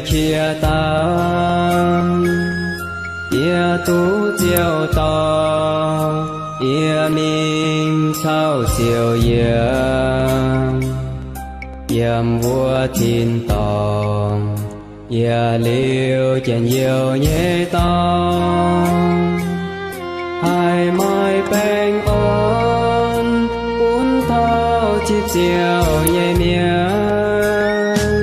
qiex dauh, yie duqv ziouc dorh yie mingh caux Ziouv yiem, yiem wuov tin-dorngh. Yietc liuz njien-youh nyei dorngx, haih maaih baengh orn bun taux zipv Ziouv nyei mienh.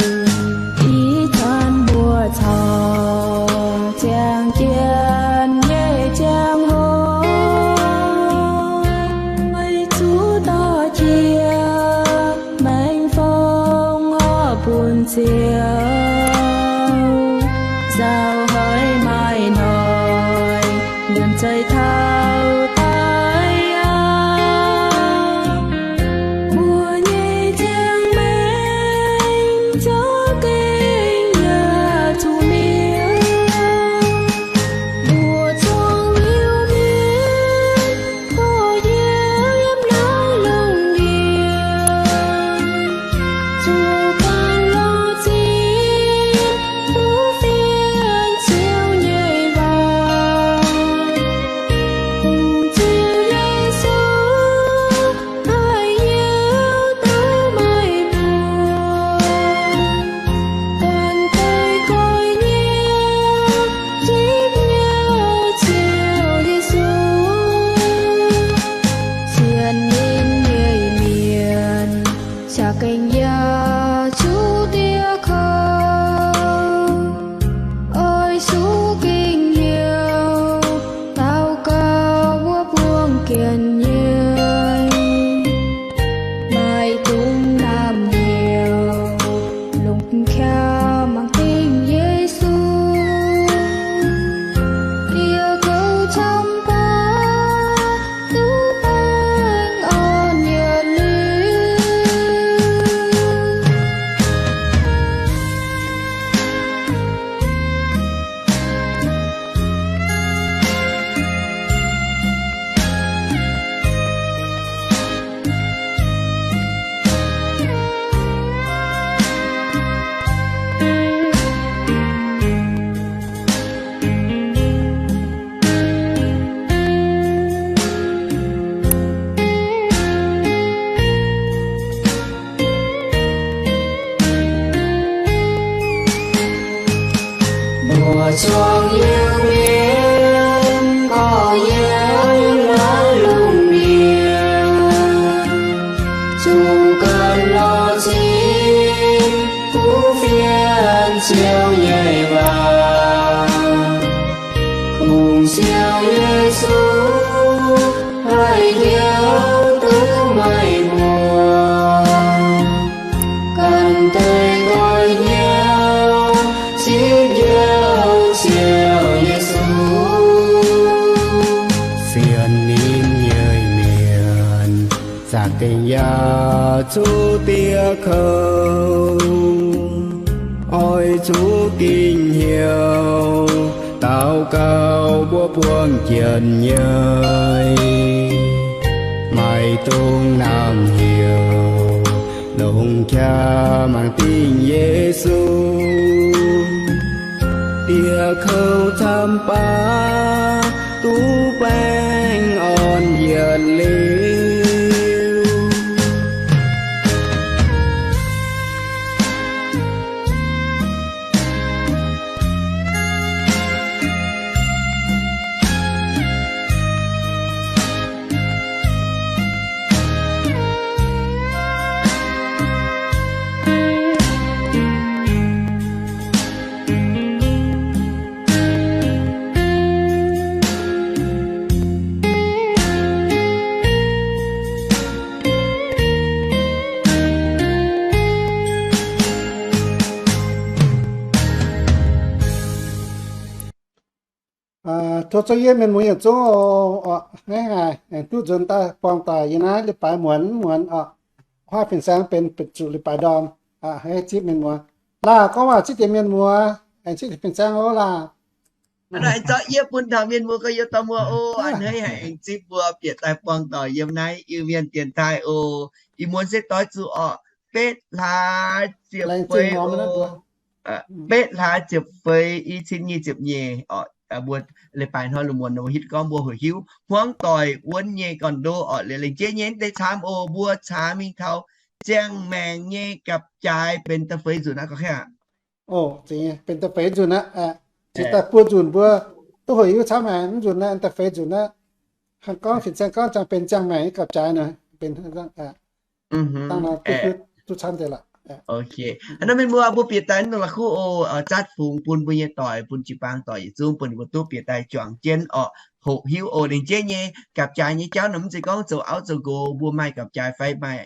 Ih zanc mbuo corc ziangh jienv nyei ziangh hoc, zuqc dorh jiex maengx fong orv bun Ziouv. Zaux haiz maaih noic nzuonx zeih taux daaih aqv. Mbuo nyei ziangh maengx za'gengh yaac zuqc mietc. Mbuo zuangx liuz mienv gorx-youz yiem naaiv lungh ndiev, zuqc ganh lorz zinh duqv fienx Ziouv nyei waac. Kungx Ziouv Yesu haih hiuv duqv meih mbuo, ganh deix goix nyei zipv nyei Ziouv Yesu. Sienx ninh nyei mienh za'gengh yaac zuqc dieh kouv, oix zuqc gengh heuc daux gaux wuov buangh jienh nyei, maaih dungz naamh heuc longc qaqv mangc dingh Yesu. Dieh kouv camv baac duqv baengh orn yietc liuz. Mbuo zuangx liuz mienv gorx-youz yiem naaiv lungh ndiev, zuqc ganh lorz zinh duqv fienx Ziouv nyei waac. Kungx Ziouv Yesu haih hiuv duqv meih mbuo, ganh deix goix nyei zipv Ziouv Yesu. Sienx ninh nyei mienh za'gengh yaac zuqc dieh kouv, oix zuqc gengh heuc daux gaux wuov buangh jienh nyei, maaih dungz naamh heuc longc qaqv mangc dingh Yesu. Dieh kouv camv baac duqv baengh orn yietc liuz. Tov zungv yie mienh muoz yietc zungv oc, hnangv haaix aengx duqv nzuonx daaih buangh doic yiem naaiv leiz-baaix muonz muonz oc. Huaav fin-saeng benx benx zuqc leiz-baaix ndorm. Zipv mienh muoz, laah gorngv waac zipv deix mienh muoz, aengx zipv fin-saeng oc laah. Aengx zorqv yie bun taux mienh muoz gorx-youz dorh muoz oc. A'hneiv haic aengx zipv mbuo bieqc daaih buangh doic yiem naaiv Iu-Mienh dienx taaih oc. Ih muonz se doix zuqc orqc, betv hlaax ziepc feix oc. betv hlaax ziepc feix i cin nyic ziepc nyeic oc, mbuo leiz-baaix hnoi lungh muonz nor mbuo hiuv duqv gorngv mbuo hoqc hiuv hmuangv doic wuonv nyei gorn-ndoqv oc. Liuz lengc jeiv nyei mv deix camv oc, mbuo caax mingh taux ziangh maengc nyei gapv-jaaix benx da'feix nzunc aqv, gorngv aqv. Oc, benx da'feix nzunc aqv. Cingx daaih buo nzunc mbuo duqv hoqc hiuv camv haic, mv nzunc naaiv da'feix nzunc aqv. Hnangv gorngv fin-saeng gorngv ziangh benx ziangh maengc nyei gapv-jaaix nor, benx dangh nor duqv hiuv duqv camv deix lorqc. Nor mienh muoz mbuo bieqc daaih nor la'kuqv oc, zatv fungx bun mbuo nyei doic, bun jiu-baang doic yietc zungv bun mbuo duqv bieqc daaih juangc jienv oc, hoqc hiuv oc. Lengc jeiv nyei gapv-jaaix nyei jauv nor mv zeiz gorngv zoux auv zoux nqox mbuo maaih gapv-jaaix fai maaih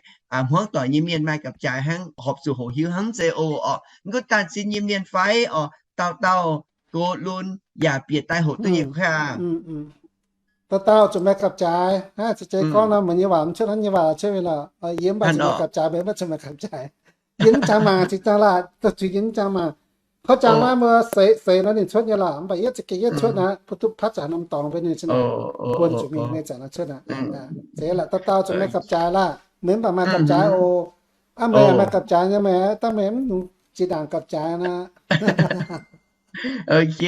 hmuangv doic nyei mienh maaih gapv-jaaix hnangv horpc zuqc hoqc hiuv hnangv mv zeiz oc. Oc, mv gunv daaih sin nyei mienh fai oc, dauh dauh gox lunx yaac bieqc daaih hoqc duqv nyei, gorngv aqv. Dauh dauh zuqc maaih gapv-jaaix. Hnangv ceix gorngv nor, meih nyei waac mv cuotv hnangv nyei waac cuotv mingh lorqc. Yie mv baac zuqc maaih gapv-jaaix, meih mv baac zuqc maaeh gapv-jaaix. Yie mv jangx mangc, cingx daaih laah, duqv zuqc yie mv jangx mangc. Kov jangx naaiv mbuo seix seix nor ninh cuotv nyei lorqc, mv baac yietv za'gengh yietv cuotv aqv, bun duqv patv zanc norm dorngx mbuo ninh buonv zuqc mingh nyei zanc nor cuotv aqv. Zeiz la'dauh dauh zuqc maaih gapv-jaaix laah, meih mv baac maaih gapv-jaaix oc. Aav, meih maaih gapv-jaaix nyei, meih dangh meih mv zinh ndaangc gapv-jaaix aqv. Ok,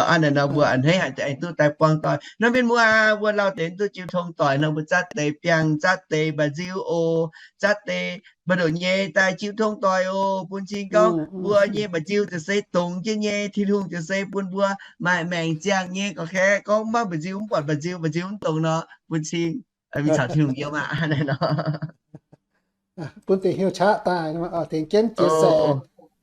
hnangv naaiv nor mbuo a'hneiv haic aengx duqv daaih buangh doic nor, mienh muoz, mbuo lauh deix duqv jiu tong doic nor, mbuo zatv deix biangh, zatv deix mba'nziu oc, zatv deix mba'ndoqc nyei daaih jiu tong doic oc. Bun cing gorngv mbuo nyei mba'nziu ziouc se dongz jienv nyei. Tin-Hungh ziouc se bun mbuo maaih maengc ziangh nyei. Gorngv, gorngv maiv mba'nziu, mv buatc mba'nziu, mba'nziu mv dongz nor, bun cing mingh caux Tin-Hungh yiem aqv, hnangv naaiv nor. Bun deix hnyouv qaqv daaih, tengx jienv chia sẻ.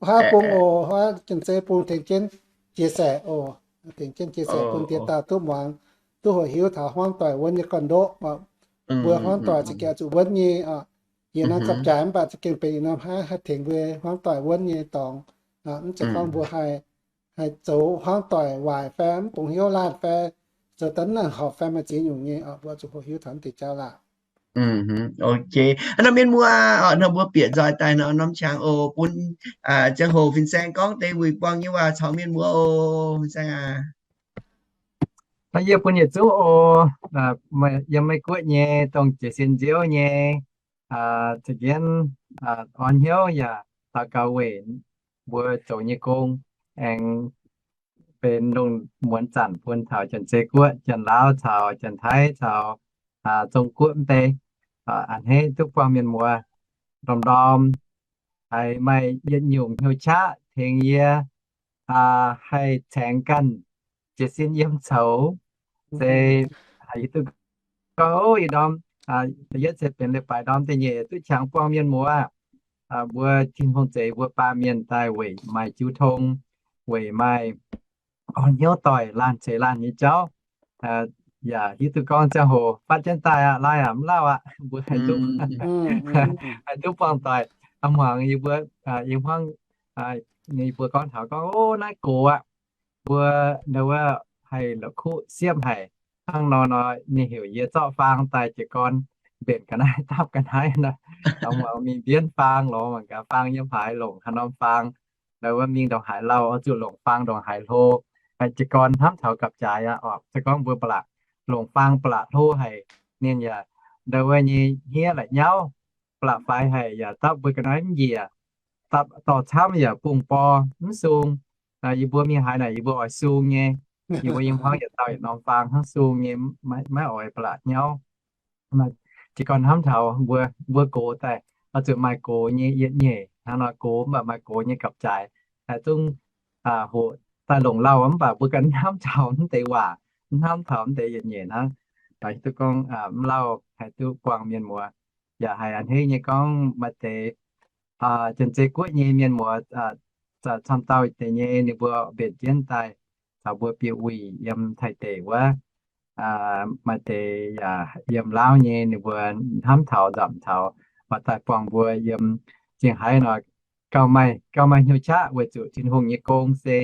Huaav bung oc, huaav janx-zei bung tengx jienv chia sẻ oc. Tengx jienv chia sẻ bun deix dauh duqv muangx, duqv hoqc hiuv taux hmuangv doic wuonv nyei gorn-ndoqv. Mbuo hmuangv doic za'gengh zuqc wuonv nyei oc. Yie naaiv gapv-jaaix mv baac za'gengh benx norm haaix haih tengx mbuo hmuangv doic wuonv nyei dorngx. Mv zeiz gorngv mbuo haih haih zoux hmuangv doic waaic fai mv bungx hnyouv laanh fai zoux daaih mv nangc horpc fai maaih ziex nyungc nyei oc. Mbuo zuqc hoqc hiuv taux mv deix jauv laah. Ok. Nor mienh muoz oc, nor mbuo bieqc nzoih daaih nor norm qangx oc, bun ziangh hoc fin-saeng gorngv deix wuic buangh nyei waac caux mienh muoz oc, fin-saeng aac. Nor yie bun yietc zungv oc, yiem Meiv Guoqv nyei, dongh jiez sin nziouv nyei, za'gengh orn hnyouv yaac daux gaux weic mbuo zoux nyei gong, aengx benx lungh muonz zanc bun taux Janx-Zei Guoqv, Janx-Laauv caux Janx-Taiv caux Zong Guoqv mv deix. A'hneiv duqv buangh mienh muoz ndorm-ndorm haiz maaih yietc nyungc hnyouv qaqv tengx yie haih caengx ganh jiez sin yiem coux, se haiz hiuv duqv gorngv ih ndorm, yietv se benx leiz-baaix ndorm da'nyeic duqv qangx buangh mienh muoz. Mbuo Tin-Hungh zeix mbuo baamh mienh daaih weic maaih jiu tong, weic maaih orn hnyouv doic laanh ceix laanh nyei jauv. Yaac hiuv duqv gorngv ziangh hoc fatv jienv daaih aqv, laai aqv, mv lauh aqv, mbuo haih duqv, haih duqv buangh doic. A'hmuangx yie mbuo, yie hmuangv yie mbuo gorngv taux gorngv, o, naaiv gox aqv. Mbuo ndau wuov haih la'kuqv siepv haic. Hnangv nor nor ninh heuc yie zorqv faang daaih jiez gorn mbenc ga'naaiv dapv ga'naaiv nor. A'hmuangx mingh mbienv faang lorz mangc gaax faang yiem haaix, longc haaix norm faang. Ndau wuov mingh ndongc haaix lauh oix zuqc longc faang ndongc haaix hlo. Jiez gorn hnamv taux gapv-jaaix aqv, oc, se gorngv mbuo ba'laqc longc faang ba'laqc hlo haic, ninh yaac ndau wuov nyei hniev la'nyauv, ba'laqc faix haic yaac dapv mbuo ga'naaiv mv njiec, dapv dorh camv yaac bungx bor mv sung. Yie mbuo mingh haaix naaic yie mbuo oix sung nyei. Yie mbuo yiem hmuangv yietc dauh yietc norm faang hnangv sung nyei, maiv oix ba'laqc nyauv. Jiez gorn hnamv taux mbuo, mbuo gox daaih oix zuqc maaih gox nyei yietc nyeic hnangv nor, gox mv baac maaih gox nyei gapv-jaaix. Zungv hoqc daaih longc lauh mv baac mbuo ganh hnamv taux mv deix waac, hnamv taux mv deix yietc nyeic hnangv. Hiuv duqv gorngv mv lauh haih duqv buangh mienh muoz, yaac haiz a'hneiv nyei gorngv maaih deix Janx-Zei Guoqv nyei mienh muoz, camv dauh deix nyei ninh mbuo mbenc jienv daaih caux mbuo bieqc wuic yiem Taiv deic wuov. Maaih deix yaac yiem Laauv nyei, ninh mbuo hnamv taux nzamc taux, oix daaih buangh mbuo yiem zingh haaix nor, gauh maaih, gauh maaih hnyouv qaqv weic zuqc Tin-Hungh nyei gong se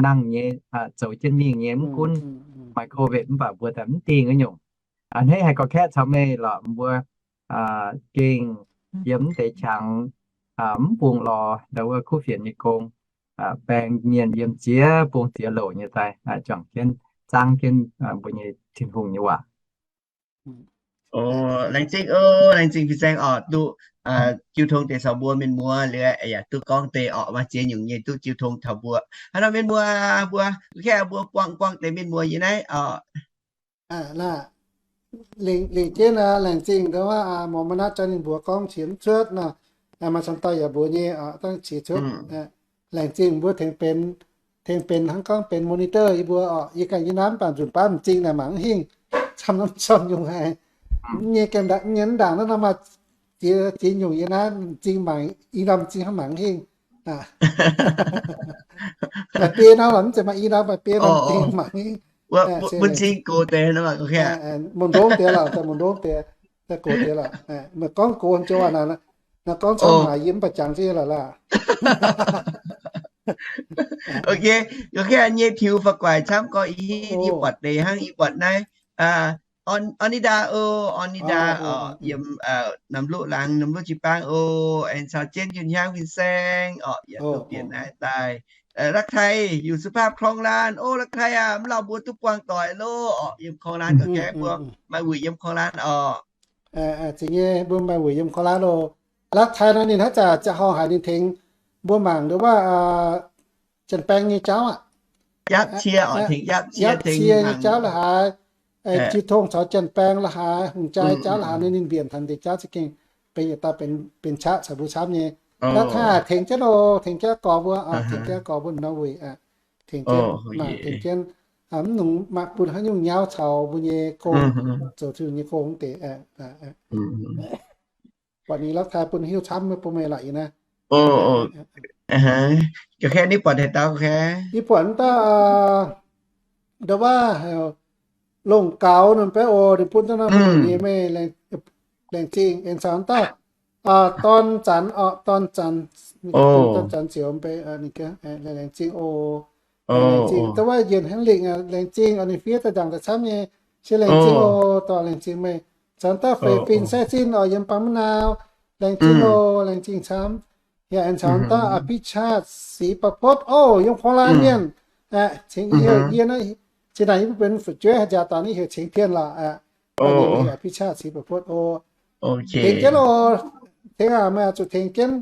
nangh nyei, zoux jienv mingh nyei, mv gunv maaih COVID mv baac mbuo daaih mv dingh wuov nyungc. A'hneiv haih gorx-kaeqv caux meih lorqc, mbuo gengh yiem mv deix qangx mv bungx lorz ndau wuov kuv fienx nyei gong, baeng mienh yiem ziex bung ziex louc nyei daaih juangc jienv zaangv jienv mbuo nyei Tin-Hungh nyei waac. Laengz zingh oc, laengz zingh fin-saeng oc, duqv jiu tong deix caux mbuo mienh muoz liuz yaac duqv gorngv deix oc, maaih ziex nyungc nyei duqv jiu tong taux mbuo. Hnangv nor mienh muoz mbuo, kv mbuo buangh buangh deix mienh muoz yie naaiv oc. Lengc jienv laengz zingh ndo wuov, Mormon naaiv jauv ninh mbuox gorngv qiex mv cuotv nor, maaih camv dauh yaac mbuox nyei, dangv qiex cuotv. Laengz zingh mbuo tengx benx, tengx benx hnangv gorngv benx monitor yie mbuo oc. Yie ganh yie naaiv mv baac nzunc baav m'zing naaic mangc mv hingh, camv norm camv nyungc haic. Nyei ganh nyei ndaangc naaiv nor maaih ziex, ziex nyungc yie naaiv m'zing mangc, i norm m'zing hnangv mangc mv hingh. Maaih biei norm lorqc, mv zeiz maaih i norm, maaih biei norm m'zing mangc mv hingh. Bun cing gox deix, mungh ndongv deix lorqc, daaih mungh ndongv deix, daaih gox deix lorqc. Meih gorngv gox haaix joux naaic, naaiv gorngv camv haic yie mv baac jangx jienv lorqc laah. Ok, ok, nyei tiux fa'guaaic camv gorx, ih buatc deix hnangv ih buatc naaiv. Orn, Ornida o, Ornida oc, yiem Namc Luqv laangz, Namc Luqv jiu-baang o, aengx caux jienv Yunh Hiaang fin-saeng oc, yaac duqv bieqc naaiv daaih. Lakv Taiv, Yunh Supaapv, Korng-Laanh o, Lakv Taiv aac, mv lauh mbuo duqv buangh doic loh oc, yiem Korng-Laanh ga'gaeqv mbuo maaih wuic yiem Korng-Laanh oc. Zingh nyei, mbuo maaih wuic yiem Korng-Laanh loh. Lakv Taiv naaiv ninh hnangv jaax ziangh horngh haic ninh tengx mbuo mangc ndo wuov, janx-baeng nyei jauv aqv. Yapv cie, tengx yapv cie nyei jauv la'haaix, jiu tong caux janx-baeng la'haaix, hungh jaa jauv la'haaix, ninh mbienc taux deix jauv za'gengh benx yietc dauh benx qaqv caux mbuo camv nyei. Lakv Taiv tengx jienv oc, tengx jienv gorx mbuo, tengx jienv gorx mbuo nor wuic, tengx jienv mangc, tengx jienv mv nungx maaih bun haaix nyungc nyauv caux mbuo nyei gong, zoux Tin-Hungh nyei gong deix. Buatc ninh Lakv Taiv bun hiuv camv bun meih lorqc ih naaiv. Ga'naaiv buatc haaix dauh? Yie buatc wuov dauh, ndo wuov, longc gaux nor beiv oc, ninh bun jienv nor, nyei meih laengz zingh. Aengx caux wuov dauh, dorn zanc oc, dorn zanc, dorn zanc ziouc mv bei, laengz zingh oc. Laengz zingh, ndo wuov Yienc Henlingh, laengz zingh oc, ninh fiev daaih nzaangc daaih camv nyei. Se laengz zingh oc, dorh laengz zingh meih. Caux wuov dauh Fei Fin Sai Sin oc, yiem Bang Mv Nau, laengz zingh oc, laengz zingh camv. Yaac aengx caux wuov dauh A'biqv Qaqv Six Ba'Potv oc, yiem Korng-Laanh mienh. Cingx yie heuc yie naaiv, zinh ndaangc yie mbuo benx fu'jueiv haaix jaax daaih naaiv heuc Cingx Tien lorqc. Ninh heuc A'biqv Qaqv Six Ba'Potv oc. Tengx jienv oc. Tengx aac, meih oix zuqc tengx jienv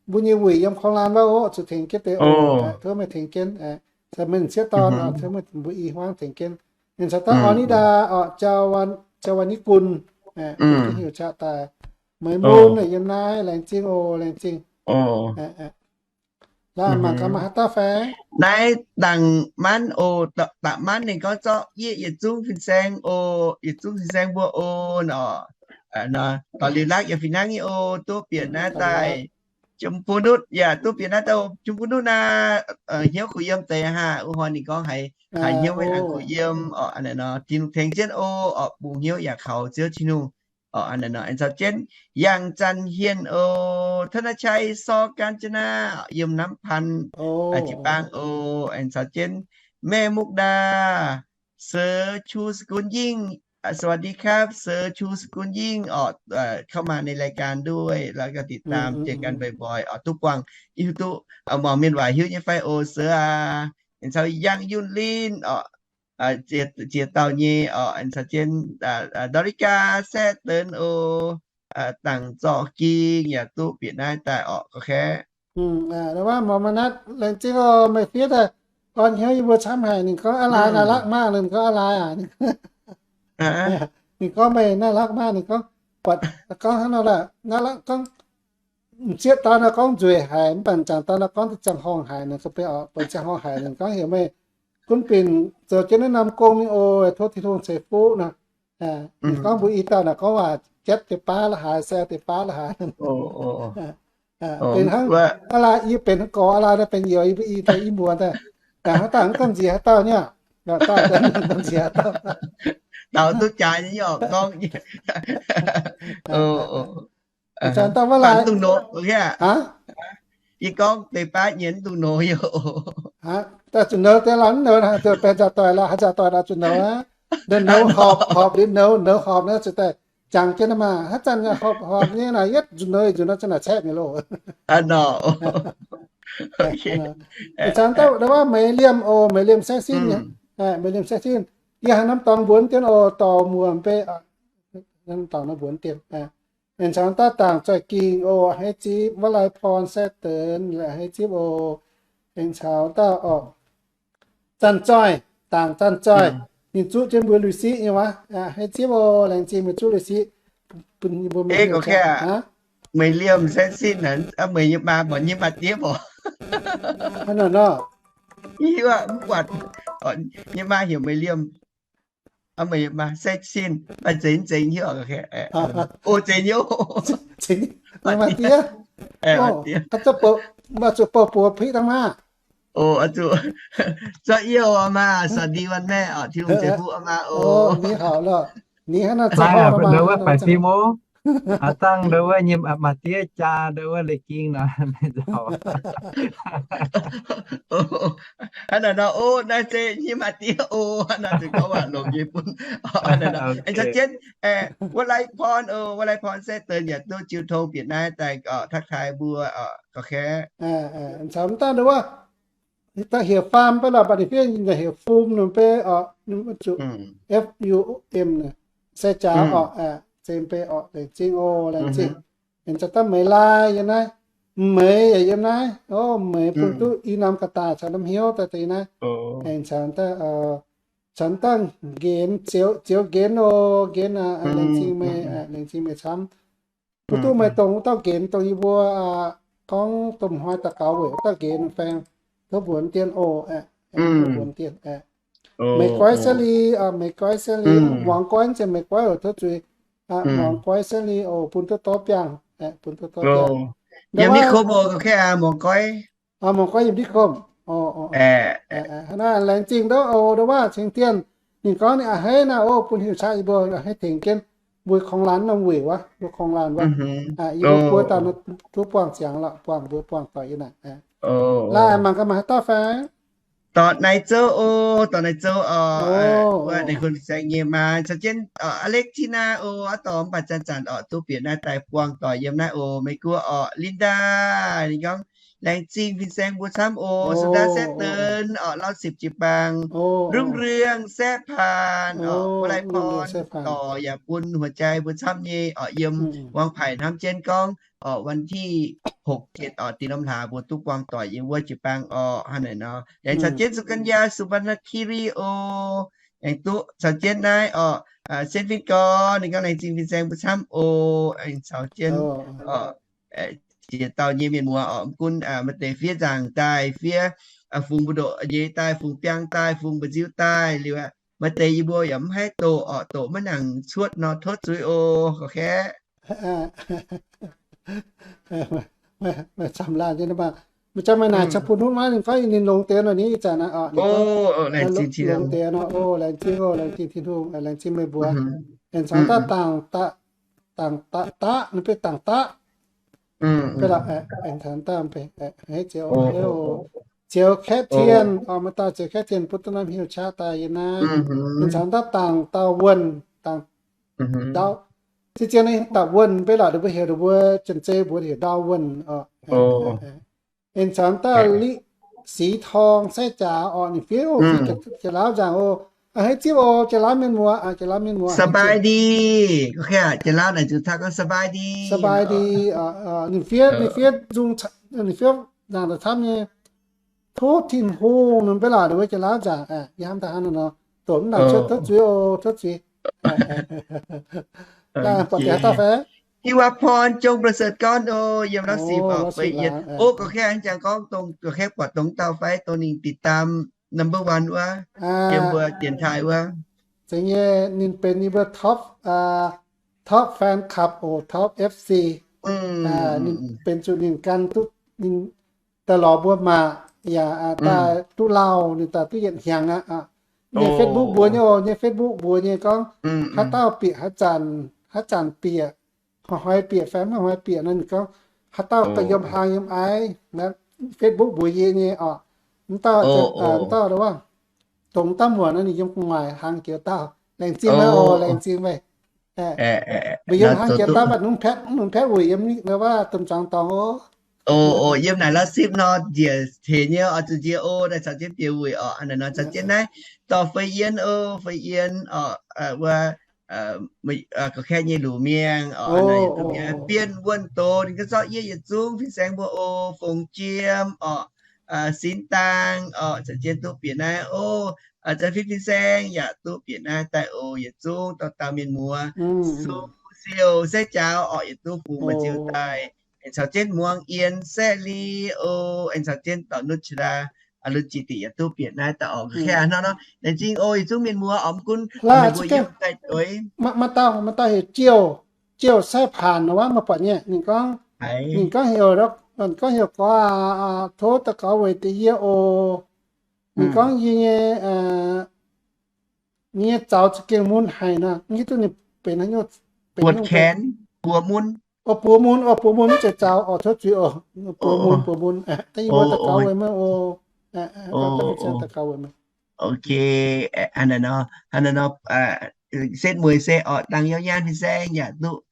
mbuo nyei wuic yiem Korng-Laanh wuov oc, zuqc tengx jienv deix oc. Tov meih tengx jienv, caux meih sieqv dorn, tov meih mbuo i hmuangv tengx jienv. Ninh caux dauh Ornida oc, Jaa Wa Ni Gun, heuc qaqv daaih. Meih mun yiem naaiv, laengz zingh oc, laengz zingh. Laaix mangc gaax maaih haaix dauh fai? Naaiv Dangc Manv oc, Dangc Manv ninh gorngv zorqv yie yietc zungv fin-saeng oc, yietc zungv fin-saeng mbuo oc nor. Dorh liuz lakv yaac fih hnangv nyei oc, duqv bieqc naaiv daaih jiem bun nutv, yaac duqv bieqc naaiv daaih jiem bun nutv naaiv, hnyouv kuh yiem deix haah. Wuov hnoi ninh gorngv haiz hnyouv maiv aengx kuh yiem oc. Aa, naaiv nor Tin-Hungh tengx jienv oc, oc, bungx hnyouv yaac kaux Ziouv Tin-Hungh oc. Aa, naaiv nor aengx caux jienv Yangh Zanh Hien oc, ธนชัย ซอ กาญจนา yiem Namv Paan jiu-baang oc. Aengx caux jienv แม่มุกดา เสอ ชูสกุลยิ่ง สวัสดีครับ เสอ ชูสกุลยิ่ง oc, เข้ามาในรายการด้วย แล้วก็ติดตาม เจอกันบ่อยๆ oc. Duqv buangh, hiuv duqv muangx mienh waac hiuv nyei fai oc, เสอ aac. Aengx caux Yangh Yunh Linh oc, ziex dauh nyei oc. Aengx caux jienv Dorika, Saeqv Deix oc, Dangc Zorc Ging yaac duqv bieqc naaiv daaih oc, gorx kaeqv. Waac Mormon naaiv laengz zingh oc, meih fiev daaih orn hnyouv yie mbuo camv haic. Ninh gorngv a'laaix naaic lakv maah, ninh gorngv a'laaix aac. Ninh gorngv meih naaic lakv maah, ninh gorngv, buatc gorngv hnangv nor laaix, naaic lakv gorngv, m'sieqv daaih nor gorngv nzueic haic, mv baac m'jangc daaih nor gorngv duqv ziangh horngh haic, ninh ga'bei oc, buatc ziangh horngh haic, ninh gorngv heuc meih gunv binc zoux jienv naaiv norm gong mingh oc, tov Tin-Hungh ceix fuqv nor. Ninh gorngv mbuo i dauh naaic gorngv waac jatv deix baav la'haaix, saeng deix baav la'haaix. Benx hnangv a'laaix, yie benx hnangv gorx a'laaix, naaiv benx youz, yie mbuo i dauh i muoz daaih. Haaix dauh mv gamh nziex haaix dauh nyei. Dauh duqv jaaix nyei oc, gorngv. Zanc dauh wuov laaix dungx noz, yie gorngv deix baav nyei mv dungx noz yoc. Daaih zuqc nouz deix lorqc, mv nouz ziouc benx nzaaux doic lorqc, haaix nzaaux doic nor zuqc nouz aqv. Nouz horpc, horpc liuz nouz, nouz horpc naaiv zuqc daaih jangx jienv maah. Haaix zanc horpc horpc nyei naaic yietv nzuqc nouz, nzuqc nouz ziouc naaic caeqv mi'aqv loh. Zanc dauh wuov Meix Liemh oc, Meix Liemh Saengv Sin, Meix Liemh Saengv Sin. Yie haiz norm dorngx mbuonx jienv oc, dorh muoz mv bei Dangh nor mbuox dieh. Aengx caux daaih Dangc Zoih Gingh oc, hei zipv. Wuov Lai Porn Saturn, hei zipv oc. Aengx caux daaih oc, Zanc Zoih, Dangc Zanc Zoih, ninh zuqv jienv mbuo receipt nyei wuov. Hei zipv oc, laengz zingh meih zuqv receipt bun mbuo. Meih liemh se sin, meih nyei maa mborqc nyei maa diev mborqc. Hnangv naaiv nor, mv buatc, nyei maa heuc meih liemh. Meih maa se sin, maaih nzengc nzengc hiuv. O, nzengc nyei. Maa diev, maaih zuqc bouh buoz piqv dangh maah. O, zuqc zorqv yie oc maah, สวัสดีวันแม่ oc, Tin-Hungh ceix fuqv oc maah. O, ni hauc lorqc, ni hnangv naaiv zoux, ndau wuov baeqc fim oc. Dangh ndau wuov nyei maa diev jaa ndau wuov leiz ging nor, hnangv naaiv nor, o, naaiv se nyei maa diev o, hnangv naaiv zuqc gorngv waac longx nyei bun. Aengx caux jienv wuov Lai Porn, wuov Lai Porn Saturn yaac duqv jiu tong bieqc naaiv daaih ทักทาย mbuo oc, ga'kaeqv. Caux mv dangh ndau wuov, da'heuc Fam baav lorqc, mv baac ninh fiev da'heuc Fum nor, mv bei oc, zuqc F U M, se jaax oc, se mv bei oc, laengz zingh oc, laengz zingh. Aengx caux daaih Meix Lai yiem naaiv, Meix yaac yiem naaiv oc, Meix bun duqv i norm ga'daaih caux norm hnyouv daaih deix naaiv. Aengx caux daaih, caux daaih Nqenx, Zioux Nqenx oc, Nqenx, laengz zingh meih, laengz zingh meih camv. Bun duqv meih dongh wuov dauh Nqenx dongh yie mbuo gorngv domh hnoi daux gaux weic wuov dauh Nqenx faeng, tov mbuox dien oc, tov mbuox dien. Meix Goiv Seli, Meix Goiv Seli, Muangx Goiv ziangh Meix Goiv oc, tov zuiz. Muangx Goiv Seli oc, bun duqv dorv biangh, bun duqv dorv biangh. Yiem Nikomv oc, ga'kaeqv, Muangx Goiv. Muangx Goiv yiem Nikomv. Hnangv naaiv laengz zingh ndov oc, ndov waac cingx dien. Ninh gorngv ninh a'hneiv naaiv oc, bun hiuv qaqv yie mbuo a'hneiv tengx jienv mbuo korngx laanh norm weic wuov, mbuo korngx laanh wuov. Yie mbuo buo dauh duqv buangh ziangx lorqc, buangh mbuo buangh doic yie naaic. Laaix mangc gaax maaih haaix dauh fai? Dorh Naaiv Zouv oc, dorh Naaiv Zouv oc, wuov ninh kun saeng nyei maa, caux jienv Alex, Tina oc, aav dorh mv baac zanc-zanc oc, duqv bieqc naaiv daaih buangh doic yiem naaiv oc, Meiv Guoqv oc, Linda, ninh gorngv laengz zingh fin-saeng mbuo camv oc, สุดา แซ่เติน oc, Lauv Sipc jiu-baang, Runv Ruong, แซ่พาน oc, Wuov Lai Porn dorh yaac bun หัวใจ mbuo camv nyei oc, yiem วางไผ่ hnamv jienv gorngv oc, วันที่หก เจ็ด oc, dinh norm hlaax mbuo duqv buangh doic yiem wuov jiu-baang oc, hnangv naaic nor. Laengz caux jienv สุกัญญา สุวรรณคีรี oc, aengx duqv caux jienv naaiv oc, Sien Fin Gorx, ninh gorngv laengz zingh fin-saeng mbuo camv oc, aengx caux jienv oc, ziex dauh nyei mienh muoz oc, mv gunv maaih deix fiev nzaangc daaih, fiev fungx mbu'ndoqc nyei daaih, fungx biang daaih, fungx mba'nziu daaih liuz aqv, maaih deix yie mbuo yaac mv haih doqc oc, doqc maiv nangc cuotv nor tov zuiz oc, ga'kaeqv. Maaih camv laanh nyei, maaih camv maaih naaic caux bun hnangv naaiv ninh gorngv ninh longx deix nor, ninh ih zanc naaiv oc, longx deix nor, o, laengz zingh oc, laengz zingh Tin-Hungh, laengz zingh meih mbuo. Aengx caux daaih Dangc Daqv, Dangc Daqv, Daqv, ninh benx Dangc Daqv. Benx lorqc, aengx caux daaih benx, hei Zioux, Zioux Kaeqv Tien oc, maaih dauh Zioux Kaeqv Tien bun duqv norm hnyouv qaqv daaih yiem naaiv. Aengx caux daaih Dangc Dauh Wuonh, Dangc Ndau. Ziex ziex naaiv Dauh Wuonh benx lorqc, ninh mbuo heuc ninh mbuo janx-zei mbuox heuc Ndau Wuonh oc. Aengx caux daaih Liqv Six Tong Sai Jaax oc, ninh fiev, fiev Janx-Laauv nzaangc oc. Hei zipv oc, Janx-Laauv mienh muoz, Janx-Laauv mienh muoz. สบายดี Janx-Laauv naaic zuqc taux gorngv สบายดี. สบายดี. Ninh fiev, ninh fiev nzung, ninh fiev nzaangc daaih camv nyei. Tov Tin-Hungh nor, mv baac laaix ninh mbuo Janx-Laauv nzaangc, yie hnamv daaih hnangv naaiv nor, doqc mv nangc cuotv, tov zuiz oc, tov zuiz. Daaih buatc deix haaix dauh fai? Hiuv waac porn, Jong Blasic Gorn oc, yiem Lauv Sipc oc, fai yien. O, ga'kaeqv jangx gorngv dongh, ga'kaeqv buatc dongh dauh fai, dongh ninh ติดตาม number one wuov, yiem mbuo dienx taaih wuov. Zeiz nyei, ninh benx yie mbuo top, top fan club oc, top F C. Ninh benx zuqc ninh gan duqv, ninh daaih lorz mbuo mangc, yaac daaih duqv lauh, ninh daaih duqv yietc hnyangx aqv. Nyei Facebook mbuox nyei oc, nyei Facebook mbuox nyei gorngv, haaix dauh bieqc haaix zanc, haaix zanc bieqc, hnoi-hnoi bieqc fai mv hnoi-hnoi bieqc nor, ninh gorngv haaix dauh daaih yiem hlang yiem aiv, Facebook mbuox yie nyei oc. Mv dauh, mv dauh, dongh mv dauh muoc nor ninh yiem gu'nguaaic hlang jiex dauh. Laengz zingh meih oc, laengz zingh meih. Mbuo yiem hlang jiex dauh mv baac mv patv, mv patv weic yiem wuov domh zuangx dorngx oc. O, yiem naaic Lauv Sipc nor njiec tengx nyei oc, zuqc njiec o, naaiv caux jienv bieqc weic oc, naaiv nor caux jienv naaiv dorh Fei Yien o, Fei Yien oc, wuov ga'kaeqv nyei luc miangh oc, bienv wuonh doz ninh ganh zorqv yie yietc zungv fin-saeng mbuo oc, fongx jiem oc, sinx daang oc, caux jienv duqv bieqc naaiv oc. Za'fin fin-saeng yaac duqv bieqc naaiv daaih oc, yietc zungv dauh dauh mienh muoz, su siou se jaaux oc, yietc zungv bungx meih ziux daaih, aengx caux jienv muangx yienx se li oc, aengx caux jienv dorh nutv qaqv laaix, lunx jiex diqc yaac duqv bieqc naaiv daaih oc. Ga'kaeqv hnangv nor, laengz zingh oc, yietc zungv mienh muoz oc, mv gunv meih mbuo yiem daaih oc. Maaih dauh, maaih dauh heuc Jiouv, Jiouv Sai Paanc wuov, meih buatc nyei. Ninh gorngv, ninh gorngv heuc, gorngv heuc gorx, tov daux gaux weic deix yie oc. Ninh gorngv yie nyei, yie nyei zaux za'gengh mun haic nor, mv hiuv duqv ninh benx haaix nyungc, benx buoz mun, buoz mun, mv zeiz zaux oc, tov zuiz oc, buoz mun, buoz mun, da'nyeic mbuo daux gaux weic meih oc. Ok, hnangv naaiv nor, setv mueiz se oc, dangh yauv nyaanh fin-saeng yaac duqv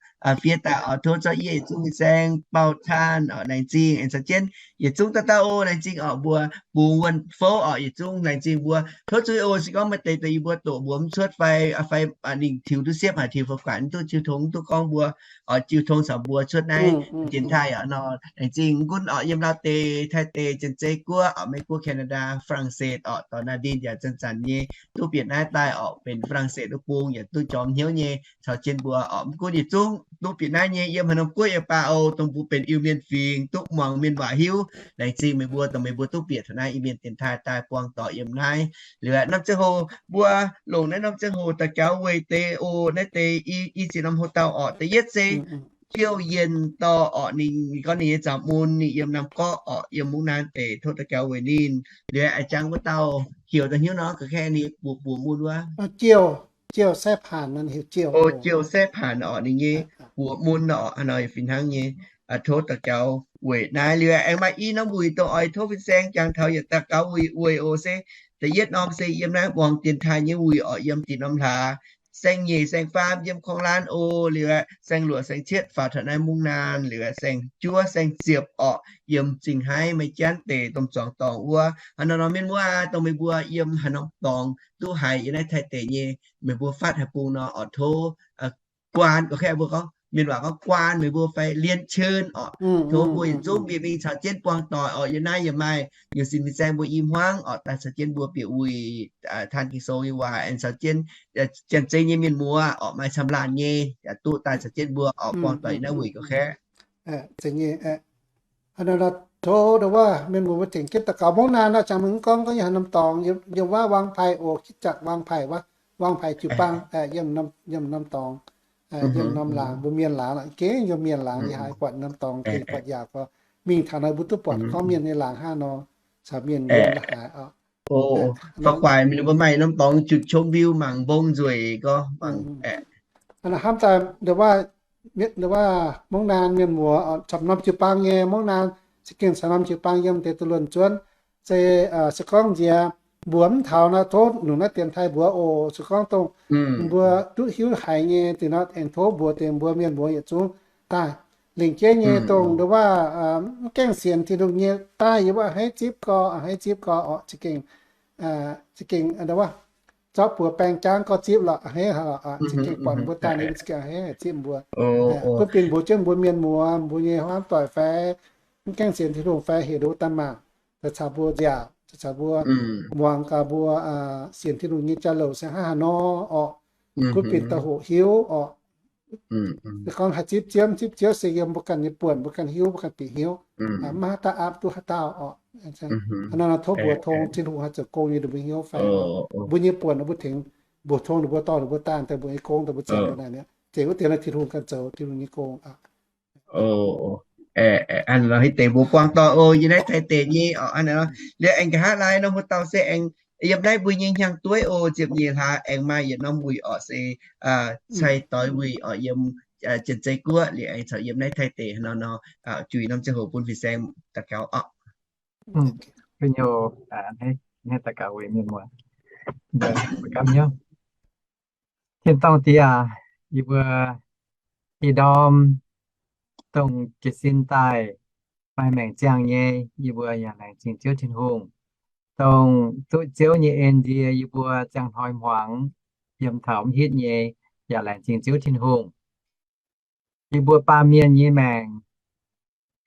fiev daaih oc, tov zorqv yie yietc zungv fin-saeng bauh taanh oc, laengz zingh aengx caux jienv yietc zungv dauh dauh oc, laengz zingh oc, mbuo bungx wuonh fouv oc, yietc zungv laengz zingh mbuo. Tov zuiz oc, se gorngv maaih deix dongh yie mbuo doqc mbuox mv cuotv fai, fai ninh tiux duqv siepv haic, tiux fai guatc mv duqv jiu tong, mv duqv gorngv mbuo oix jiu tong caux mbuo cuotv naaiv dienx taaih oc nor, laengz zingh mv gunv oc, yiem Laauv deic, Taiv deic, Janx-Zei guoqv oc, Meiv guoqv, Canada, France oc, dorh naaiv ndin yaac zanc-zanc nyei duqv bieqc naaiv daaih oc, benx France wuov bung yaac duqv njormh hnyouv nyei caux jienv mbuo oc. Mv gunv yietc zungv duqv bieqc naaiv nyei yiem haaix norm guoqv yaac baac oc, dongh mbuo benx Iu-Mienh fingx duqv muangx mienh waac hiuv, laengz zingh meih mbuo dongh meih mbuo duqv bieqc taux naaiv Iu-Mienh dienx taaih daaih buangh doic yiem naaiv. Liuz norm ziangh hoc mbuo longc naaiv norm ziangh hoc daux gaux weic deix oc, naaiv deix i ziex norm hoc dauh oc. Da'yietv se Jiouv Yienc dorh oc, ninh gorngv ninh nyei zaux mun ninh yiem Naamh Gorqv oc, yiem Mungv Naan deic, tov daux gaux weic ninh. Liuz a'jang wuov dauh heuc da'hnyouv nor, ga'kaeqv ninh buoz, buoz mun wuov. Jiouv, Jiouv Sai Paanc, heuc Jiouv, Jiouv Sai Paanc oc, ninh nyei buoz mun oc, hnangv nor fih hnangv nyei. Tov daux gaux weic naaiv. Liuz aengx maaih i norm wuic dongh oix tov fin-saeng jangx taux yietc daux gaux wuic, wuic oc se, da'yietv norm se yiem naaiv muangx dienx taaih nyei wuic oc, yiem dinh norm hlaax, saeng nyeic, saeng faam yiem Korng-Laanh oc, liuz saeng luoqc, saeng cietv faaux taux naaiv Mungv Naan, liuz saeng juov, saeng ziepc oc, yiem Zingh Haaix, Meiv Janv deic, domh zuangx dorngx wuov. Hnangv nor nor mienh muoz, dongh meih mbuo yiem haaix norm dorngx duqv haiz yiem naaiv Taiv deic nyei, meih mbuo fatv haaix bung nor oc, tov guaan, gorngv mienh waac gorngv guaan meih mbuo fai liên圈 oc, tov mbuo yietc zungv mingh mingh caux jienv buangh doic oc. Yiem naaiv yaac maaih nyungc sin fin-saeng mbuo i hmuangv oc, daaih caux jienv mbuo bieqc wuic, taan Ging-Sou nyei waac, aengx caux jienv Janx-Zei nyei mienh muoz oc, maaih camv laanh nyei yaac duqv daaih caux jienv mbuo oc, buangh doic yiem naaiv wuic gorngv. Hnangv nor, tov ndau wuov mienh muoz mbuo tengx jienv daux gaux. Mungv Naan nor, jangx mingh gorngv, gorngv yiem haaix norm dorngx, yiem wuov วังไผ่ oc, คริสตจักรวังไผ่ wuov, วังไผ่ jiu-baang, yiem norm dorngx, yiem norm laangz, mbuo mienh laangz, gengh yiem mienh laangz, yie haiz buatc norm dorngx gengh buatc yaac gorngv mingh taux naaic mbuo duqv buatc gorngv mienh nyei laangz hnangv nor, caux mienh yiem la'haaix oc. Faaux guaix mingh ninh mbuo maaih norm dorngx jutc ชมวิว mangc mbong nzueic gorngv. Hnangv daaih ndau wuov, ndau wuov Mungv Naan mienh muoz, camv norm jiu-baang nyei Mungv Naan, se gengh camv norm jiu-baang yiem deix duqv luonx zuonv. Se, se gorngv nziex mbuo mv taux nor, tov longc naaiv dienx taaih mbuox oc. Se gorngv dongh mbuo duqv hiuv haiz nyei deix nor, aengx tov mbuox deix mbuo mienh muoz yietc zungv daaih. Lengc jeiv nyei dongh ndau wuov mv gaengh sienx Tin-Hungh nyei daaih, yie mbuo a'hneiv zipv gorx, a'hneiv zipv gorx oc. Za'gengh, za'gengh ndau wuov zorqv buoz baeng jangv gorx zipv lorqc, a'hneiv haic lorqc. Za'gengh buatc mbuo daaih ninh za'gengh a'hneiv haic zipv mbuo. Gunv binc mbuox jienv mbuo mienh muoz, mbuo nyei hmuangv doic fai mv gaengh sienx Tin-Hungh fai heuc nduov daaih mangc, caux mbuo nziaauc, caux mbuo muangx gaax mbuo sienx Tin-Hungh nyei jauv-louc se hnangv haaix nor orqc. Gunv binc dauh hoqc hiuv orqc. Se gorngv haih zipv ziouv, zipv ziouv se yiem mbuo ganh nyei buonc, mbuo ganh hiuv, mbuo ganh bieqc hnyouv. Mv maaih haaix dauh aapv duqv haaix dauh orqc. Hnangv nor tov mbuox tong Tin-Hungh haih zoux gong nyei ninh mbuo hnyouv fai orqc. Mbuo nyei buonc mbuo tengx mbuox tong ninh mbuo dorh ninh mbuo daanh daaih mbuo nyei gong daaih mbuo zoux nor naaic, zeiz wuov deix naaiv Tin-Hungh ganh zoux Tin-Hungh nyei gong aqv. Hnangv nor hitv deix mbuo buangh doic oc, yiem naaiv Taiv deic nyei orqc. Hnangv nor liuz aengx nqa'haav laai norm wuov dauh se aengx yiem naaiv mbuo nyei hnyangx-dueiv oc, ziepc nyeic hlaax aengx maaih yietc norm wuic orqc se cai-doix wuic orqc, yiem Janx-Zei Guoqv liuz aengx corc yiem naaiv Taiv deic. Hnangv nor nor juix norm ziangh hoc bun fin-saeng daux gaux orqc. Gu'nyuoz naaiv daux gaux weic mienh muoz. Tin-dorngh Diex aac, yie mbuo ih ndorm dongh jiez sin daaih maaih maengc ziangh nyei, yie mbuo yaac laengz zingh Ziouv Tin-Hungh, dongh duqv Ziouv nyei en nzie yie mbuo ziangh hnoi hmuangx yiem taux mv hitv nyei yaac laengz zingh Ziouv Tin-Hungh. Yie mbuo baamh mienh nyei maengc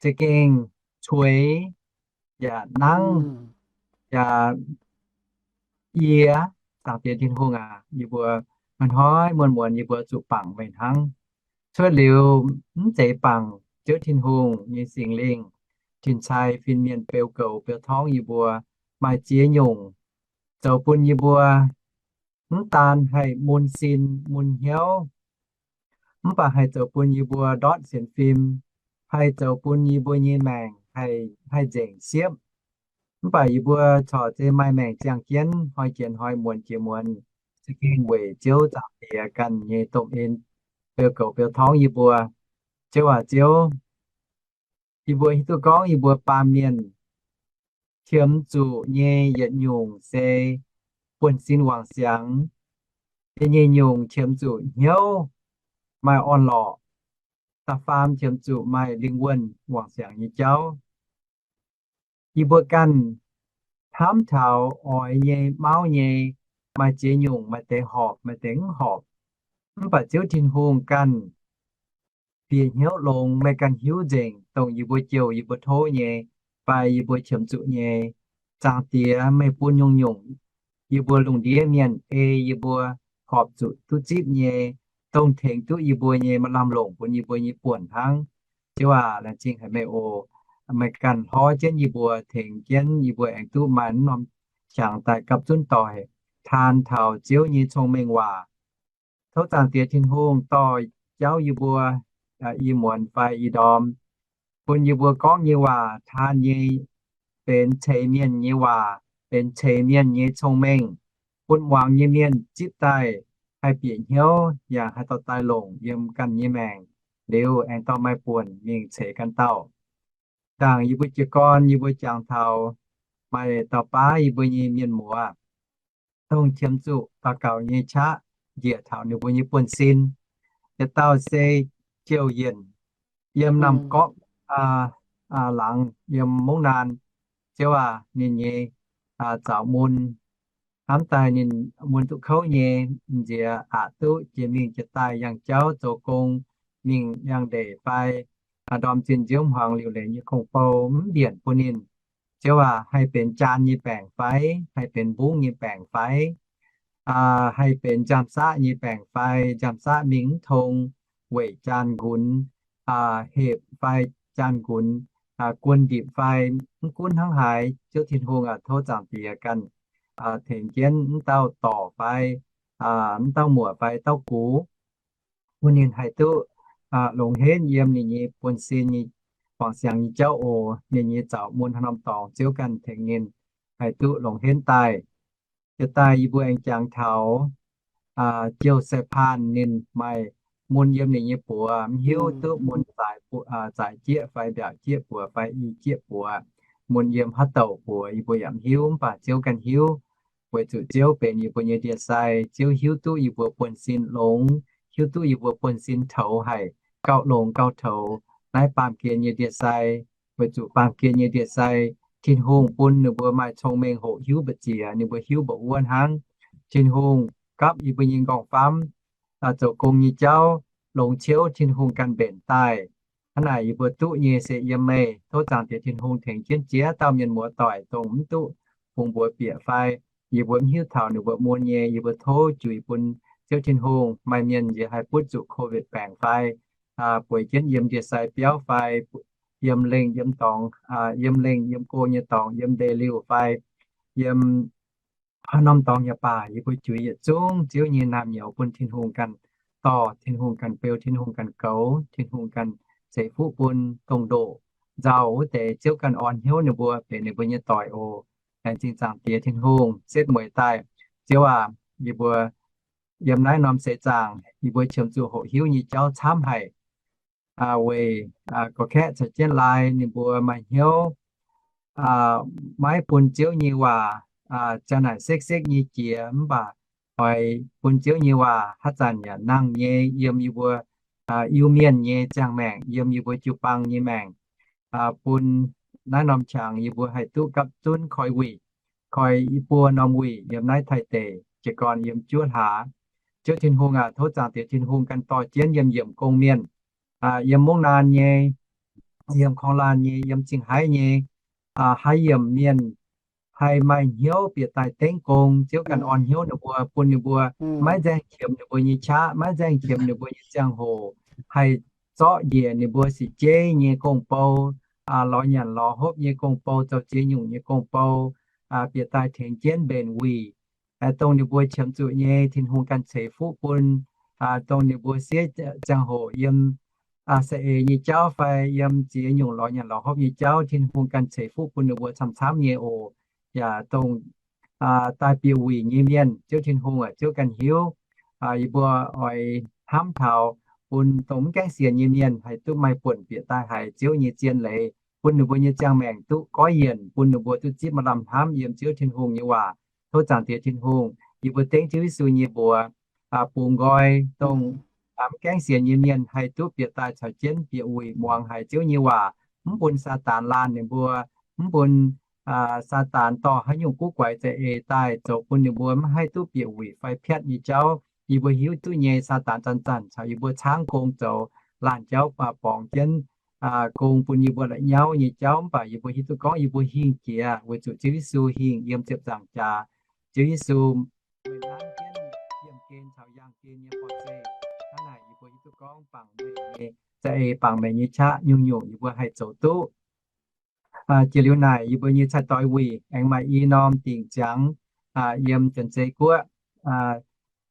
za'gengh cueix yaac nangv yaac yie, Zaangc Diex Tin-Hungh aac, yie mbuo hnoi-hnoi muonz-muonz yie mbuo zuqc bangc meih hnangv. Cuotv liuz mv zeiz bangc Ziouv Tin-Hungh nyei Singx Lingh tin-cai fin-mienh beu goux beu torngv yie mbuo, maaih ziex nyungc zoux bun yie mbuo mv daan haih mun sin mun hnyouv, mv baac haih zoux bun yie mbuo ndortv sienx fim, haih zoux bun yie mbuo nyei maengc haih, haih nzengc siepv. Mv baac yie mbuo corc zeiz maaih maengc ziangh jienv, hnoi jiex hnoi, muonz jiex muonz, za'gengh weic Ziouv Zaangc Diex ganh nyei domh en beu goux beu torngv yie mbuo. Ziouv aac Ziouv, yie mbuo hiuv duqv gorngv yie mbuo baamh mienh qiemx zuqc nyei yietc nyungc se buonv-sin wangc siangx. Da'nyeic nyungc qiemx zuqc hnyouv maaih orn-lorqc. Da'faam qiemx zuqc maaih lingh wuonh wangc siangx nyei jauv. Yie mbuo ganh hnamv taux oix nyei mauv nyei, maaih ziex nyungc, maaih deix horpc, maaih deix mv horpc. Mv baac Ziouv Tin-Hungh ganh bieqc hnyouv longx, meih ganh hiuv nzengc dongh yie mbuo jouh, yie mbuo tov nyei, fai yie mbuo qiemx zuqc nyei. Zaangc Diex, meih bun nyungc-nyungc yie mbuo lungh ndiev mienh ei yie mbuo horpc zuqc duqv zipv nyei, dongh tengx duqv yie mbuo nyei maaih lamh longc bun yie mbuo nyei buonc hnangv. Ziouv aac, laengz zingh haic meih oc. Meih ganh hlorv jienv yie mbuo, tengx jienv yie mbuo aengx duqv maaih mv norm qangx daaih gapv zunv doic, taan taux Ziouv nyei cong-mengh waac. Tov Zaangc Diex Tin-Hungh dorh jauv yie mbuo, i muonz fai i ndorm, bun yie mbuo gorngv nyei waac taan nyei benx ceix mienh nyei waac, benx ceix mienh nyei cong-mengh, bun muangx nyei mienh zipv daaih haih bieqc hnyouv yaac haih dorh daaih longc yiem ganh nyei maengc, liuz aengx dorh maaih buonc mingh ceix ganh dauh. Ndaangc yie mbuo jiez gorn yie mbuo jangx taux maaih dauh baav yie mbuo nyei mienh muoz, dongh qiemx zuqc daux gaux nyei qaqv njiec taux ninh mbuo nyei buonv-sin. Yietc dauh se Jouh Yienc, yiem Naamh Gorqv laangz, yiem Mungv Naan. Ziouv aac, ninh nyei zaux mun hnamv daaih ninh mun duqv kouv nyei, nziex aqc duqv jiex mingh jiex daaih yangh jauv zoux gong, mingh yangh ndeic fai ndorm zinh nziouv hmuangx liuc leiz nyei kong-bou mv mbienc bun ninh. Ziouv aac, haih benx jaan nyei baengc fai, haih benx mbungv nyei baengc fai, haih benx njamv-saqv nyei baengc fai, njamv-saqv mingh mv tong, weic jaan nqunx hepc fai jaan nqunx guon ndipc fai, mv gunv hnangv haaix, Ziouv Tin-Hungh aac, tov Zaangc Diex ganh tengx jienv mv dauh dorc fai, mv dauh muoc fai dauh gux, bun ninh haih duqv longx henv yiem ninh nyei buonv-sin nyei wangc siangx nyei jauv oc. Ninh nyei zaux mun haaix norm dorngx Ziouv ganh tengx ninh haih duqv longx henv daaih. Yietc daaih yie mbuo aengx jangx taux Jouh Sai Paanh, ninh maaih mun yiem ninh nyei buoz, mv hiuv duqv mun zaaix jieqv fai mbiaauc jieqv buoz fai i jieqv buoz, mun yiem haaix douc buoz yie mbuo yaac mv hiuv, mv baac Ziouv ganh hiuv. Weic zuqc Ziouv benx yie mbuo nyei ndie-sai, Ziouv hiuv duqv yie mbuo buonv-sin longx, hiuv duqv yie mbuo buonv-sin toux haic, gauh longx gauh toux. Naaiv baamh gen nyei ndie-sai, weic zuqc baamh gen nyei ndie-sai, Tin-Hungh bun ninh mbuo maaih cong-mengh hoqc hiuv mbu'ziex, ninh mbuo hiuv mbu'wuov hnangv. Tin-Hungh gapv yie mbuo nyei nqorngv-famv, zoux gong nyei jauv longx ciouv Tin-Hungh ganh mbenc daaih. Hnangv naaic yie mbuo duqv nyei se yiem meih. Tov Zaangc Diex Tin-Hungh tengx jienv jiex dauh mienh muoz doic dongh mv duqv fungx mbuox bieqc fai yie mbuo mv hiuv taux ninh mbuo mun nyei, yie mbuo tov juix bun Ziouv Tin-Hungh. Maaih mienh nziex haih butv zuqc COVID baengc fai bueix jienv yiem ndie-sai biauv fai yiem lengh yiem dorngx, yiem lengh yiem go nyei dorngx, yiem ndeic-liuh fai yiem haaix norm dorngx yaac baac, yie mbuo juix yietc zungv Ziouv nyei naamh nyouz bun Tin-Hungh ganh dorh, Tin-Hungh ganh beu, Tin-Hungh ganh goux, Tin-Hungh ganh ceix fuqv bun dongh ndoqc nzauh wuov deix. Ziouv ganh orn hnyouv ninh mbuo, benx ninh mbuo nyei doic oc. Laengz zingh Zaangc Diex Tin-Hungh setv mueiz daaih. Ziouv aac, yie mbuo yiem naaiv norm seix zaangc yie mbuo qiemx zuqc hoqc hiuv nyei jauv camv haic. Weic gorx-kaeqv caux jienv laai ninh mbuo maaih hnyouv maiv bun Ziouv nyei waac ziang naaic sekv-sekv nyei jiex, mv baac oix bun Ziouv nyei waac haaix zanc yaac nangh nyei yiem yie mbuo Iu-Mienh nyei ziangh maengc, yiem yie mbuo jiu-baang nyei maengc, bun naaiv norm qangx yie mbuo haih duqv gapv zunv koi wuic, koi i buo norm wuic yiem naaiv Taiv deic, jiez gorn yiem juov hlaax. Ziouv Tin-Hungh aac, tov Zaangc Diex Tin-Hungh ganh dorh jienv yiem yiemc gong mienh, yiem mungv laanh nyei, yiem korng laanh nyei, yiem zingh haiv nyei, haaix yiemc mienh haih maaih hnyouv bieqc daaih dengv gong, Ziouv ganh orn hnyouv ninh mbuo, bun ninh mbuo maiv nzaeng qiemx ninh mbuo nyei qaqv, maiv nzaeng qiemx ninh mbuo nyei ziangh hoc, haih zorqv njiec ninh mbuo sic jeiv nyei gong-bou, lorz nyanc lorz hopv nyei gong-bou, zoux ziex nyungc nyei gong-bou, bieqc daaih tengx jienv mbenc wuic, dongh ninh mbuo qiemx zuqc nyei, Tin-Hungh ganh ceix fuqv bun. Dongh ninh mbuo siev ziangh hoc yiem saeng-eix nyei jauv fai yiem ziex nyungc lorz nyanc lorz hopv nyei jauv, Tin-Hungh ganh ceix fuqv bun ninh mbuo camv-camv nyei oc. Yaac dongh daaih bieqc wuic nyei mienh, Ziouv Tin-Hungh aac, Ziouv ganh hiuv. Yie mbuo oix hnamv taux bun dongh mv gaengh sienx nyei mienh haih duqv maaih buonc bieqc daaih haiz Ziouv nyei zien leiz, bun ninh mbuo nyei ziangh maengc duqv goiv yienc, bun ninh mbuo duqv zipv maaih lamh hnamv yiem Ziouv Tin-Hungh nyei waac. Tov Zaangc Diex Tin-Hungh, yie mbuo dengv Ziouv Yesu nyei mbuox bungx nqoi dongh mv gaengh sienx nyei mienh haih duqv bieqc daaih caux jienv bieqc wuic muangx haiz Ziouv nyei waac, mv bun Saadaan laanh ninh mbuo, mv bun Saadaan dorh haaix nyungc guv guaix za'eix daaih zoux bun ninh mbuo mv haih duqv bieqc wuic fai piatv nyei jauv. Yie mbuo hiuv duqv nyei, Saadaan zanc-zanc caux yie mbuo caangv gong zoux laanh jauv, borngz jienv gong bun yie mbuo la'nyauv nyei jauv. Mv baac yie mbuo hiuv duqv gorngv yie mbuo hingh jiex weic zuqc Ziouv Yesu hingh yiem ziepc nzaangc jaax. Ziouv Yesu meih nanv jienv yiemh gen caux yangh gen nyei forv-zeih. Hnangv naaic yie mbuo hiuv duqv gorngv bangc meih nyei za'eix, bangc meih nyei qaqv, nyungc-nyungc yie mbuo haih zoux duqv. Jiex liuz naaic yie mbuo nyei cai-doix wuic aengx maaih i norm dingc ziangx yiem Janx-Zei Guoqv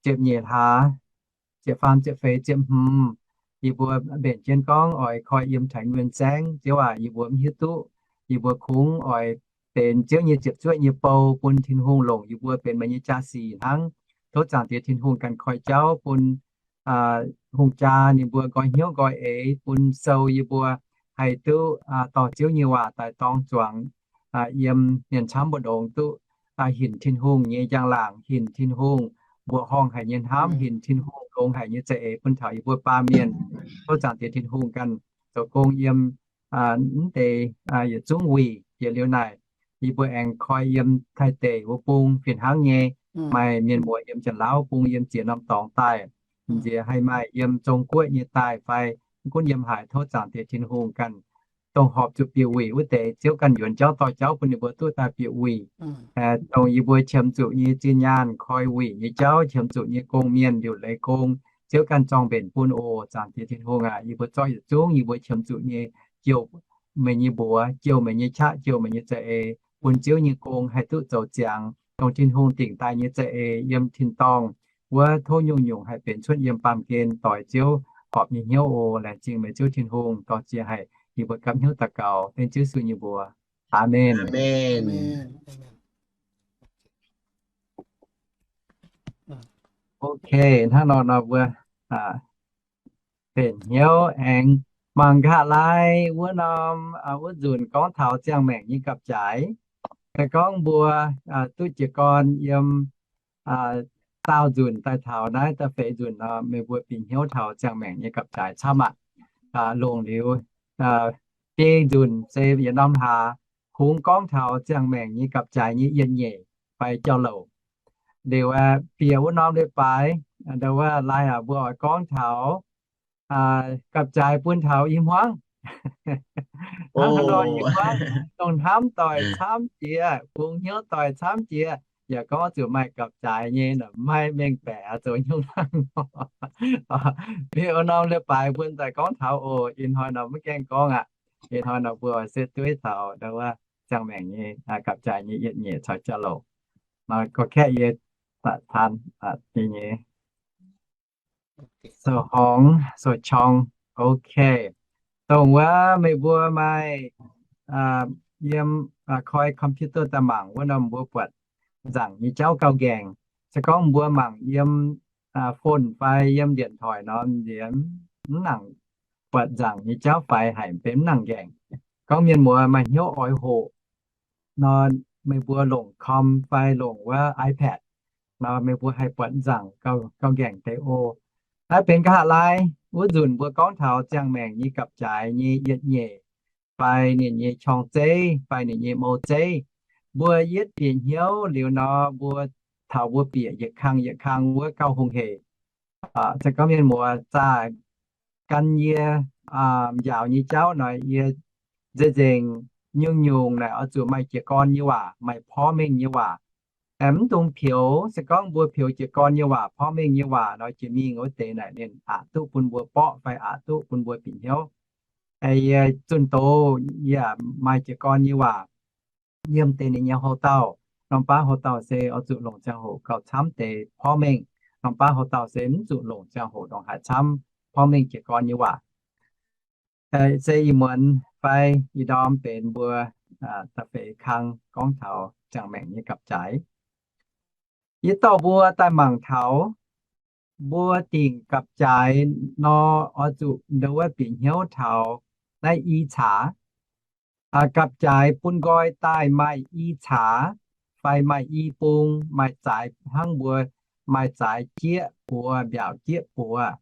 ziepc nyeic hlaax, ziepc faam, ziepc feix, ziepc hmz, yie mbuo mbenc jienv gorngv oix koi yiem Taiv Nguyen Saengv. Ziouv aac, yie mbuo mv hiuv duqv. Yie mbuo kungx oix benx Ziouv nyei ziepc zuoqv nyei bou bun Tin-Hungh longc yie mbuo benx meih nyei jaa-sic hnangv. Tov Zaangc Diex Tin-Hungh ganh koi jauv bun hungh jaa ninh mbuo nqoi hnyouv nqoi eix, bun sou yie mbuo haih duqv dorh Ziouv nyei waac daaih dorng zuangx yiem mienh camv mbu'ndongx duqv hinc Tin-Hungh nyei njang-laangc, hinc Tin-Hungh mbuoqc horngh haic nyei hnamv, hinc Tin-Hungh longx haic nyei za'eix bun taux yie mbuo baamh mienh. Tov Zaangc Diex Tin-Hungh ganh zoux gong yiem mv deix yietc zungv wuic. Jiex liuz naaic, yie mbuo aengx koi yiem Taiv deic wuov bung fih hnangv nyei, maaih mienh muoz yiem Janx-Lauv bung, yiem ziex norm dorngx daaih, nziex haih maaih yiem Zong Guoqv nyei daaih fai mv gunv yiem haaix, tov Zaangc Diex Tin-Hungh ganh dongh horpc zuqc bieqc wuic wuov deix, Ziouv ganh yuonx jauv dorh jauv bun ninh mbuo duqv daaih bieqc wuic. Dongh yie mbuo qiemx zuqc nyei zinh nyaanh koi wuic nyei jauv, qiemx zuqc nyei gong-mienh liuc leiz gong, Ziouv ganh zorng mbenc bun oc. Zaangc Diex Tin-Hungh aac, yie mbuo zorqv yietc zungv yie mbuo qiemx zuqc nyei jouh meih nyei mbuox, jouh meih nyei qaqv, jouh meih nyei za'eix, bun Ziouv nyei gong haih duqv zoux ziangx, dongh Tin-Hungh dingc daaih nyei za'eix yiem tin-dorngh wuov tov nyungc-nyungc haih benx cuotv yiem baamh gen doix Ziouv horpc nyei hnyouv oc. Laengz zingh meih Ziouv Tin-Hungh dorh ziex haic yie mbuo gapv hnyouv daux gaux dengv Ziouv Yesu nyei mbuox. Aamen. Ok, hnangv nor nor mbuo benx hnyouv aengx mangc nqa'haav lai wuov norm wuov nzunc gorngv taux ziangh maengc nyei gapv-jaaix. Se gorngv mbuo duqv jiez gorn yiem daauh nzunc daaih taux naaiv da'feix nzunc nor, meih mbuo bieqc hnyouv taux ziangh maengc nyei gapv-jaaix camv aqv. Longc liuz biei nzunc se yietc norm hlaax kungx gorngv taux ziangh maengc nyei gapv-jaaix nyei yietc nyeic fai jauv-louc. Liuz bieqc wuov norm leiz-baaix, ndau wuov lai aac, mbuo oix gorngv taux gapv-jaaix bun taux i hmuangv. Hnangv haaix nor i hmuangv dongh hnamv doic camv jiex, bungx hnyouv doic camv jiex, yaac gorngv zuqc maaih gapv-jaaix nyei, maiv mengh baeqc zoux hnyouv hnangv nor. Liuz wuov norm leiz-baaix mbuo daaih gorngv taux oc. Ih hnoi nor maiv gaengh gorngv aqv. Ih hnoi nor mbuo se dueiv taux ndau wuov ziangh maengc nyei gapv-jaaix nyei yietc nyeic caux jauv-louc. Nor gorngv kaeqv yie daaih taan nyei. So horngz, so qorng. Ok. Dongh wuov meih mbuo maaih yiem koi computer daaih mangc wuov norm mbuo buatc nzaangc nyei jauv gauh nqaengc. Se gorngv mbuo mangc yiem phone fai yiem điện thoại nor, nziex mv nangc buatc nzaangc nyei jauv faix haic, benx mv nangc nqaengc. Gorngv mienh muoz maaih hnyouv oix hoqc nor, meih mbuo longc com fai longc wuov iPad nor, meih mbuo haih buatc nzaangc gauh nqaengc deix oc. Naaiv benx nqa'haav laai wuov nzunc mbuo gorngv taux ziangh maengc nyei gapv-jaaix nyei yietc nyeic fai ninh nyei qorng-zeiv fai ninh nyei mou-zeiv. Mbuo yietv bieqc hnyouv liuz nor, mbuo taux mbuo bieqc yietc kang yietc kang wuov gauh hungh heic. se gorngv mienh muoz zaah gan yie njaaux nyei jauv nor, yie nzengc-nzengc nyungc-nyungc naaic oix zuqc maaih jiez gorn nyei waac, maaih porv mengh nyei waac. Mv dungx peux, se gorngv mbuo peux jiez gorn nyei waac, porv mengh nyei waac nor, jiex mingh wuov deix naaic ninh aqc duqv bun mbuo borqv fai aqc duqv bun mbuo bieqc hnyouv. Yie zunh doz yaac maaih jiez gorn nyei waac yiem deix ninh nyei houc dauh. Norm baav houc dauh se oix zuqc longc ziangh hoc gauh camv deix porv mengh. Norm baav houc dauh se mv zuqc longc ziangh hoc ndongc haaix camv porv mengh jiez gorn nyei waac. Se ih muonz fai ih ndorm benx mbuo da'feix kang gorngv taux ziangh maengc nyei gapv-jaaix. Yie dorh mbuo daaih mangc taux mbuo dingc gapv-jaaix nor, oix zuqc ndo wuov bieqc hnyouv taux naaiv i caax. Gapv-jaaix bun nqoi daaih maaih i caax fai maaih i bung, maaih zaaix hnangv mbuo maaih zaaix jieqv buoz, mbiaauc jieqv buoz,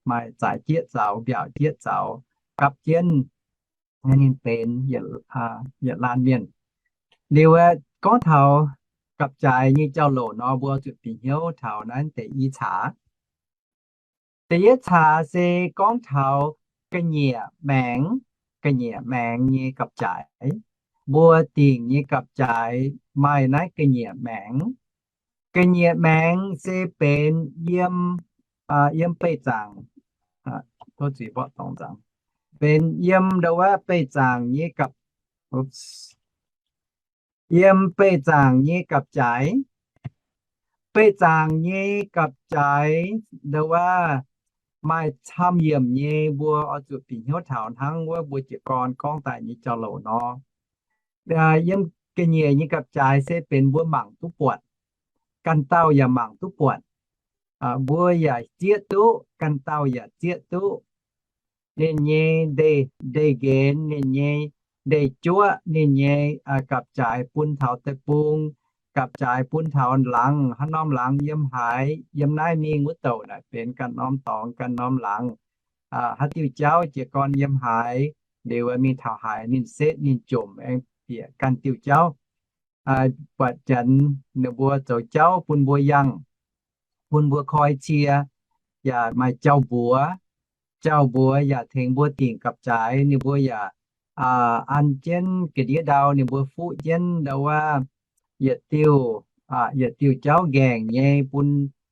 maaih zaaix jieqv zaux, mbiaauc jieqv zaux, gapv jienv ninh benx yietc laanh mienh. Liuz gorngv taux gapv-jaaix nyei jauv-louc nor, mbuo zuqc bieqc hnyouv taux naaiv deix i caax. Da'yietv caax se gorngv taux ga'nyiec maengx, ga'nyiec maengx nyei gapv-jaaix. Mbuo dingc nyei gapv-jaaix maaih naaiv ga'nyiec maengx. Ga'nyiec maengx se benx yiem, yiem beih zaangc, benx yiem ndo wuov beih zaangc nyei gapv, yiem beih zaangc nyei gapv-jaaix. Beih zaangc nyei gapv-jaaix ndo wuov maaih camv yiemc nyei, mbuo oix zuqc bieqc hnyouv taux hnangv wuov mbuo jiez gorn gorngv daaih nyei jauv-louc nor. Yiem ga'nyiec nyei gapv-jaaix se benx mbuo mangc duqv buatc, ganh dauh yaac mangc duqv buatc. Mbuo yaac zieqv duqv, ganh dauh yaac zieqv duqv. Ninh nyei ndeic-nqenx, ninh nyei ndeic-juoqv, ninh nyei gapv-jaaix bun taux deic-bung, gapv-jaaix bun taux laangz, haaix norm laangz yiem haaix, yiem naaiv mingh wuov douc naaic benx ganh norm dorngx ganh norm laangz. Haaix diuh jauv jiez gorn yiem haaix, liuz mingh taux haaix ninh setv ninh jomc aengx bieqc ganh diuh jauv. Buatc janx ninh mbuo zoux jauv bun mbuo yangh, bun mbuo koi cie, yaac maaih jauv-mbuox. Jauv-mbuox yaac tengx mbuo dingc gapv-jaaix. Ninh mbuo yaac an jienv ga'ndiev ndau, ninh mbuo fuqv jienv ndau wuov yietc diuh, yietc diuh jauv nqaengc nyei bun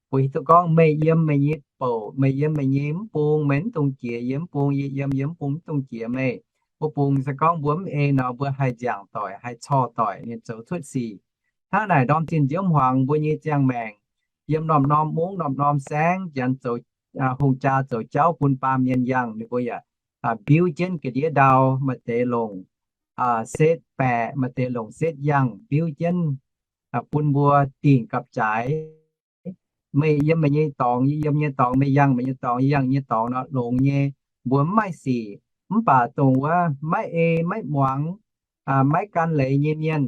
mbuo hiuv duqv gorngv meih yiem meih nyei bouc, meih yiem meih nyei mv bung, meih mv dungx jiex yie mv bung, yie yiem yie mv bung, mv dungx jiex meih. Wuov bung se gorngv mbuo mv ei nor, mbuo haih nziangc doic, haih corc doic ninh zoux cuotv sic. Hnangv naaic ndorm zinh nziouv hmuangx mbuo nyei ziangh maengc, yiem norm-norm mungv norm-norm saengv, janx zoux, hungh jaa zoux jauv bun baamh mienh yangh, ninh mbuo yaac mbiuv jienv ga'ndiev ndau, maaih deix longc setv baeqc, maaih deix longc setv yangh, mbiuv jienv bun mbuo dingc gapv-jaaix. Meih yiem meih nyei dorngx, yie yiem nyei dorngx, meih yangh meih nyei dorngx, yie yangh nyei dorngx nor longx nyei, mbuo mv maaih sic. Mv baac dongh wuov maiv ei maiv muangx, maiv gan leiz nyei mienh,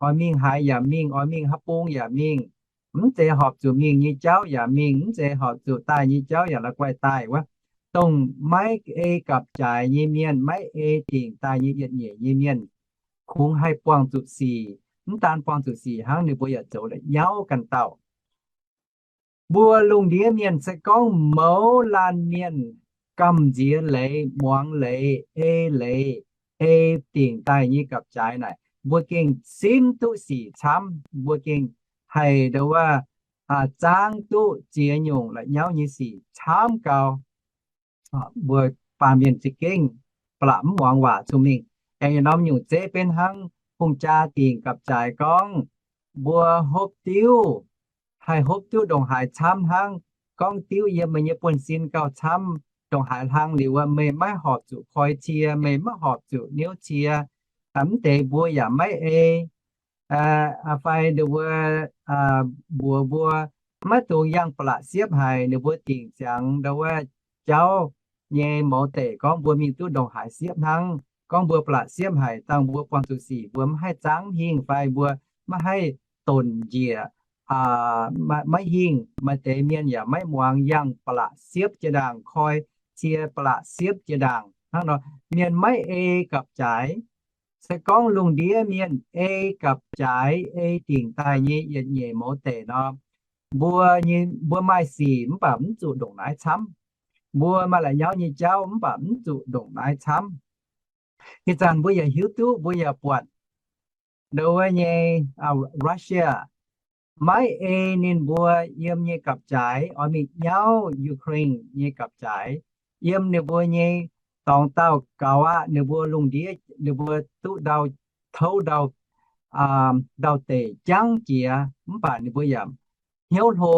oix mingh haaix yaac mingh, oix mingh haaix bung yaac mingh, mv zeiz horpc zuqc mingh nyei jauv yaac mingh, mv zeiz horpc zuqc daaih nyei jauv yaac la'guaih daaih wuov. Dongh maiv ei gapv-jaaix nyei mienh, maiv ei dingc daaih nyei yietc nyeic nyei mienh, kungx haih buangh zuqc sic. Mv daan buangh zuqc sic hnangv, ninh mbuo yaac zoux la'nyauv ganh dauh. Mbuo lungh ndiev mienh se gorngv mouz laanh mienh gamh nziex leiz, muangx leiz, ei leiz, ei dingc daaih nyei gapv-jaaix naaic, mbuo gengh simv duqv sic camv. Mbuo gengh haih ndo wuov zaangv duqv ziex nyungc la'nyauv nyei sic camv gau. Mbuo baamh mienh za'gengh ba'laqc mv muangx waac cun mingh. Aengx yietc norm nyungc zeiv benx hnangv hungh jaa dingc gapv-jaaix gorngv, mbuo hopv diuv haih hopv duqv ndongc haaix camv hnangv. Gorngv diuv yiem meih nyei buonv-sin gauh camv ndongc haaix hlang liuz wuov, meih maiv horpc zuqc koi cie, meih maiv horpc zuqc niouv cie. Mv deix mbuo yaac maiv ei fai ndo wuov mbuox mbuo maiv dungx yangh ba'laqc siepv haic. Ninh mbuo dingc ziangx ndo wuov jauv nyei mouz deic gorngv mbuo mingh duqv ndongc haaix siepv hnangv. Gorngv mbuo ba'laqc siepv haic dangh mbuo buangh zuqc sic, mbuo maiv haih zaangv hingh fai mbuo maiv haih donc njiec maiv hingh. Maaih deix mienh yaac maiv muangx, yangh ba'laqc siepv jiex ndaangc, koi cie ba'laqc siepv jiex ndaangc hnangv nor. Mienh maiv ei gapv-jaaix. Se gorngv lungh ndiev mienh ei gapv-jaaix, ei dingc daaih nyei yietc nyeic mouz deic nor, Mbuo nyei, mbuo maaih sic mv baac mv zuqc ndongc naaiv camv. Mbuo maaih la'nyauv nyei jauv mv baac mv zuqc ndongc naaiv camv. Ih zanc mbuo yaac hiuv duqv, mbuo yaac buatc ndo wuov nyei Russia maiv ei ninh mbuo yiem nyei gapv-jaaix oix mingh nyauv Ukraine nyei gapv-jaaix, yiem ninh mbuo nyei dorngx dauh gaux aqv, ninh mbuo lungh ndiev ninh mbuo duqv ndau, touv ndau, ndau-deic jangv jiex, mv baac ninh mbuo yaac hnyouv hlo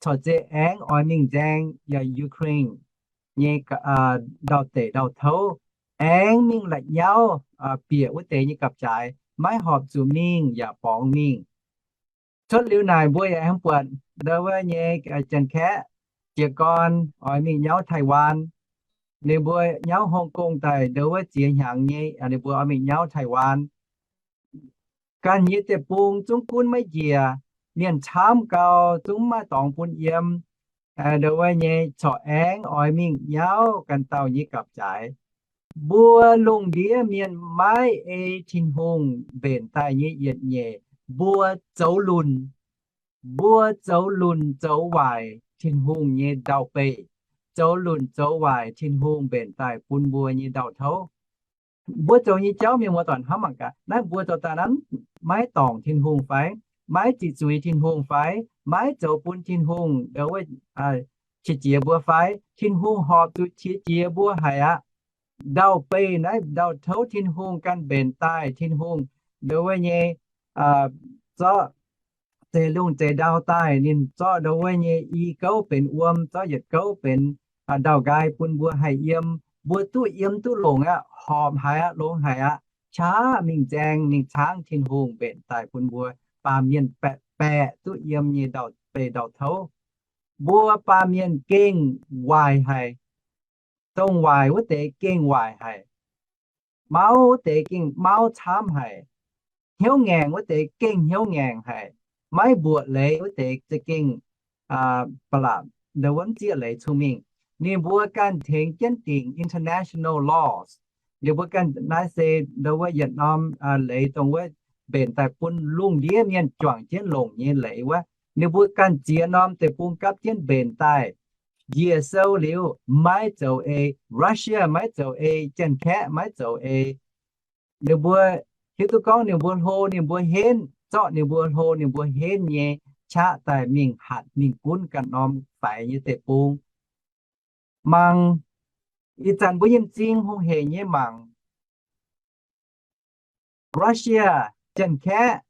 corc zeiz aengx oix mingh nzaeng yaac Ukraine nyei ndau-deic ndau-touv, aengx mingh la'nyauv bieqc wuov deix nyei gapv-jaaix, maiv horpc zuqc mingh yaac borngz mingh. Cuotv liuz naaic mbuo yaac aengx buatc ndo wuov nyei Janx-Kaeqv jiez gorn oix mingh nyauv Taiwan. Ninh mbuo nyauv Hong Kong daaih ndo wuov ziex hnyangx nyei, ninh mbuo oix mingh nyauv Taiwan. Ganh nyei deic-bung zungv gunv maiv njiec, mienh camv gau zungv maiv maaih dorngx bun yiem. Ndo wuov nyei corc aengx oix mingh nyauv ganh dauh nyei gapv-jaaix. Mbuo lungh ndiev mienh maiv ei Tin-Hungh mbenc daaih nyei yietc nyeic, mbuo zoux lunc. Mbuo zoux lunc zoux waaic Tin-Hungh nyei ndau-beih, zoux lunc zoux waaic Tin-Hungh mbenc daaih bun mbuo nyei ndau-touv. Mbuo zoux nyei jauv mienh muoz-doic hnamv mangc gaax, naaiv mbuo zoux daaih naaiv maiv dorngc Tin-Hungh fai? Maiv ziqc zuiz Tin-Hungh fai? Maiv zoux bun Tin-Hungh ndo wuov qiex jiez mbuo fai? Tin-Hungh horpc zuqc qiex jiez mbuo haic aqv. Ndau-beih naaiv ndau-touv Tin-Hungh ganh mbenc daaih, Tin-Hungh ndo wuov nyei zorqv zeix lungh zeix ndau daaih, ninh zorqv ndo wuov nyei i gouv benx wuom, zorqv yietc gouv benx ndau-nqaai bun mbuo haih yiem. Mbuo duqv yiem duqv longc aqv, horpc haic aqv, longx haic aqv. Qaqv mingh nzaeng mingh caangv Tin-Hungh mbenc daaih bun mbuo baamh mienh baeqc baeqc duqv yiem nyei ndau-beih ndau-touv. Mbuo baamh mienh gengh waaic haic. Dongh waaic wuov deix gengh waaic haic. Mauv wuov deix gengh mauv camv haic. Hnyouv ngaengc wuov deix gengh hnyouv ngaengc haic. Maiv mbuoqc leiz wuov deix za'gengh ba'laqc, ndo wuov mv zieqv leiz cong-mengh. Ninh mbuo ganh tengx jienv dingc international laws. Ninh mbuo ganh naaiv se ndo wuov yietc norm leiz dongh wuov mbenc daaih bun lungh ndiev mienh juangc jienv longc nyei leiz wuov. Ninh mbuo ganh ziex norm deic-bung gapv jienv mbenc daaih. Njiec sou liuz maiv zoux ei Russia, maiv zoux ei Janx-Kaeqv, maiv zoux ei. Ninh mbuo hiuv duqv gorngv ninh mbuo hlo ninh mbuo henv, zorqv ninh mbuo hlo ninh mbuo henv nyei qaqv daaih mingh hatc mingh gunv ganh norm faix nyei deic-bung. Mangc, ih zanc mbuo yiem m'zing hungh heic nyei mangc, Russia, Janx-Kaeqv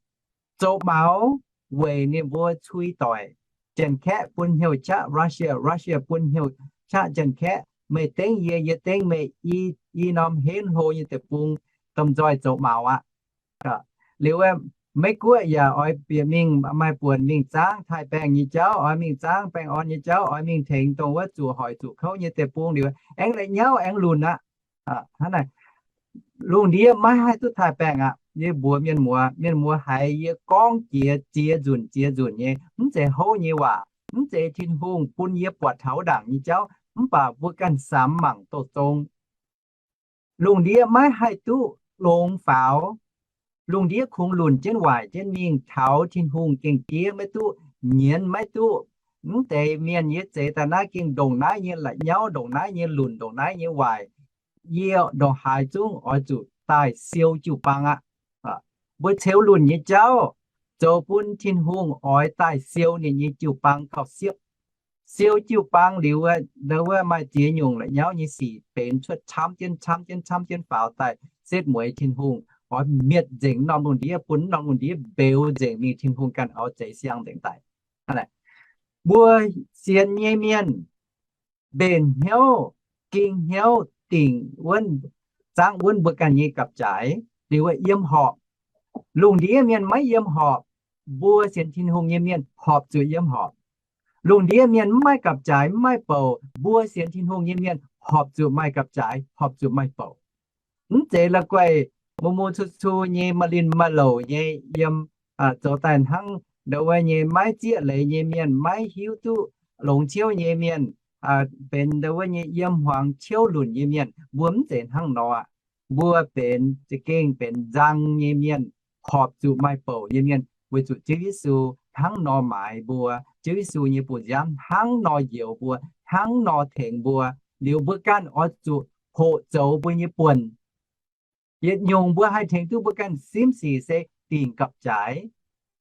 zoux maux weic ninh mbuo cui doic. Janx-Kaeqv bun hnyouv qaqv Russia, Russia bun hnyouv qaqv Janx-Kaeqv. Meih dengv yie, yie dengv meih, i, i norm henv hlo nyei deic-bung domh nzoih zoux maux aqv. Liuz, Meiv-Guoqv yaac oix bieqc mingh maaih buonc mingh zaangv taaih-baengh nyei jauv, oix mingh zaangv baengh orn nyei jauv, oix mingh tengx dongh wuov zuqc hoic zuqc kouv nyei deic-bung liuz, aengx la'nyauv aengx lunc aqv. Lungh ndiev maiv haih duqv taaih-baengh aqv. Yie mbuox mienh muoz, mienh muoz haiz yie gorngv jiex ziex nzunc ziex nzunc nyei, mv zeiz houv nyei waac, mv zeiz Tin-Hungh bun yie buatc taux ndaangc nyei jauv, mv baac mbuo ganh samx mangc douz zong. Lungh ndiev maiv haih duqv longx faaux. Lungh ndiev kungx lunc jienv waaic jienv mingh taux Tin-Hungh gengh diev maiv duqv, nyienz maiv duqv. Mv deix mienh yie zeix daaih naaiv gengh ndongc naaiv nyei la'nyauv, ndongc naaiv nyei lunc, ndongc naaiv nyei waaic. Yie ndongc haaix zungv oix zuqc daaih siou jiu-baang aqv. Mbuo ceux lunc nyei jauv zoux bun Tin-Hungh oix daaih siou ninh nyei jiu-baang gauh siepv. Siou jiu-baang liuz, ndo wuov maaih ziex nyungc la'nyauv nyei sic benx cuotv camv jienv, camv jienv, camv jienv faaux daaih setv mueiz Tin-Hungh oix mietc nzengc norm lungh ndiev, bun norm lungh ndiev mbeux nzengc mingh, Tin-Hungh ganh oix zeix siang nzengc daaih. Mbuo sienx nyei mienh mbenc hnyouv, ging hnyouv dingc wuonv, zaangv wuonv mbuo ganh nyei gapv-jaaix liuz yiem horpc. Lungh ndiev mienh maiv yiem horpc. Mbuo sienx Tin-Hungh nyei mienh horpc zuqc yiem horpc. Lungh ndiev mienh mv maaih gapv-jaaix mv maaih bouc. Mbuo sienx Tin-Hungh nyei mienh horpc zuqc maaih gapv-jaaix, horpc zuqc maaih bouc. Mv zeiz la'guaih mu mu cu cu nyei maaih linh maaih louc nyei yiem, zoux daaih hnangv ndo wuov nyei maiv zieqv leiz nyei mienh, maiv hiuv duqv longx ciouv nyei mienh, benx ndo wuov nyei yiem hmuangx ciouv lunc nyei mienh. Mbuo mv zeiz hnangv nor aqv. Mbuo benx za'gengh benx nzang nyei mienh, horpc zuqc maaih bouc nyei mienh weic zuqc Ziouv Yesu hnangv nor maaiz mbuo, Ziouv Yesu nyei bu nziaamv hnangv nor njoux mbuo, hnangv nor tengx mbuo, liuz mbuo ganh oix zuqc hoqc zoux mbuo nyei buonc. Yietc nyungc mbuo haih tengx duqv mbuo ganh simv sic se dingc gapv-jaaix.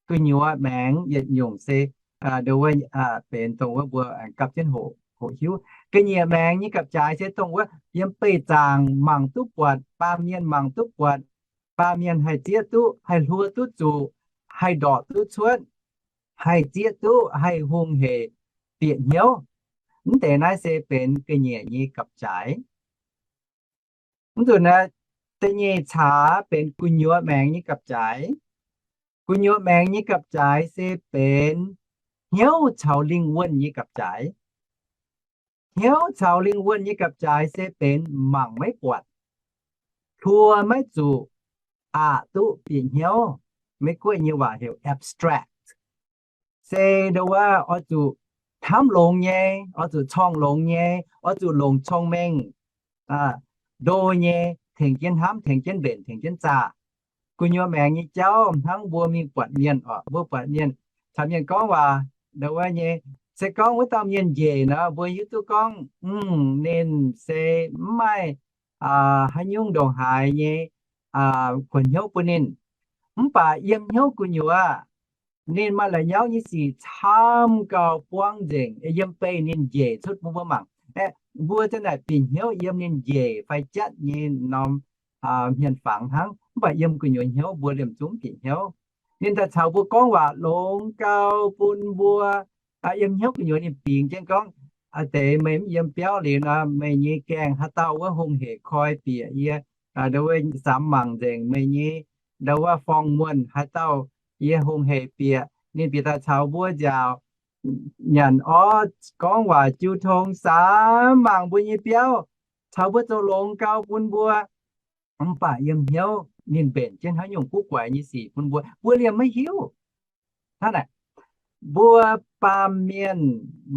Gu'nyuoz maengx yietc nyungc se, aa, ndo wuov, aa, benx dongh wuov mbuo, aa, gapv jienv hoqc, hoqc hiuv. Ga'nyiec maengx nyei gapv-jaaix se dongh wuov yiem beih zaangc mangc duqv buatc, baamh mienh mangc duqv buatc, baamh mienh haih zieqv duqv, haih hluo duqv zuqc, haih ndorqc duqv cuotv, haih zieqv duqv, haih hungh hec bieqc hnyouv. Mv deix naaiv se benx ga'nyiec nyei gapv-jaaix. Mv nzunc naaiv, da'nyeic caax benx gu'nyuoz maengx nyei gapv-jaaix. Gu'nyuoz maengx nyei gapv-jaaix se benx hnyouv caux lingh wuonh nyei gapv-jaaix. Hnyouv caux lingh wuonh nyei gapv-jaaix se benx mangc maiv buatc, hluo maiv zuqc, aqc duqv bieqc hnyouv. Meiv Guoqv nyei waac heuc abstract. Se ndo wuov oix zuqc hnamv longx nyei, oix zuqc corng longx nyei, oix zuqc longc cong-mengh, aa, ndo nyei, tengx jienv hnamv, tengx jienv mbenc, tengx jienv zaah. Gu'nyuoz maengx nyei jauv hnangv mbuo mingh buatc mienh oc, mbuo buatc mienh, caux mienh gorngv waac, ndo wuov nyei, se gorngv wuov dauh mienh njiec nor, mbuo hiuv duqv gorngv, mm, ninh se mv maaih, aa, haaix nyungc ndongc haaix nyei, aa, kuonx hnyouv bun ninh. Mv baac yiem hnyouv gu'nyuoz, ninh maaih la'nyauv nyei sic camv gau buangv nzengc, yiem beih ninh njiec cuotv bun mbuo mangc. Aeqv, mbuo zanc naaic bieqc hnyouv yiem ninh njiec fai jatv nyei norm, aa, hmien fangx hnangv, mv baac yiem gu'nyuoz hnyouv mbuo liemh zungv bieqc hnyouv. Ninh daaih caux mbuo gorngv waac longx gau bun mbuo, aa, yiem hnyouv gu'nyuoz ninh bingx jienv gorngv, aa, deix meih mv yiem biauv liuz nor, meih nyei gaengh haaix dauh wuov hungh hec koi bieqc yie, aa, ndo wuov samx mangc nzengc meih nyei, ndo wuov forng-muonh haaix dauh yie hungh hec bieqc. Ninh bieqc daaih caux mbuo nziaauc nyanc orv gorngv waac jiu tong samx mangc mbuo nyei biauv, caux mbuo zoux longx gau bun mbuo. Mv baac yiem hnyouv ninh mbenc jienv haaix nyungc guv guaix nyei sic bun mbuo, mbuo liemh maiv hiuv. Hnangv naaic, mbuo baamh mienh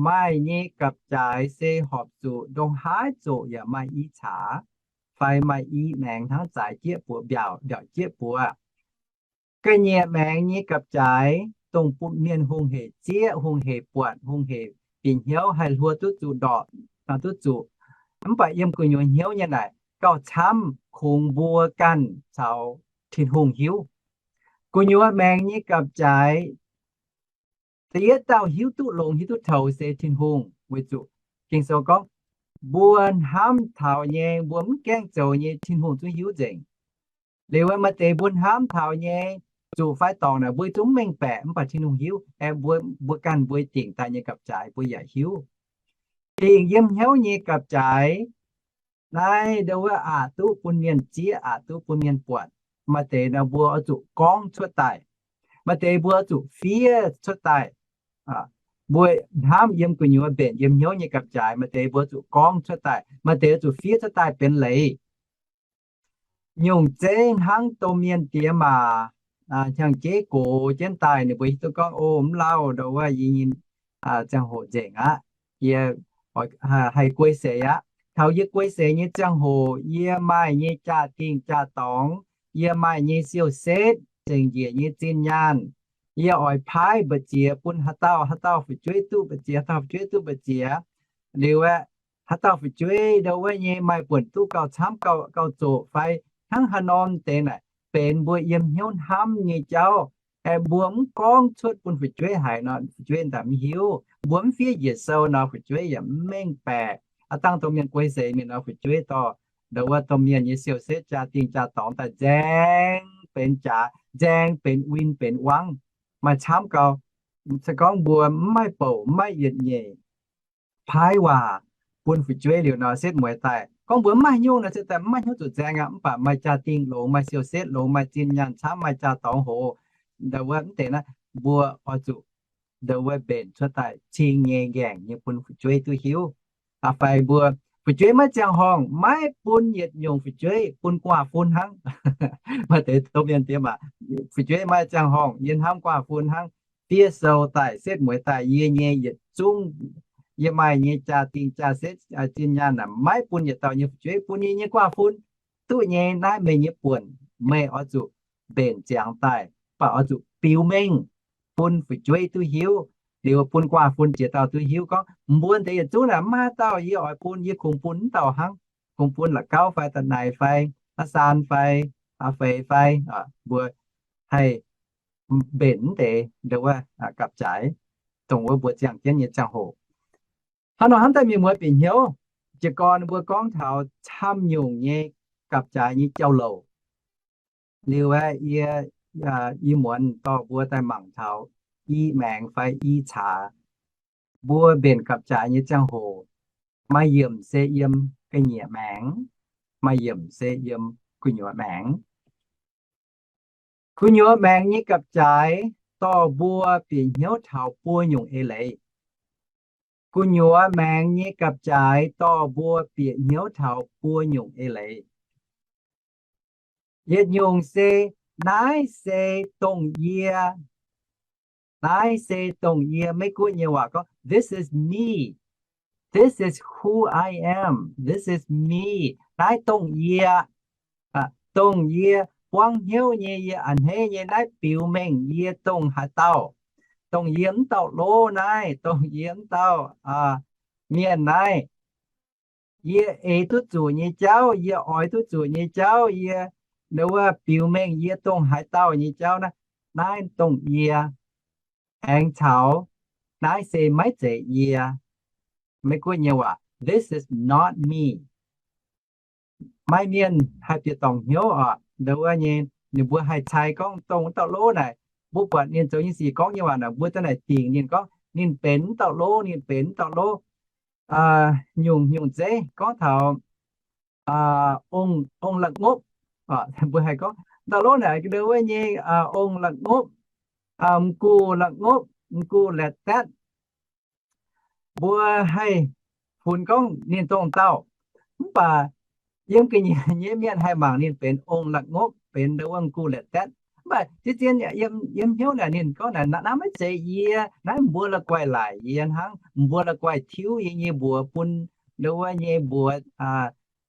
maaih nyei gapv-jaaix se horpc zuqc ndongc haaix zoqc yaac maaih i caax, fai maaih i maengx hnangv zaaix jieqv buoz mbiaauc, mbiaauc jieqv buoz. Ga'nyiec maengx nyei gapv-jaaix dongh bun mienh hungh hec zieqv, hungh hec buatc, hungh hec bieqc hnyouv, haih hluo duqv zuqc ndorqc, aa, duqv zuqc. Mv baac yiem gu'nyuoz hnyouv nyei naaic gauh camv kungx mbuo ganh caux Tin-Hungh hiuv. Gu'nyuoz maengx nyei gapv-jaaix, da'yietv dauh hiuv duqv longx hiuv duqv toux se Tin-Hungh. Weic zuqc Ging-Sou gorngv, mbuo hnamv taux nyei, mbuo mv gaengh zoux nyei, Tin-Hungh zungv hiuv nzengc. Liuz maaih deix mbuo hnamv taux nyei, zuqc fai dorngc naaic mbuo zungv mv mengh baeqc, mv baac Tin-Hungh hiuv. Aeqv, mbuo, mbuo ganh mbuo dingc daaih nyei gapv-jaaix mbuo yaac hiuv. Dingc yiem hnyouv nyei gapv-jaaix, naaiv ndo wuov aqc duqv bun mienh zieqv, aqc duqv bun mienh buatc. Maaih deix nor mbuo oix zuqc gorngv cuotv daaih. Maaih deix mbuo oix zuqc fiev cuotv daaih. Mbuo hnamv yiem gu'nyuoz mbenc yiem hnyouv nyei gapv-jaaix, maaih deix mbuo zuqc gorngv cuotv daaih, maaih deix zuqc fiev cuotv daaih benx leiz. Nyungc zeiv hnangv domh mienh diex maac, aa, hnyangx-jeiv gox jienv daaih, ninh mbuo hiuv duqv gorngv, o, mv lauh, ndo wuov yie nyei, aa, ziangh hoc nzengc aqv. Yie haih guei seix aqv. Taux yie guei seix nyei ziangh hoc, yie maaih nyei jaa-dingh jaa-dorngx, yie maaih nyei siou-setv, zengc njiec nyei zinh nyaanh, yie oix paaiv mbu'ziex bun haaix dauh haaix dauh fu'jueiv duqv mbu'ziex, haaix dauh fu'jueiv duqv mbu'ziex. Liuz aeqv, haaix dauh fu'jueiv ndo wuov nyei maaih buonc duqv gauh camv gauh, gauh zoqc fai hnangv haaix norm deix naaic, benx mbuo yiem hnyouv hnamv nyei jauv. Aeqv, mbuo mv gorngv cuotv bun fu'jueiv haiz nor, fu'jueiv daaih mv hiuv. Mbuo mv fiev njiec sou nor, fu'jueiv yaac mv mengh baeqc. Aa, dangh domh mienh guei seix mingh nor, fu'jueiv dorh ndo wuov domh mienh nyei siou-setv jaa-dingh jaa-dorngx daaih nzaeng benx jaax, nzaeng benx win benx wangv, maaih camv gau. Se gorngv mbuo mv maaih bouc, mv maaih yietc nyeic paaiv waac bun fu'jueiv liuz nor, setv mueiz daaih. Gorngv mbuo mv maaih hnyouv nor, setv daaih mv maaih hnyouv zuqc nzaeng aqv. Mv baac maaih jaa-dingh longx, maaih siou-setv longx, maaih zinh nyaanh camv, maaih jaa-dorngx hoc, ndo wuov mv deix naaiv, mbuo oix zuqc ndo wuov mbenc cuotv daaih cing nyei nqaengc nyei bun fu'jueiv duqv hiuv. Aa, fai mbuo fu'jueiv maiv ziangh horngh, maiv bun yietc nyungc fu'jueiv, bun gu'nguaaz-fun hnangv. Maaih deix domh mienh diex maac, fu'jueiv maiv ziangh horngh, yie hnamv gu'nguaaz-fun hnangv. Fiev sou daaih, setv mueiz daaih yie nyei yietc zungv, yie maaih nyei jaa-dingh jaa-setv, aa, zinh nyaanh naaic, maiv bun yietc dauh nyei fu'jueiv, bun yie nyei gu'nguaaz-fun. Duqv nyei, naaiv meih nyei buonc, meih oix zuqc mbenc ziangx daaih, mv baac oix zuqc biux mengh. bun fu'jueiv duqv hiuv, liuz bun guaav fun ziex dauh duqv hiuv gorngv, mbuo deix yietc zungv naaic mv maaih haaix dauh yie oix bun, yie kungx bun mv dauh hnangv, kungx bun la'gauv fai da'naix fai a'saan fai a'feix fai, mbuo haih mbenc mv deix ndo wuov gapv-jaaix, dongh wuov mbuo ziangh jienv nyei ziangh hoc. Hnangv nor hnamv daaih mienh muoz bieqc hnyouv, jiez gorn mbuo gorngv taux camv nyungc nyei gapv-jaaix nyei jauv-louc. Liuz aeqv, yie, yie muonz dorh mbuo daaih mangc taux i maengx fai i caax. Mbuo mbenc gapv-jaaix nyei ziangh hoc, maaih yiemc se yiem ga'nyiec maengx, maaih yiemc se yiem gu'nyuoz maengx. Gu'nyuoz maengx nyei gapv-jaaix dorh mbuo bieqc hnyouv taux buo nyungc eix leiz. Gu'nyuoz maengx nyei gapv-jaaix dorh mbuo bieqc hnyouv taux buo nyungc eix leiz. Yietc nyungc se, naaiv se dongh yie. Naaiv se dongh yie. Meiv Guoqv nyei waac gorngv, this is me. This is who I am. This is me. Naaiv dongh yie. Dongh yie buangv hnyouv nyei, yie a'hneiv nyei, naaiv biux mengh yie dongh haaix dauh. Dongh yie mv dauh lov naaiv, dongh yie mv dauh mienh naaiv. Yie eix duqv zuqc nyei jauv, yie oix duqv zuqc nyei jauv, yie, wuov, biux mengh yie dongh haaix dauh nyei jauv naaiv, naaiv dongh yie. Aengx caux naaiv se maiv zeiz yie. Meiv Guoqv nyei waac, this is not me. Maaih mienh haih bieqc dorngc hnyouv oc, ndo wuov nyei, ninh mbuo haih cai gorngv dongh wuov dauh lov naaic, mbuo buatc ninh zoux nyei sic gorngv nyei waac naaic, mbuo daaih naaic dingc ninh gorngv ninh benx wuov dauh lov, ninh benx wuov dauh lov. Nyungc-nyungc zeiv gorngv taux ong, ong la'ngopv. Mbuo haih gorngv dauh lov naaic ndo wuov nyei ong la'ngopv, m'gux la'ngopv, m'gux laetc daetv. Mbuo haih funx gorngv ninh dongh dauh, mv baac yiem ga'nyiec nyei mienh haih mangc ninh benx ong la'ngopv, benx ndo wuov m'gux laetc daetv. Mv baac zien-zien yiem hnyouv naaic ninh gorngv naaic, naaiv maiv zeiz yie, naaiv mbuo la'guaih laaic yie hnangv, mbuo la'guaih tiuv yie nyei mbuox bun ndo wuov nyei mbuox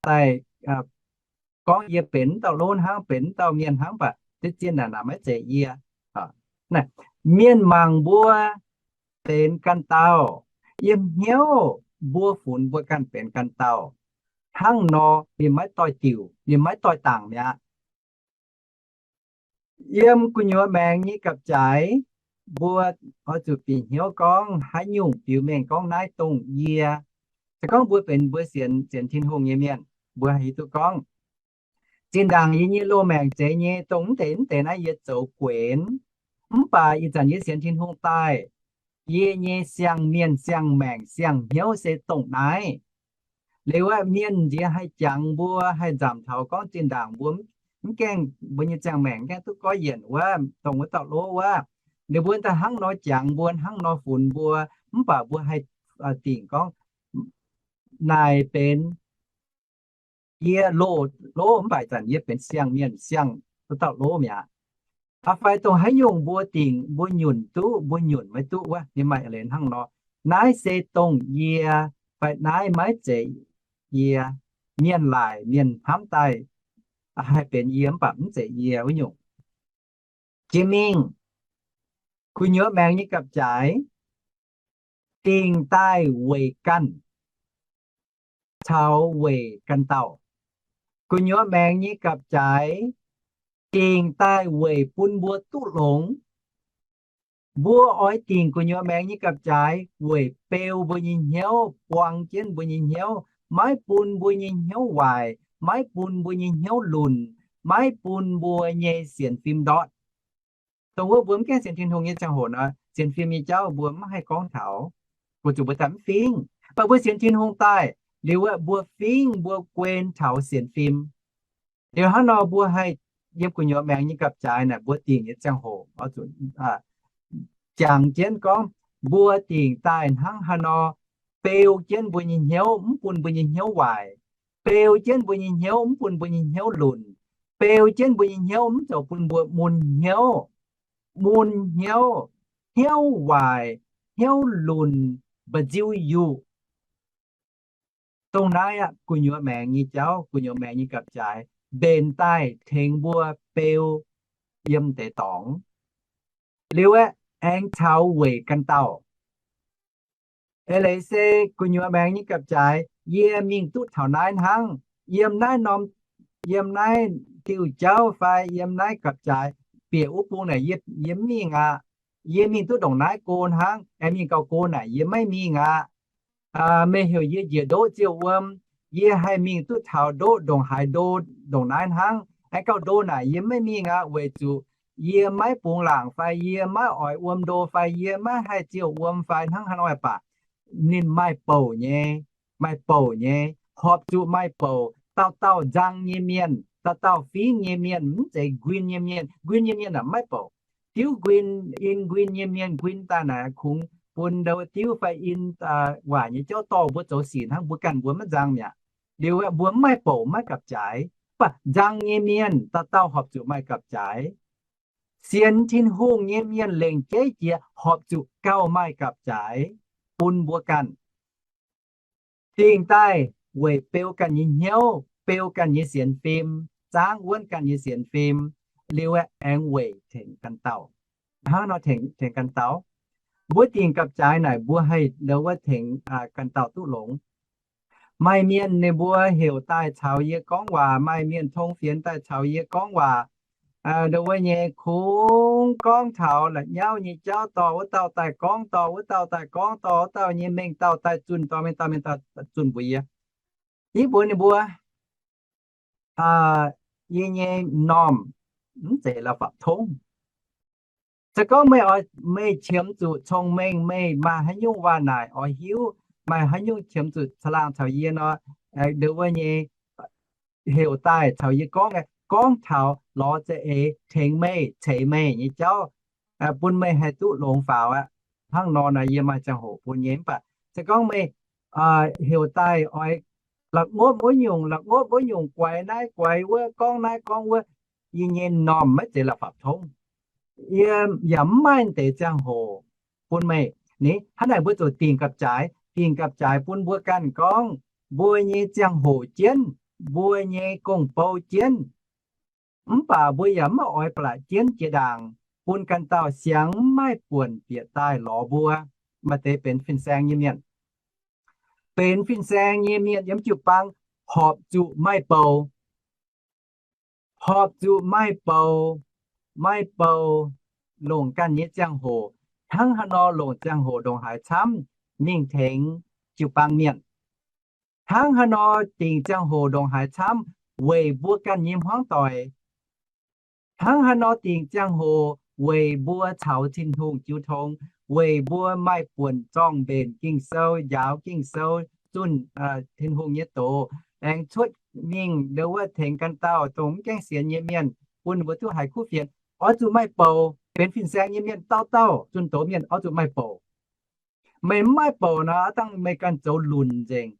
daaih gorngv yie benx wuov dauh lov hnangv, benx wuov dauh mienh hnangv, mv baac zien-zien naaic, naaic maiv zeiz yie. Mienh mangc mbuo benx ganh dauh, yiem hnyouv mbuo funx mbuo ganh benx ganh dauh. Hnangv nor ninh maiv doix-diuc, ninh maiv doix-dangc mi'aqv. Yiem gu'nyuoz maengx nyei gapv-jaaix, mbuo oix zuqc bieqc hnyouv gorngv haaix nyungc biux mengh gorngv naaiv dongh yie. Se gorngv mbuo benx mbuo sienx, sienx Tin-Hungh nyei mienh, mbuo hiuv duqv gorngv, zinh ndaangc yie nyei loz-maengc zeiz nyei dongh mv deix mv deix naaiv yie zoux guenx, mv baac ih zanc yie sienx Tin-Hungh daaih, yie nyei siang-mienh, siang-maengc, siang-hnyouv se dongh naaiv. Liuz aeqv, mienh nziex haih jangx mbuo, haih nzamc taux gorngv zinh ndaangc mbuo mv gaengh, mbuo nyei ziangh maengc mv gaengh duqv goiv yienc wuov, dongh wuov dauh lov wuov, ninh mbuo daaih hnangv nor jangx mbuo, hnangv nor funx mbuo, mv baac mbuo haih dingc gorngv naaic benx yie loz-lov, mv baac zanc yie benx siang-mienh, siang wuov dauh lov mi'aqv. Fai dongh haaix nyungc mbuo dingc, mbuo nyunc duqv, mbuo nyunc maiv duqv wuov, ninh maaih eix leiz hnangv nor. Naaiv se dongh yie, fai naaiv maiv zeiz yie. Mienh laaic, mienh hnamv daaih haih benx yie mv baac mv zeiz yie wuov nyungc. Jiex mingh, gu'nyuoz maengx nyei gapv-jaaix dingc daaih weic ganh caux weic ganh dauh. Gu'nyuoz maengx nyei gapv-jaaix dingc daaih weic bun mbuo duqv longx. Mbuo oix dingc gu'nyuoz maengx nyei gapv-jaaix weic beu mbuo nyei hnyouv, buang jienv mbuo nyei hnyouv, maiv bun mbuo nyei hnyouv waaic, maiv bun mbuo nyei hnyouv lunc, maiv bun mbuo nyei sienx fim ndortv. Dongh wuov mbuo mv gaengh sienx Tin-Hungh nyei ziangh hoc nor, sienx fim nyei jauv mbuo mv haih gorngv taux, weic zuqc mbuo daaih mv fingv. Mv baac mbuo sienx Tin-Hungh daaih liuz, mbuo fingv, mbuo guen taux sienx fim. Liuz hnangv nor mbuo haih yiem gu'nyuoz maengx nyei gapv-jaaix naaic, mbuo dingc nyei ziangh hoc oix zuqc jangx jienv gorngv, mbuo dingc daaih hnangv haaix nor beu jienv mbuo nyei hnyouv, mv bun mbuo nyei hnyouv waaic, beu jienv mbuo nyei hnyouv, mv bun mbuo nyei hnyouv lunc, beu jienv mbuo nyei hnyouv, mv zoux bun mbuo mun hnyouv, mun hnyouv, hnyouv waaic, hnyouv lunc, mba'nziu-yuqc. Dongh naaiv aqv, gu'nyuoz maengx nyei jauv, gu'nyuoz maengx nyei gapv-jaaix mbenc daaih tengx mbuo beu yiem deix dorngx. Liuz aeqv, aengx caux weic ganh dauh. Eix leiz se gu'nyuoz maengx nyei gapv-jaaix, yie mingh duqv taux naaiv hnangv, yiem naaiv norm, yiem naaiv diuh jauv fai yiem naaiv gapv-jaaix bieqc wuov bung naaic yie, yie mv mingh aqv. Yie mingh duqv ndongc naaiv go hnangv, aengx mingh gauh go naaic yie maiv mingh aqv. Meih heuc yie njiec ndoqv ziouh wuom, yie haih mingh duqv taux ndoqv ndongc haaix ndo, ndongc naaiv hnangv. Aengx gauh ndo naaic yie maiv mingh aqv, weic zuqc yie maiv bungx laangc fai yie maiv oix wuom ndo fai yie maiv haih ziouh wuom fai hnangv haaix nor baac ninh maaih bouc nyei, maaih bouc nyei, horpc zuqc maaih bouc. Dauh dauh nzang nyei mienh, dauh dauh fingx nyei mienh, mv zeiz nquin nyei mienh. Nquin nyei mienh aeqv, maiv bouc. Diuv nquin, in nquin nyei mienh nquin daaih naaic kungx bun ndo diuv fai in waac nyei jauv dorh mbuo zoux sic hnangv. Mbuo ganh mbuo maiv nzang mi'aqv. Liuz mbuo mv maaih bouc maiv gapv-jaaix. Mv baac nzang nyei mienh dauh dauh horpc zuqc maaih gapv-jaaix. Sienx Tin-Hungh nyei mienh lengc jeiv jiex horpc zuqc gauh maaih gapv-jaaix bun mbuo ganh. Dingh daaih weic beu ganh nyei hnyouv, beu ganh nyei sienx fim, zaangv wuonv ganh nyei sienx fim, liuz aengx weic tengx ganh dauh. Hnangv nor tengx ganh dauh. Mbuo dingc gapv-jaaix naaic mbuo haih ndo wuov tengx ganh dauh duqv longx. Maaih mienh ninh mbuo heuc daaih caux yie gorngv waac, maaih mienh tong fienx daaih caux yie gorngv waac. Ndo wuov nyei kungx gorngv taux la'nyauv nyei jauv dorh wuov dauh daaih gorngv, dorh wuov dauh daaih gorngv, dorh wuov dauh nyei mengh dauh daaih zunh, dorh mengh dauh mengh dauh zunh mbuox yie. Yie mbuox ninh mbuo, yie nyei m'normh mv zeiz la'fapv tongv. Se gorngv meih, meih qiemx zuqc cong-mengh, meih maaih haaix nyungc waac naaic oix hiuv, maaih haaix nyungc qiemx zuqc caangh laangh caux yie nor, ndo wuov nyei heuc daaih caux yie gorngv, gorngv taux lorz za'eix tengx meih, ceix meih nyei jauv, bun meih haih duqv longx faaux aqv. Hnangv nor naaic yie maaih ziangh hoc bun nyei. Mv baac se gorngv meih heuc daaih oix la'ngopv wuov nyungc, la'ngopv wuov nyungc, guaix naaiv guaix wuov, gorngv naaiv gorngv wuov, yie nyei m'normh maiv zeiz la'fapv tongv. Yie yaac mv maaih deix ziangh hoc bun meih. Ni, hnangv naaic mbuo zuqc dingc gapv-jaaix, dingc gapv-jaaix bun mbuo ganh gorngv mbuo nyei ziangh hoc jienv, mbuo nyei gong-bou jienv. Mv baac mbuo yaac maiv oix ba'laqc jienv jiex ndaangc, bun ganh dauh siangx maiv buonc bieqc daaih lorz mbuo. Maaih deix benx fin-saeng nyei mienh. Benx fin-saeng nyei mienh yiem jiu-baang horpc zuqc maaih bouc. Horpc zuqc maaih bouc, maaih bouc longc ganh nyei ziangh hoc, hnangv haaix nor longc ziangh hoc ndongc haaix camv mingh tengx jiu-baang mienh. Hnangv haaix nor dingc ziangh hoc ndongc haaix camv weic mbuo ganh nyei hmuangv doic. Hnangv haaix nor dingc ziangh hoc weic mbuo caux Tin-Hungh jiu tong, weic mbuo maaih buonc zorng-mbenc Ging-Sou, njaaux Ging-Sou, zunh Tin-Hungh nyei doz, aengx cuotv mingh ndo wuov tengx ganh dauh dongh mv gaengh sienx nyei mienh, bun ninh mbuo duqv haiz kuv fienx. Oix zuqc maaih bouc. Benx fin-saeng nyei mienh dauh dauh, zunh doz mienh oix zuqc maaih bouc. Meih mv maaih bouc nor, aav dangh meih ganh zoux lunc nzengc.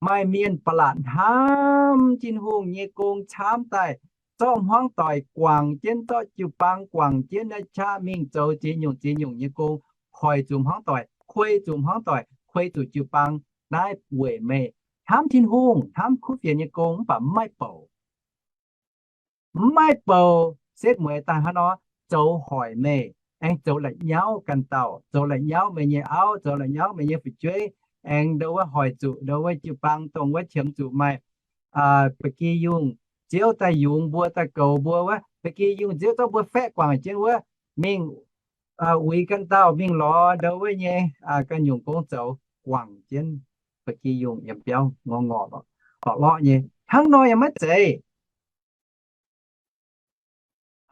Maaih mienh ba'laqc hnamv Tin-Hungh nyei gong camv daaih, zorqv hmuangv doic guangc jienv, zorqv jiu-baang guangc jienv, naaiv qaqv mingh zoux ziex nyungc ziex nyungc nyei gong, hoic zuqc hmuangv doic, kuei zuqc hmuangv doic, kuei zuqc jiu-baang. Naaiv weic meih hnamv Tin-Hungh, hnamv kuv fienx nyei gong, mv baac mv maaih bouc. Mv maaih bouc, setv mueiz daaih hnangv nor zoux hoic meih, aengx zoux la'nyauv ganh dauh, zoux la'nyauv meih nyei auv, zoux la'nyauv meih nyei fu'jueiv, aengx ndo wuov hoic zuqc ndo wuov jiu-baang dongh wuov qiemx zuqc maaih ba'gi yungh nziouv daaih yungz mbuo, daaih goux mbuo wuov, ba'gi yungh nziouv zorqv mbuo faeqv guangc jienv wuov, mingh uix ganh dauh mingh lorz ndo wuov nyei ganh nyungc gong zoux, guangc jienv ba'gi yungh yiem biauv ngorc ngorc, lorqc lorqc nyei. Hnangv nor yaac maiv zeiz.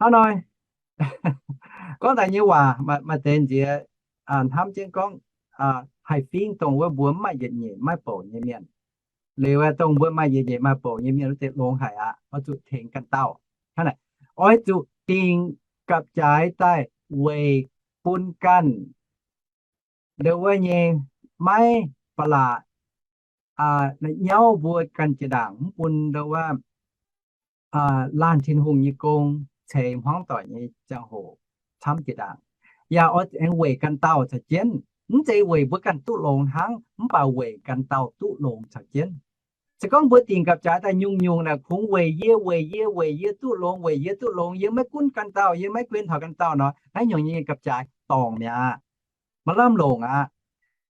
Hnangv nor, gorngv daaih nyei waac maaih deix nziex hnamv jienv gorngv, haih fingx dongh wuov mbuo mv maaih yietc nyeic maiv bouc nyei mienh. Liuz dongh mbuo maaih yietc nyeic maaih bouc nyei mienh wuov deix longx haic aqv, oix zuqc tengx ganh dauh. Hnangv naaic, oix zuqc dingc gapv-jaaix daaih weic bun ganh ndo wuov nyei maiv ba'laqc la'nyauv mbuo ganh jiex ndaangc, mv bun ndo wuov laanh Tin-Hungh nyei gong ceix hmuangv doic nyei ziangh hoc camv jiex ndaangc. Yaac oix aengx weic ganh dauh caux jienv, mv zeiz weic mbuo ganh duqv longx hnangv, mv baac weic ganh dauh duqv longx caux jienv. Se gorngv mbuo dingc gapv-jaaix daaih nyungc-nyungc naaic kungx weic yie, weic yie, weic yie duqv longx, weic yie duqv longx, yie maiv gunv ganh dauh, yie maiv guen taux ganh dauh nor, naaiv nyungc nyei gapv-jaaix dorngc mi'aqv. Maaih lamh longc aqv.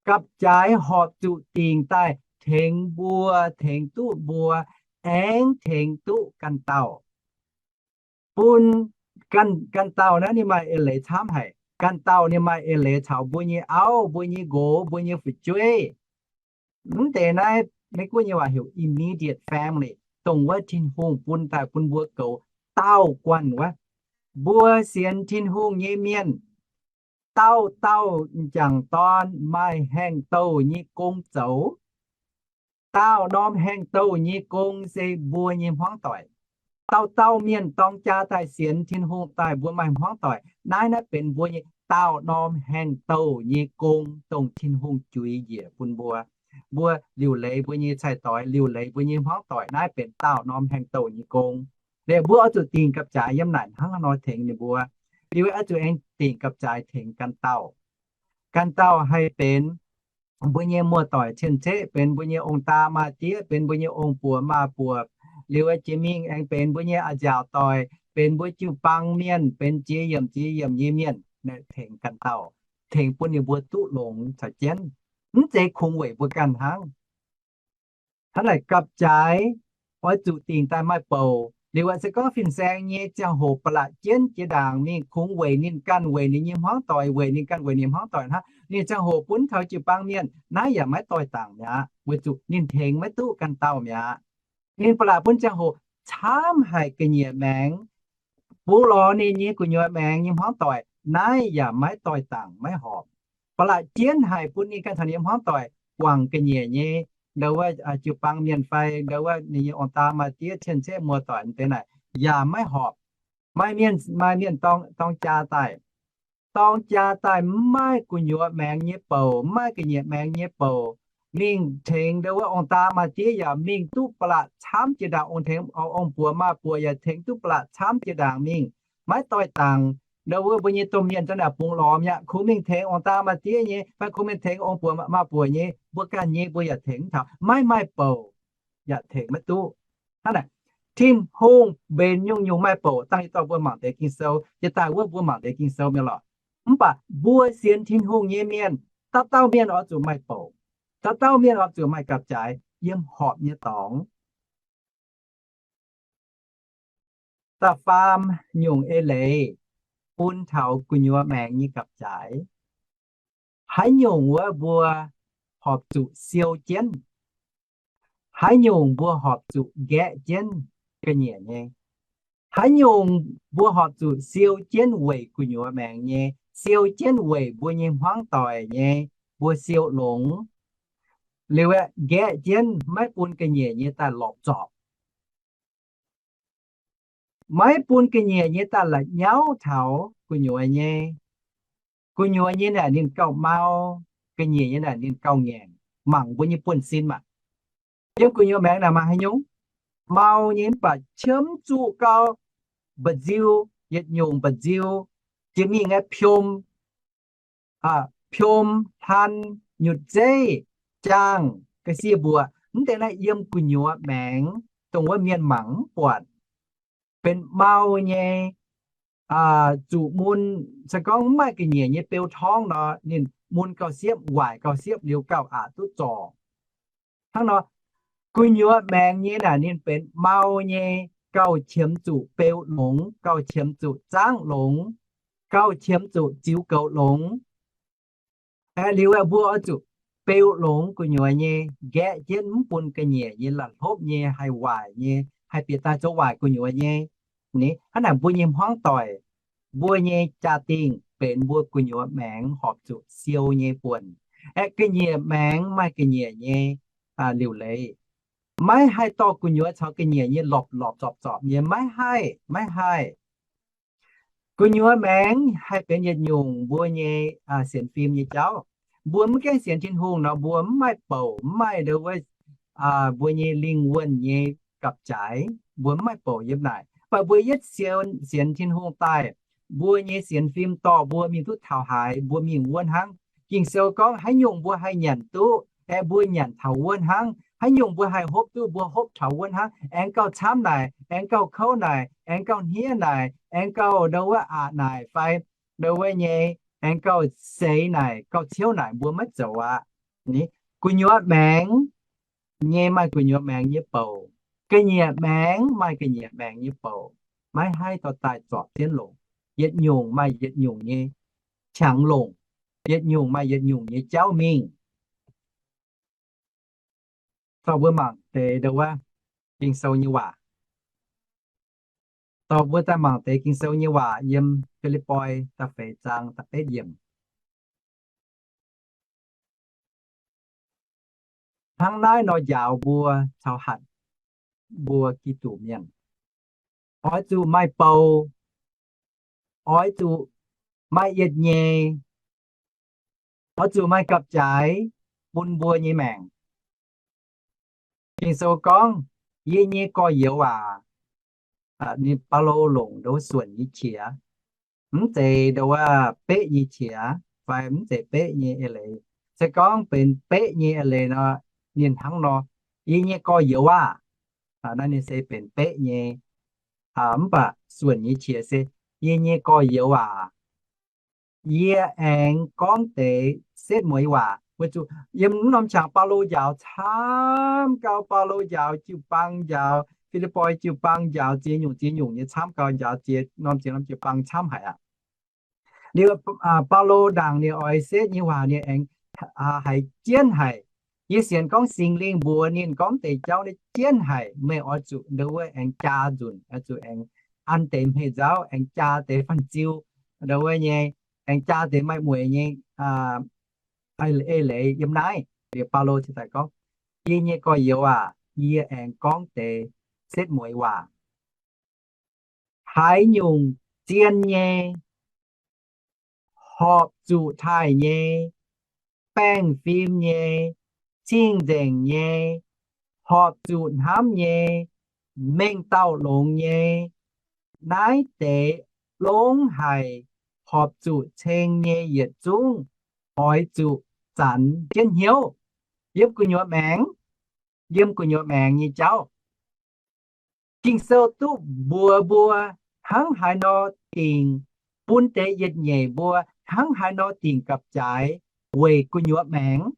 Gapv-jaaix horpc zuqc dingc daaih tengx mbuo, tengx duqv mbuo, aengx tengx duqv ganh dauh. Bun ganh, ganh dauh naaiv ninh maaih eix leiz camv haic. Ganh dauh ninh maaih eix leiz caux mbuo nyei auv, mbuo nyei nqox, mbuo nyei fu'jueiv. Mv deix naaiv Meiv Guoqv nyei waac heuc immediate family, dongh wuov Tin-Hungh bun daaih bun mbuo goux daauh guanh wuov. Mbuo sienx Tin-Hungh nyei mienh, dauh dauh m'jangc dorn maaih haengh douh nyei gong zoux. Daauh norm haengh douh nyei gong se mbuo nyei hmuangv doic. Dauh dauh mienh dorng jaa daaih sienx Tin-Hungh daaih mbuo maaih hmuangv doic. Naaiv, naaiv benx mbuo nyei daauh norm haengh douh nyei gong, dongh Tin-Hungh juix njiec bun mbuo. Mbuo liuc leiz mbuo nyei cai-doix, liuc leiz mbuo nyei hmuangv doic, naaiv benx daauh norm haengh douh nyei gong. Liuz mbuo oix zuqc dingc gapv-jaaix yiem naaic hnangv nor tengx ninh mbuo. Liuz oix zuqc aengx dingc gapv-jaaix tengx ganh dauh. Ganh dauh haih benx mbuo nyei muoz-doic cien-ceqv, benx mbuo nyei ong-daa maa-diev, benx mbuo nyei ong-buoz maa-buoc. Liuz jiex mingh aengx benx mbuo nyei a'nziaauc doic, benx mbuo jiu-baang mienh, benx jiex yiemc jiex yiemc nyei mienh, tengx ganh dauh, tengx bun ninh mbuo duqv longx caux jienv. Mv zeiz kungx weic mbuo ganh hnangv. Hnangv naaic gapv-jaaix oix zuqc dingc daaih maaih bouc. Liuz se gorngv fin-saeng nyei ziangh hoc ba'laqc jienv jiex ndaangc mingh, kungx weic ninh ganh, weic ninh nyei hmuangv doic, weic ninh ganh, weic ninh hmuangv doic hnangv, ninh ziangh hoc bun taux jiu-baang mienh, naaiv yaac maiv doix-dangc mi'aqv, weic zuqc ninh tengx maiv duqv ganh dauh mi'aqv. Ninh ba'laqc bun ziangh hoc camv haic ga'nyiec maengx, bungx lorz ninh nyei gu'nyuoz maengx nyei hmuangv doic, naaiv yaac maiv doix-dangc maiv horpc. Ba'laqc jienv haic bun ninh ganh caux ninh nyei hmuangv doic guangc ga'nyiec nyei, ndo wuov jiu-baang mienh fai ndo wuov ninh nyei ong-daa maa-diev cien-ceqv muoz-doic deix naaic yaac maiv horpc. Maaih mienh, maaih mienh dorng, dorng jaa daaih, dorng jaa daaih mv maaih gu'nyuoz maengx nyei bouc, mv maaih ga'nyiec maengx nyei bouc, mingh tengx ndo wuov ong-daa maa-diev yaac mingh duqv ba'laqc camv jiex ndaangc, ong-tengx, ong-buoz maa-buoc yaac tengx duqv ba'laqc camv jiex ndaangc mingh, maiv doix-dangc. Ndo wuov mbuo nyei domh mienh za'naaic bungx lorz mi'aqv, kungx mingh tengx ong-daa maa-diev nyei fai kungx mingh tengx ong-buoz maa-buoc nyei, mbuo ganh nyei mbuo yaac tengx mv taux, maiv maaih bouc yaac tengx maiv duqv. Hnangv naaic, Tin-Hungh mbenc nyungc-nyungc maaih bouc dangh yietc dorh mbuo mangc deix Ging-Sou, jiex daaih wuov mbuo mangc deix Ging-Sou mi'aqv lorqc. Mv baac mbuo sienx Tin-Hungh nyei mienh, dauh dauh mienh oix zuqc maaih bouc, dauh dauh mienh oix zuqc maaih gapv-jaaix yiem horpc nyei dorngx. Da'faam nyungc eix leiz bun taux gu'nyuoz maengx nyei gapv-jaaix. Haaix nyungc wuov mbuo horpc zuqc siou jienv? Haaix nyungc mbuo horpc zuqc nqaeqv jienv ga'nyiec nyei? Haaix nyungc mbuo horpc zuqc siou jienv weic gu'nyuoz maengx nyei, siou jienv weic mbuo nyei hmuangv doic nyei, mbuo siou longx, liuz aeqv, nqaeqv jienv maiv bun ga'nyiec nyei daaih lorpc zorpc, maiv bun ga'nyiec nyei daaih la'nyauv taux gu'nyuoz nyei. Gu'nyuoz nyei naaic ninh gauh mau, ga'nyiec nyei naaic ninh gauh ngaengc. Mangc mbuo nyei buonv-sin maah! Yiem gu'nyuoz maengx naaic maaih haaix nyungc? Mau nyei mv baac qiemx zuqc gauh mba'nziu, yietc nyungc mba'nziu, jiex mingh aeqv, piom, piom, hlan, nyutc zeiv, jaangh, ga'sie mbuoqc, mv deix naaiv yiem gu'nyuoz maengx, dongh wuov mienh mangc mv buatc. Benx mau nyei, zuqc mun, se gorngv mv maaih ga'nyiec nyei beu torngv nor, ninh mun gauh siepv, waaic gauh siepv liuz gauh aqc duqv zorc. Hnangv nor, gu'nyuoz maengx nyei naaic ninh benx mau nyei, gauh qiemx zuqc beu longx, gauh qiemx zuqc zaangv longx, gauh qiemx zuqc ziux goux longx. Aeqv, liuz aeqv, mbuo oix zuqc beu longx gu'nyuoz nyei, nqaeqv jienv mv bun ga'nyiec nyei, la'hlopv nyei, haih waaic nyei, haih bieqc daaih zoux waaic gu'nyuoz nyei. Ni, hnangv naaic mbuo nyei hmuangv doic, mbuo nyei jaa-dingh benx mbuo gu'nyuoz maengx horpc zuqc siou nyei buonc. Aeqv, ga'nyiec maengx maaih ga'nyiec nyei liuc leiz. Maiv haih dorh gu'nyuoz caux ga'nyiec nyei lorpc lorpc zorpc zorpc nyei, maiv haih, maiv haih. Gu'nyuoz maengx haih benx yietc nyungc mbuo nyei sienx fim nyei jauv. Mbuo mv gaengh sienx Tin-Hungh nor, mbuo mv maaih bouc, mv maaih ndo wuov mbuo nyei lingh wuonh nyei gapv-jaaix, mbuo mv maaih bouc yiem naaic. Mv baac mbuo yietv sienx, sienx Tin-Hungh daaih, mbuo nyei sienx fim dorh mbuo mingh duqv taux haaix, mbuo mingh wuov hnangv. Ging-Sou gorngv haaix nyungc mbuo haih nyanc duqv, aeqv, mbuo nyanc taux wuov hnangv. Haaix nyungc mbuo haih hopv duqv, mbuo hopv taux wuov hnangv. Aengx gauh camv naaic, aengx gauh kouv naaic, aengx gauh hniev naaic, aengx gauh ndo wuov aqc naaic fai ndo wuov nyei Aengx gauh seix naaic, gauh ciouv naaic mbuo maiv zoux aqv. Gu'nyuoz maengx nyei maaih gu'nyuoz maengx nyei bouc, ga'nyiec maengx maaih ga'nyiec maengx nyei bouc, maiv haih dorh daaih zorpc jienv longc. Yietc nyungc maaih yietc nyungc nyei qangx longc, yietc nyungc maaih yietc nyungc nyei jauv mingh. Dorh mbuo mangc deix ndongc wuov Ging-Sou nyei waac. Dorh mbuo daaih mangc deix Ging-Sou nyei waac yiem Fi^lipv^poi da'feix zaang da'betv yiemc. Hnangv naaiv nor njaaux mbuo caux hatc mbuo Giduc mienh. Oix zuqc maaih bou, oix zuqc maaih yietc nyei, oix zuqc maaih gapv-jaaix bun mbuo nyei maengc. Ging-Sou gorngv, yie nyei gorx-youz aac, ninh Baulo longc nduov suonc nyei qiex, mv zeiz nduov beqv nyei qiex fai mv zeiz beqv nyei eix leiz. Se gorngv benx beqv nyei eix leiz nor, ninh hnangv nor, yie nyei gorx-youz aah! Naaiv ninh se benx beqv nyei, mv baac suonc nyei qiex se, yie nyei gorx-youz aac, yie aengx gorngv deix setv mueiz waac. Weic zuqc yiem mv norm qangx Baulo njaaux camv gau, Baulo njaaux jiu-baang, njaaux Fi^lipv^poi jiu-baang, njaaux ziex nyungc ziex nyungc nyei camv gau, njaaux ziex norm ziex norm jiu-baang camv haic aqv. Liuz, Baulo ndaangc ninh oix setv nyei waac ninh aengx haiz jienv haic. Yie sienx gorngv Singx Lingh mbuox ninh gorngv deix jauv naaiv jienv haic, meih oix zuqc nduov wuov aengx jaa nzunc, oix zuqc aengx an deix hmei nzauv, aengx jaa deix fan-ziu, nduov wuov nyei, aengx jaa deix maaih mueiz nyei eix leiz yiem naaiv. Liuz Baulo ziouc daaih gorngv, yie nyei gorx-youz aac, yie aengx gorngv deix setv mueiz waac. Haaix nyungc zien nyei, horpc zuqc taaih nyei, baengh fim nyei, cing-nzengc nyei, horpc zuqc hnamv nyei, mengh dauh longx nyei, naaiv deix longx haic horpc zuqc ceng nyei yietc zungv oix zuqc zanx jienv hnyouv. Yiem gu'nyuoz maengx, yiem gu'nyuoz maengx nyei jauv, Ging-Sou duqv mbuox mbuo hnangv haaix nor dingc, bun deix yietc nyeic mbuo hnangv haaix nor dingc gapv-jaaix weic gu'nyuoz maengx.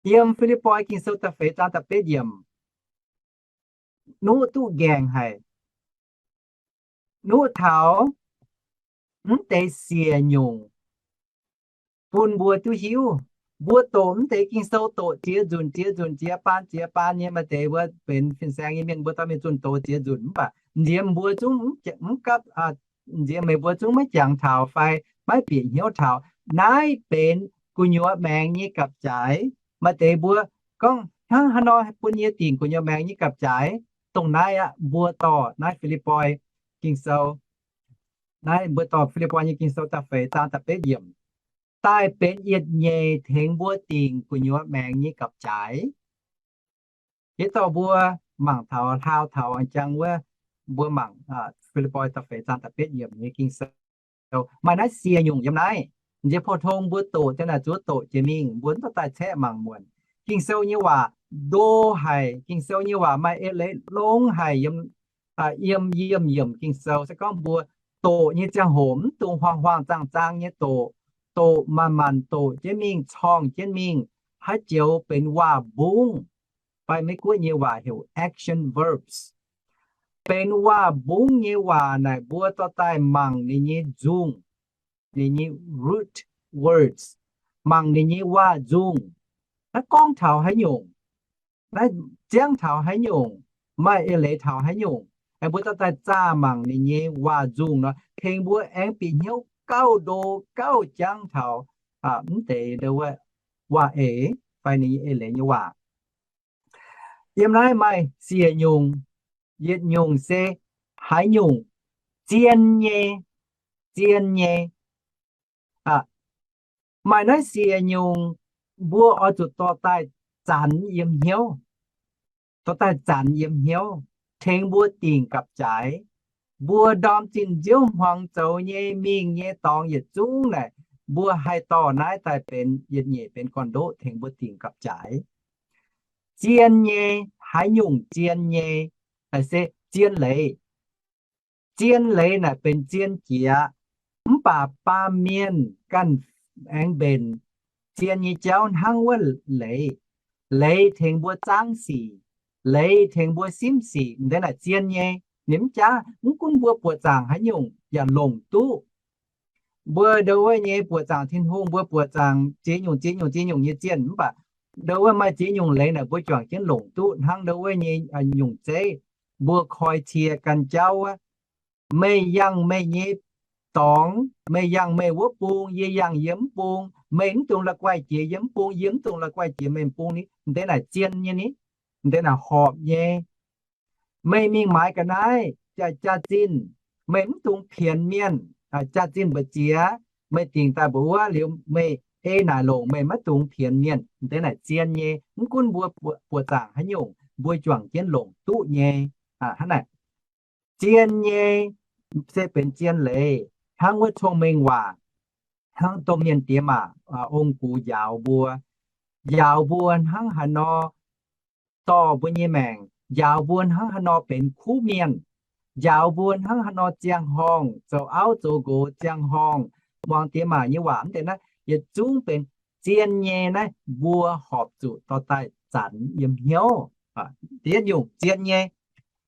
Yiem Fi^lipv^poi Ging-Sou da'feix zaang da'betv yiemc, nuqv duqv nqaengc haic. Nuqv taux mv deix siec nyungc bun mbuo duqv hiuv. Mbuo doqc mv deix Ging-Sou doqc ziex nzunc ziex nzunc, ziex baan ziex baan nyei, maaih deix mbuo benx fin-saeng nyei mienh, mbuo dorh mingh zunh doz ziex nzunc, mv baac nziex mbuo zungv mv gapv, nziex meih mbuo zungv maiv jangx taux fai maiv bieqc hnyouv taux. Naaiv benx gu'nyuoz maengx nyei gapv-jaaix. Maaih deix mbuo gorngv, hnangv haaix nor bun yie dingc gu'nyuoz maengx nyei gapv-jaaix? Dongh naaiv aqv, mbuo dorh naaiv Fi^lipv^poi Ging-Sou, naaiv mbuo dorh Fi^lipv^poi nyei Ging-Sou da'feix zaang da'betv yiemc, daaih benx yietc nyeic tengx mbuo dingc gu'nyuoz maengx nyei gapv-jaaix. Hiuv dauh mbuo mangc taux hlaau taux jangx wuov, mbuo mangc Fi^lipv^poi da'feix zaang da'betv yiemc nyei Ging-Sou, maaih naaiv siec nyungc yiem naaiv. Nziex pou-tong mbuo doqc daaih naaic zuov doqc jiex mingh, mbuo mv dorh daaih caeqv mangc muonc. Ging-Sou nyei waac ndo haic, Ging-Sou nyei waac maaih eix leiz longx haic, yiem, yiem yiemc Ging-Sou. Se gorngv mbuo doqc nyei ziangh hoc mv dungx huaang-huaang zaang-zaang nyei doqc, doqc manc-manc doqc jienv mingh, corngh jienv mingh, haaix joux benx waac-mbungv, fai Meiv-Guoqv nyei waac heuc action verbs. Benx waac-mbungv nyei waac naaic mbuo dorh daaih mangc ninh nyei nzungh, ninh nyei root words, mangc ninh nyei waac-nzungh. Naaiv gorngv taux haaix nyungc, naaiv ziangv taux haaix nyungc, maaih eix leiz taux haaix nyungc, aengx mbuo dorh daaih zaah mangc ninh nyei waac-nzungh nor, tengx mbuo aengx bieqc hnyouv gauh ndo gauh jangv taux mv deix waac-eix fai ninh nyei eix leiz nyei waac. Yiem naaiv maaih siec nyungc, yietc nyungc se haaix nyungc, zien nyei, zien nyei. Maaih naaiv siec nyungc, mbuo oix zuqc dorh daaih zanx yiem hnyouv, dorh daaih zanx yiem hnyouv, tengx mbuo dingc gapv-jaaix. Mbuo ndorm zinh nziouv hmuangx zoux nyei, mingh nyei dorngx yietc zungv naaic, mbuo haih dorh naaiv daaih benx yietc nyeic benx gorn-ndoqv tengx mbuo dingc gapv-jaaix. Zien nyei, haaix nyungc zien nyei? Naaic se zien leiz. Zien leiz naaic benx zien jiex, mv Mv baac baamh mienh ganh aengx mbenc zien nyei jauv hnangv wuov leiz. Leiz tengx mbuo zaangv sic, leiz tengx mbuo simv sic, m'deix naaic zien nyei. Ninh mv jaav, mv gunv mbuo buoqc zaangc haaix nyungc yaac longc duqv. Mbuo ndo wuov nyei buoqc zaangc Tin-Hungh, mbuo buoqc zaangc ziex nyungc ziex nyungc ziex nyungc nyei zienh, mv baac ndo wuov maaih ziex nyungc leiz naaic mbuo juangc jienv longc duqv hnangv ndo wuov nyei nyungc zeiv. Mbuo koi cie gan jauv wuov, meih yangh meih nyei dorngx, meih yangh meih wuov bung, yie yangh yie mv bung, meih mv dungx la'guaih jiex yie mv bung, yie mv dungx la'guaih jiex meih mv bung ni, m'deix naaic zien nyei ni, m'deix naaic horpc nyei. Meih mingh maaiz ga'naaiv, jaax-zinh, meih mv dungx pienx mienh. Jaax-zinh mbu'ziex, meih dingc daaih mbu'wuov liuz meih ei naaic longc, meih maiv dungx pienx mienh. M'deix naaic zien nyei. Mv gunv mbuo buoqc zaangc haaix nyungc, mbuo juangc jienv longc duqv nyei. Hnangv naaic, zien nyei se benx zien leiz, hnangv wuov cong-mengh waac, hnangv domh mienh diex maac ong-gux njaaux mbuo, njaaux mbuo hnangv haaix nor dorh mbuo nyei maengc, njaaux mbuo hnangv haaix nor benx kuv mienh, njaaux mbuo hnangv haaix nor ziangh horngh, zoux auv zoux nqox ziangh horngh, muangx diex maac nyei waac, m'deix naaiv yietc zungv benx zien nyei naaiv mbuo horpc zuqc dorh daaih zanc yiem hnyouv. Da'yietv nyungc zien nyei,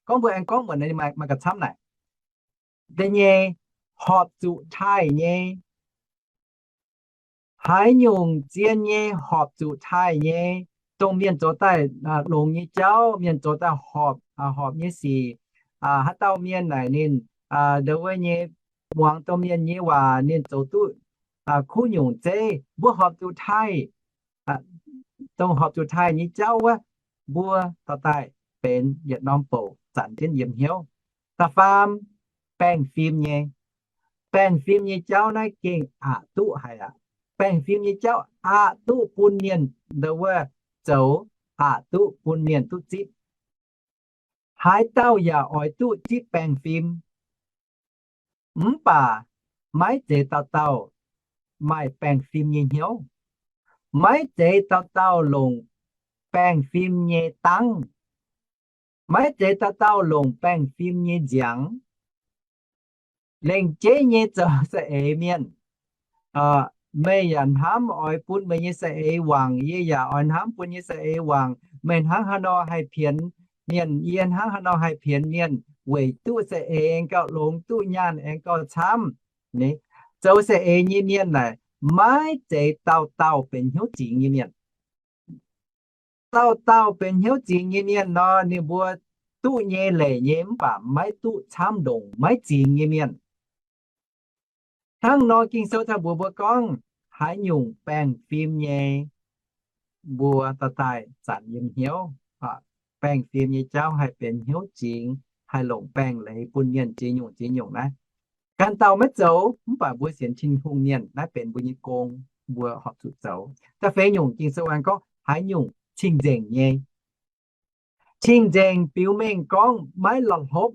gorngv mbuo aengx gorngv muonc maaih ga'camv naaic, da'nyeic horpc zuqc taaih nyei. Haaix nyungc zien nyei, horpc zuqc taaih nyei, dongh mienh zoux daaih longx nyei jauv, mienh zoux daaih horpc, horpc nyei sic, haaix dauh mienh naaic ninh ndo wuov nyei muangx domh mienh nyei waac, ninh zoux duqv kuv nyungc zeiv, mbuo horpc zuqc taaih. Dongh horpc zuqc taaih nyei jauv wuov, mbuo dorh daaih benx yietc norm bouc zanc jienv yiem hnyouv. Da'faam, baengh fim nyei. Baengh fim nyei jauv naaiv gengh aqc duqv haic aqv. Baengh fim nyei jauv aqc duqv bun mienh ndo wuov zoux, aqc duqv bun mienh duqv zipv. Haaix dauh yaac oix duqv zipv baengh fim, mv baac maiv zeiz dauh dauh maaih baengh fim nyei hnyouv. Maiv zeiz dauh dauh longc baengh fim nyei dangv. Maiv zeiz dauh dauh longc baengh fim nyei nziangx. Lengc jeiv nyei zoux saeng-eix mienh, meih yaac hnamv oix bun meih nyei saeng-eix wangc, yie yaac oix hnamv bun yie saeng-eix wangc. Meih hnangv haaix nor haih pienx mienh, yie hnangv haaix nor haih pienx mienh, weic duqv saeng-eix aengx gauh longx, duqv nyaanh aengx gauh camv. Zoux saeng-eix nyei mienh naaic, maiv zeiz dauh dauh benx hnyouv zingx nyei mienh. Dauh dauh benx hnyouv zingx nyei mienh nor, ninh mbuo duqv nyei leic nyei mv baac maiv duqv camv ndongc maiv zingx nyei mienh. Hnangv nor Ging-Sou cingx mbuox mbuo gorngv, haaix nyungc baengh fim nyei, mbuo dorh daaih zanc yiem hnyouv. Baengh fim nyei jauv haih benx hnyouv zingx, haih longc baengh leiz bun mienh ziex nyungc ziex nyungc naaiv. Ganh dauh maiv zoux, mv baac mbuo sienx Tin-Hungh mienh, naaiv benx mbuo nyei gong, mbuo horpc zuqc zoux. Da'feix nyungc Ging-Sou aengx gorngv haaix nyungc cing-nzengc nyei. Cing-nzengc biux mengh gorngv maiv la'hlopv,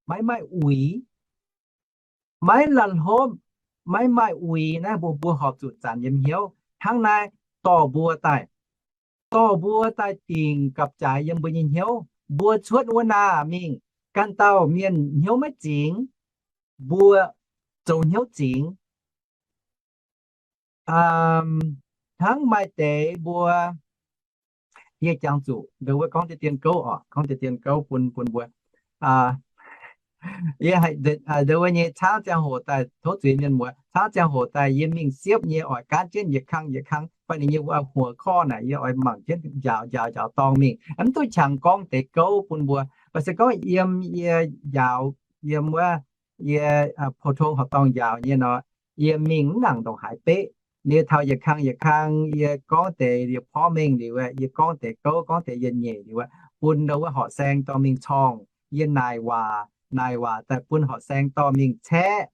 maiv maaih uix. Maiv la'hlopv, maiv maaih uix naaiv mbuo, mbuo horpc zuqc zanc yiem hnyouv. Hnangv naaiv dorh mbuo daaih, dorh mbuo daaih dingc gapv-jaaix yiem mbuo nyei hnyouv. Mbuo cuotv wuov naah mingh, ganh dauh mienh hnyouv maiv zingx, mbuo zoux hnyouv zingx. Hnangv maaih deix mbuo, yie jangx zuqc ndo wuov gorngv deix dien gouv oc, gorngv deix dien gouv bun, bun mbuo. Yie ndo wuov nyei caangv ziangh hoc daaih tov zuiz mienh muoz, caangv ziangh hoc daaih yie mingh siepv nyei oix gaanv jienv yietc kang yietc kang, fai ninh nyei wuov huoqv korv naaic yie oix mangc jienv njaaux njaaux njaaux dorngh mingh, mv duqv qangx gorngv deix gouv bun mbuo. Mv baac se gorngv yiem yie njaaux, yiem wuov yie pou-tong horqc dorngh njaaux nyei nor, yie mingh mv nangc ndongc haaix beqv. Yie taux yietc kang yietc kang yie gorngv deix yie porv mengh liuz, yie gorngv deix gouv gorngv deix yietc nyeic liuz, bun ndo wuov horqc saeng dorh mingh corngh. Yie naaic waac, naaic waac daaih bun horqc saeng dorh mingh caeqv,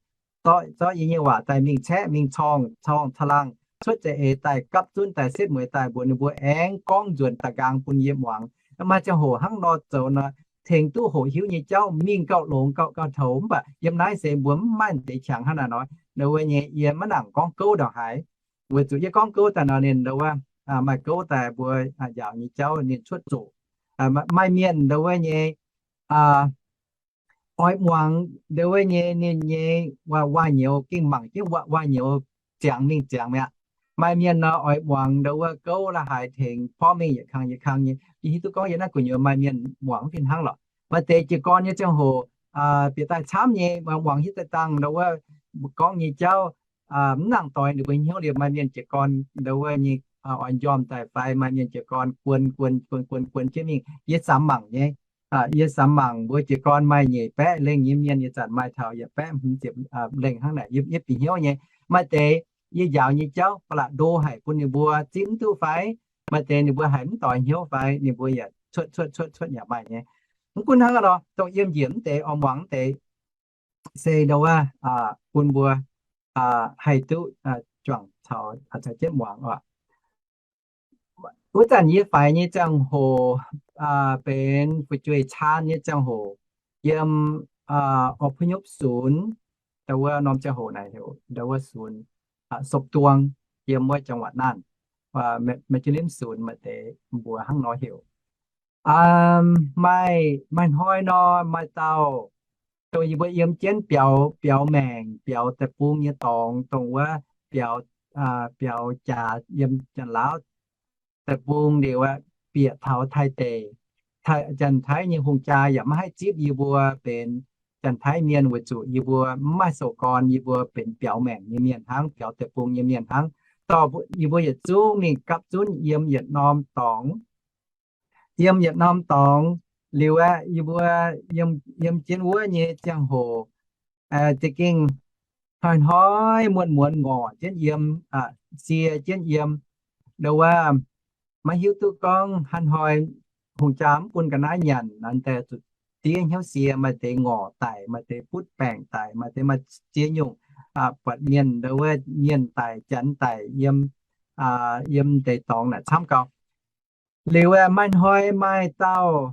zorqv yie nyei waac daaih mingh caeqv mingh corngh, corngh caangh laangh cuotv za'eix daaih gapv zunv daaih setv mueiz daaih mbuox ninh mbuo aengx gorngv nzuonx da'nqaang bun yie muangx. Maaih ziangh hoc hnangv nor zoux nor, tengx duqv hoqc hiuv nyei jauv mingh gauh longx gauh, gauh toux. Mv baac yiem naaiv se mbuo mv maaih deix qangx hnangv naaic nor, ndo wuov nyei yie maiv nangc gorngv gouv ndongc haaix, weic zuqc yie gorngv gouv daaih nor ninh ndo wuov maaih gouv daaih mbuo njaaux nyei jauv ninh cuotv zuqc. Maaih mienh ndo wuov nyei oix muangx ndau wuov nyei, ninh nyei waac-waac nyouz, gengh mangc jienv waac-waac nyouz ziangx mingh ziangx mi'aqv. Maaih mienh nor oix muangx ndau wuov gouv la'haaix tengx porv mengh yietc kang yietc kang nyei. Yie hiuv duqv gorngv yiem naaiv gu'nyuoz maaih mienh muangx fih hnangv lorqc. Maaih deix jiez gorn nyei ziangh hoc bieqc daaih camv nyei, muangx hiuv daaih dangh ndau wuov gorngv nyei jauv mv nangc doix ninh mbuo hnyouv liuz. Maaih mienh jiez gorn ndau wuov nyei oix njormh daaih fai maaih mienh jiez gorn guon guon guon guon guon jienv mingh. Yie samx mangc nyei, yie samx mangc mbuo jiez gorn maaih nyeic baeqv lengh nyei mienh, ih zanc maaih taux yietc baeqv hmz ziepc lengh hnangv naaic, yie bieqc hnyouv nyei. Maaih deix yie njaaux nyei jauv ba'laqc ndo haic bun ninh mbuo zipv mv duqv fai maaih deix ninh mbuo haiz mv doix hnyouv fai ninh mbuo yaac cuotv cuotv cuotv cuotv yaac maaih nyei. Mv gunv hnangv nor, dongh yiem njiec mv deix oix muangx mv deix se ndau wuov bun mbuo haih duqv juangc caux caux jienv muangx oc. Wuov zanc yie faix nyei ziangh hoc benx fu'jueiv caan nyei ziangh hoc, yiem อพยพศูนย์, ndau wuov norm ziangh hoc naaic heuc ndau wuov ศูนย์ Sopv Duong, yiem wuov จังหวัดน่าน, Meiv-Limv ศูนย์ maaih deix mbuox hnangv nor heuc. Maaih, maaih hnoi nor maaih dauh dongh yie mbuo yiem jienv biaux, biaux maengc, biaux deic-bung nyei dorngx, dongh wuov biaux, biaux jaax yiem Janx-Laauv deic-bung liuz aqv, bieqc taux Taiv deic, Janx-Taiv nyei hungh jaa yaac maiv haih zipv yie mbuo benx Janx-Taiv mienh weic zuqc yie mbuo mv maaih sou-gorn, yie mbuo benx biaux maengc nyei mienh hnangv, biaux deic-bung nyei mienh hnangv. Dorh yie mbuo yietc zungv mingh gapv zunv yiem yietc norm dorngx. Yiem yietc norm dorngx liuz aqv, yie mbuo yiem jienv wuov nyei ziangh hoc, za'gengh hnoi-hnoi muonz-muonz ngorc jienv yiem, sie jienv yiem. Ndau wuov maiv hiuv duqv gorngv haaix hnoi hungh jaa mv bun ga'naaiv nyanc, naaiv deix zuqc diev hnyouv sie. Maaih deix ngorc daic, maaih deix butv baengc daic, maaih deix maaih ziex nyungc buatc mienh, ndau wuov mienh daic, janx daic yiem, yiem deix dorngx naaic camv gau. Liuz aeqv, maaih hnoi maaih dauh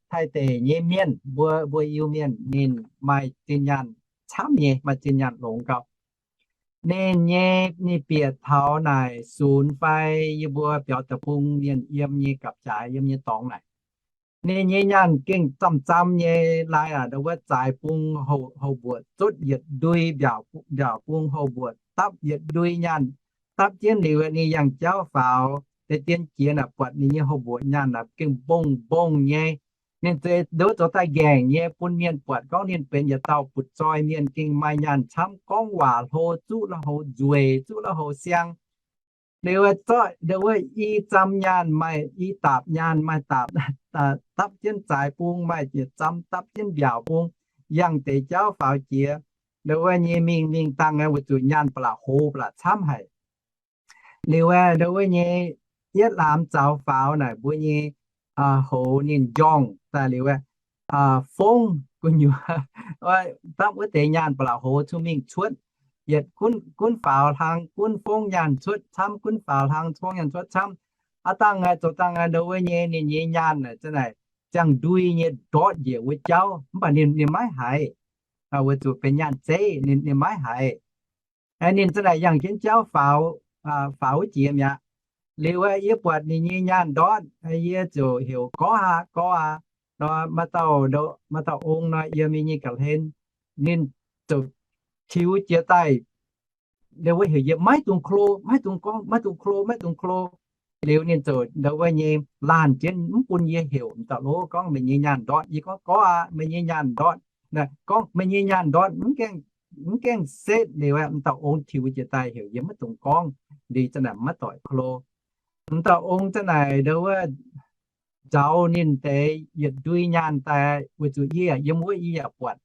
Taiv deic nyei mienh, mbuo, mbuo Iu-Mienh, ninh maaih zinh nyaanh camv nyei, maaih zinh nyaanh longx gau. Ninh nyei, ninh bieqc taux naaic sunx fai yie mbuo biaux deic-bung mienh yiem nyei gapv-jaaix yiem nyei dorngx naaic, ninh nyei nyaanh gengh zamh-zamh nyei lai aqv. Ndau wuov zaaix bung houh, houh mbuoqc zotv yietc ndui, mbiaauc, mbiaauc bung houh mbuoqc dapv yietc ndui nyaanh. Dapv jienv liuz ninh yangh jauv faaux, deix dien jiex naaic buatc ninh nyei houh mbuoqc nyaanh naaic gengh mbongh mbongh nyei. Ninh zeix ndau wuov zoux daaih nqaengc nyei bun mienh buatc gorngv ninh benx yietc dauh butv-zoih mienh, gengh maaih nyaanh camv, gorngv waac hlo, zuqv la'houv nzueic, zuqv la'houv siang. Liuz zorqv ndau wuov i zam nyaanh, maaih i daapc nyaanh, maaih daapc, dapv jienv zaaix bung, maaih yietc zam dapv jienv mbiaauc bung, yangh deix jauv faaux jiex. Ndau wuov nyei mingh, mingh dangh weic zuqc nyaanh ba'laqc hoz, ba'laqc camv haic. Liuz aeqv, ndau wuov nyei yietv laamz zaux faaux naaic mbuo nyei hoz ninh njorngh daaih liuz aeqv, fongv gu'nyuoz, dapv wuov deix nyaanh ba'laqc hoz cun mingh cuotv. Yietc gunv, gunv faaux hlang gunv fongv nyaanh cuotv camv, gunv faaux hlang fongv nyaanh cuotv camv. Aav dangh zoux dangh ndau wuov nyei ninh nyei nyaanh naaic za'naaic ziangh ndui nyei ndortv njiec wuov jauv, mv baac ninh, ninh maiv haiz, weic zuqc benx nyaanh zeiv, ninh, ninh maiv haiz. Ninh za'naaic yangh jienv jauv faaux, faaux wuov jiex mi'aqv. Liuz aeqv, yie buatc ninh nyei nyaanh ndortv, yie ziouc heuc, Gorx aac, gorx aac. Nor maaih dauh, maaih dauh ong nor yiem yie nyei ga'hlen. Ninh ziouc tiux jiex daaih, ndau wuov heuc yie maiv dungx klo, maiv dungx gorngv, maiv dungx klo, maiv dungx klo. Liuz ninh ziouc ndau wuov nyei laanh jienv mv bun yie heuc m'dauh lov gorngv, Meih nyei nyaanh ndortv. Yie gorngv, Gorx aac, meih nyei nyaanh ndortv. Gorngv, Meih nyei nyaanh ndortv, mv gaengh setv. Liuz m'dauh ong tiux jiex daaih heuc yie maiv dungx gorngv, liuz za'naaic maiv doic klo. M'dauh ong za'naaic ndau wuov nzaaux ninh deix yietc ndui nyaanh daaih, weic zuqc yie yaac yiem wuov, yie yaac buatc.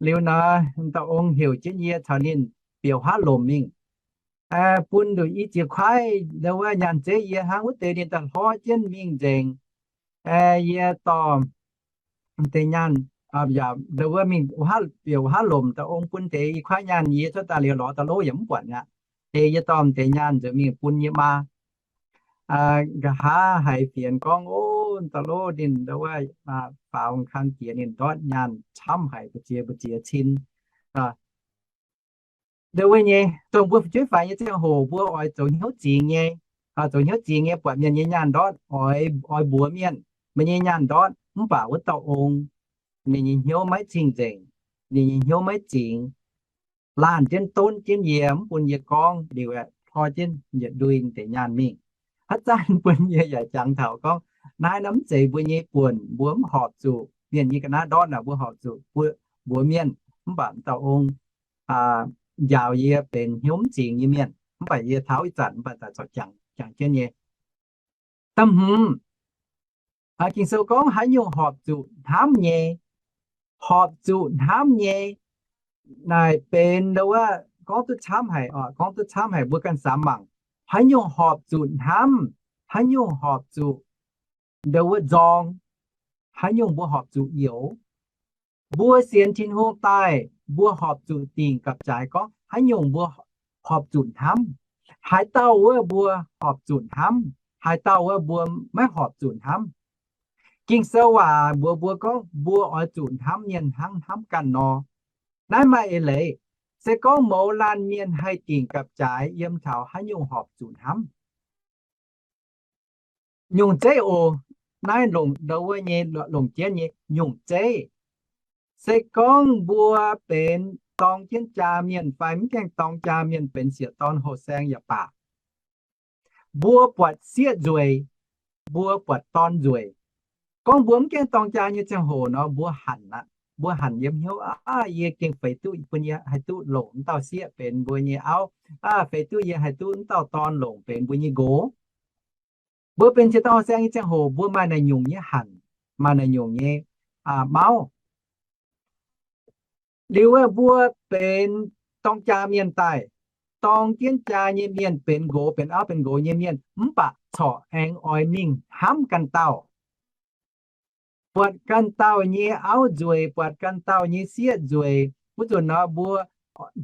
Liuz nor, m'dauh ong heuc jienv yie caux ninh biouv haav lomc mingh, bun nduqc i ziex kuaaiv ndau wuov nyaanh zeiv yie hnangv. Wuov deix ninh daaih hlorv jienv mingh nzengc. Yie dorh deix nyaanh, yaac ndau wuov mingh biouv haav lomc, dauh ong bun deix i kuaaiv nyaanh yie cuotv daaih liuz lorz dauh lov yaac mv buatc aqv. Deix yie dorh deix nyaanh nzuonx mingh bun yie maa. Nqa'haav haiz fienx gorngv, O, dauh lov ninh ndau wuov faaux kang jiex ninh ndortv nyaanh camv haic, mbu'ziex mbu'ziex cin. Ndau wuov nyei, dongh mbuo fu'jueiv faix nyei ziangh hoc mbuo oix zoux hnyouv zingx nyei, zoux hnyouv zingx nyei buatc mienh nyei nyaanh ndortv oix, oix mbuox mienh, Meih nyei nyaanh ndortv. Mv baac wuov dauh ong ninh nyei hnyouv maiv cing-nzengc, ninh nyei hnyouv maiv zingx, laanh jienv donv jienv yie, mv bun yie gorngv liuz aeqv, tor jienv yietc ndui deix nyaanh mingh. Haaix zanc bun yie yaac jangx taux gorngv, naaiv nor mv zeiz mbuo nyei buonc, mbuo mv horpc zuqc, mienh nyei ga'naaiv ndortv naaic mbuo horpc zuqc mbuox mienh, mv baac dauh ong njaaux yie benx hnyouv mv zingx nyei mienh, mv baac yie taux ih zanc mv baac daaih corc jangx jienv nyei. Da'hmz, Ging-Sou gorngv haaix nyungc horpc zuqc hnamv nyei, horpc zuqc hnamv nyei, naaic benx ndo wuov gorngv duqv camv haic, gorngv duqv camv haic mbuo ganh samx mangc. Haaix nyungc horpc zuqc hnamv, haaix nyungc horpc zuqc ndo wuov nzorng, haaix nyungc mbuo horpc zuqc youx. Mbuo sienx Tin-Hungh daaih, mbuo horpc zuqc dingc gapv-jaaix gorngv haaix nyungc mbuo horpc zuqc hnamv, haaix dauh wuov mbuo horpc zuqc hnamv, haaix dauh wuov mbuo maiv horpc zuqc hnamv. Ging-Sou waac mbuox mbuo gorngv mbuo oix zuqc hnamv mienh hnangv hnamv ganh nor. Naaiv maaih eix leiz. Se gorngv mouz laanh mienh haih dingc gapv-jaaix yiem taux haaix nyungc horpc zuqc hnamv, nyungc zeiv oc. Naaiv longc ndo wuov nyei, longc jienv nyei nyungc zeiv. Se gorngv mbuo benx dorng jienv jaa mienh fai mv gaengh dorng jaa mienh, benx sieqv dorn houh saeng yaac baac, mbuo buatc sieqv nzueic, mbuo buatc dorn nzueic. Gorngv mbuo mv gaengh dorng jaa nyei ziangh hoc nor, mbuo hanc aqv. Mbuo hanc yiem hnyouv, aav, yie gengh feix duqv bun yie haih duqv longc mv dauh sieqv benx mbuo nyei auv, aav, feix duqv yie haih duqv mv dauh dorn longc benx mbuo nyei nqox. Mbuo benx sieqv dorn houh saeng nyei ziangh hoc mbuo maaih naaic nyungc nyei hanc, maaih naaic nyungc nyei mauv. Liuz wuov mbuo benx dorng jaa mienh daaih, dorng jienv jaa nyei mienh, benx nqox benx auv benx nqox nyei mienh, mv baac corc aengx oix mingh hnamv ganh dauh, buatc ganh dauh nyei auv nzueic, buatc ganh dauh nyei sieqv nzueic. Wuov nzunc nor mbuo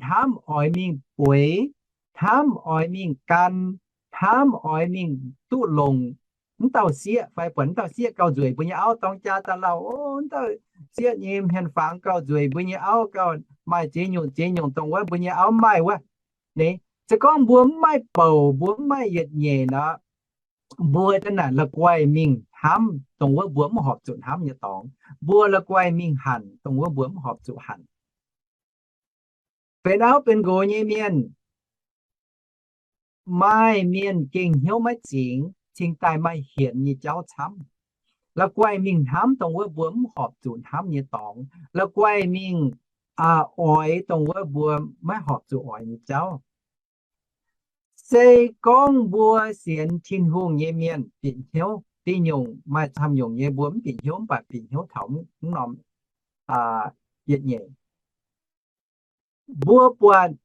hnamv oix mingh bueix, hnamv oix mingh gan, hnamv oix mingh duqv longc mv dauh sieqv fai buatc mv dauh sieqv gauh nzueic mbuo nyei auv. Dorng jaa daaih lauh, o, mv dauh sieqv nyei hmien-fangx gauh nzueic mbuo nyei auv, gauh maaih ziex nyungc ziex nyungc dongh wuov mbuo nyei auv maaih wuov. Ni, se gorngv mbuo mv maaih bouc, mbuo mv maaih yietc nyeic nor, mbuo daaih naaic la'guaih mingh hnamv dongh wuov mbuo mv horpc zuqc hnamv nyei dorngx. Mbuo la'guaih mingh hanc dongh wuov mbuo mv horpc zuqc hanc. Benx auv benx nqox nyei mienh, maaih mienh gengh hnyouv maiv zingx, cingx daaih maaih hienx nyei jauv camv. La'guaih mingh hnamv dongh wuov mbuo mv horpc zuqc hnamv nyei dorngx. La'guaih mingh oix dongh wuov mbuo maiv horpc zuqc oix nyei jauv. Se gorngv mbuo sienx Tin-Hungh nyei mienh bieqc hnyouv, diuh nyungc maaih camv nyungc nyei mbuo mv bieqc hnyouv, mv baac bieqc hnyouv taux mv norm yietc nyeic. Mbuo buatc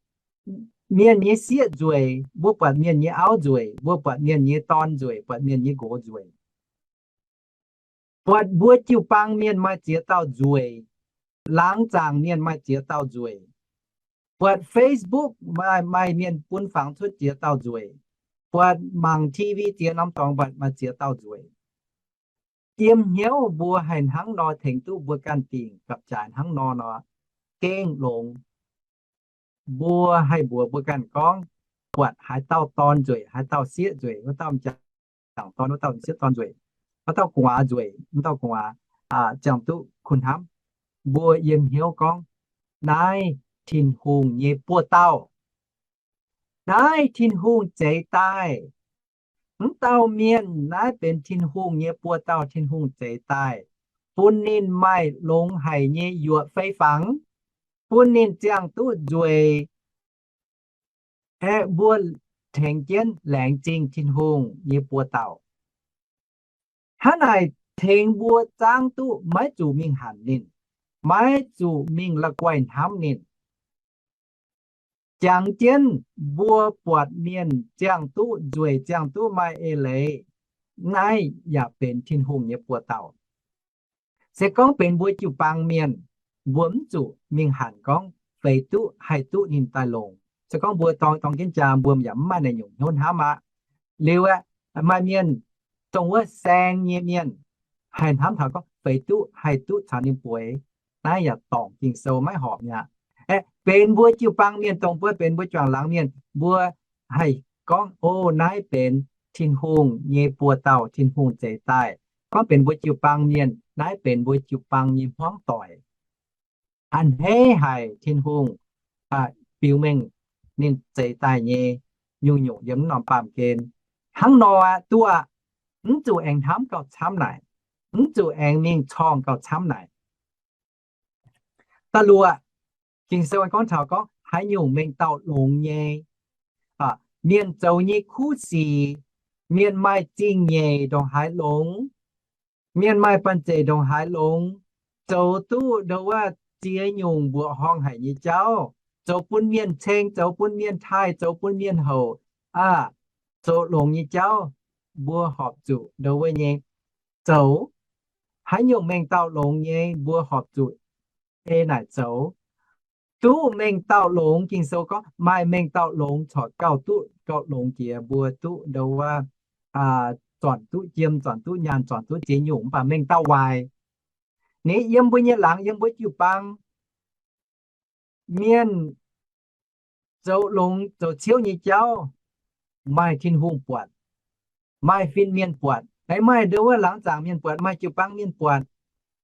mienh nyei sieqv nzueic, mbuo buatc mienh nyei auv nzueic, mbuo buatc mienh nyei dorn nzueic, buatc mienh nyei nqox nzueic. Buatc mbuo jiu-baang mienh maaih ziex dauh nzueic, laangz zaangc mienh maaih ziex dauh nzueic. Buatc Facebook maaih, maaih mienh bun fangx cuotv ziex dauh nzueic. Buatc mangc T V ziex norm dorngx buatc maaih ziex dauh nzueic. Yiem hnyouv mbuo haih hnangv nor tengx duqv mbuo ganh dingc gapv-jaaix hnangv nor nor, gengh longx. Mbuo haih mbuox mbuo ganh gorngv, buatc haaix dauh dorn nzueic, haaix dauh sieqv nzueic, wuov dauh m'jangc dorn, wuov dauh m'sieqv dorn nzueic, wuov dauh gu'nguaaz nzueic, wuov dauh gu'nguaaz ziangh duqv kuh hnamv. Mbuo yiem hnyouv gorngv, naaiv Tin-Hungh nyei buoz-dauh, naaiv Tin-Hungh zeix daaih. Mv dauh mienh naaiv benx Tin-Hungh nyei buoz-dauh, Tin-Hungh zeix daaih, bun ninh maaih longx haic nyei yuoqc fei fangx, bun ninh ziangh duqv nzueic, aeqv, mbuo tengx jienv laengz zingh Tin-Hungh nyei buoz-dauh. Hnangv naaic tengx mbuo zaangv duqv maiv zuqc mingh hanc ninh, maiv zuqc mingh la'guaih hnamv ninh. Jangx jienv mbuo buatc mienh ziangh duqv nzueic, ziangh duqv maaih eix leiz, naaiv yaac benx Tin-Hungh nyei buoz-dauh. Se gorngv benx mbuo jiu-baang mienh, mbuo mv zuqc mingh hanc gorngv feix duqv haih duqv ninh daaih longc. Se gorngv mbuo dorng, dorng jienv jaa, mbuo yaac mv maaih naaic nyungc hnyouv hnamv aqv. Liuz aeqv, maaih mienh dongh wuov saeng nyei mienh haih hnamv taux gorngv feix duqv haih duqv caux ninh bueix. Naaiv yaac dorngc Ging-Sou maiv horpc mi'aqv. Aeqv, benx mbuo jiu-baang mienh, dongh mbuo benx mbuo juangc laangz mienh, mbuo haih gorngv, o, naaiv benx Tin-Hungh nyei buoz-dauh, Tin-Hungh zeix daaih. Gorngv benx mbuo jiu-baang mienh, naaiv benx mbuo jiu-baang nyei hmuangv doic. A'hneiv haic Tin-Hungh biux mengh ninh zeix daaih nyei nyungc-nyungc yiem norm baamh gen. Hnangv nor aqv, duqv aqv. Mv zuqc aengx hnamv gauh camv naaic. Mv zuqc aengx mingh corngh gauh camv naaic. Da'luoqc, Ging-Sou gorngv taux gorngv haaix nyungc mengh dauh longx nyei, mienh zoux nyei kuv sic, mienh maaih zingh nyeic ndongc haaix longx, mienh maaih banh zeic ndongc haaix longx, zoux duqv ndo wuov ziex nyungc mbuoqc horngh haic nyei jauv, zoux bun mienh ceng, zoux bun mienh taaih, zoux bun mienh houc, aa, zoux longx nyei jauv, mbuo horpc zuqc ndo wuov nyei zoux. Haaix nyungc mengh dauh longx nyei, mbuo horpc zuqc ei naaic zoux. Duqv mengh dauh longx, Ging-Sou gorngv maaih mengh dauh longx corc gauh duqv gauh longx jiex mbuo duqv ndo wuov, zornc duqv jiem, zornc duqv nyaanh, zornc duqv ziex nyungc, mv baac mengh dauh waaic, ninh yiem mbuo nyei laangz, yiem mbuo jiu-baang, mienh zoux longx zoux ciouv nyei jauv, maaih Tin-Hungh buatc, maaih fin-mienh buatc, aengx maaih ndo wuov laangz zaangc mienh buatc, maaih jiu-baang mienh buatc.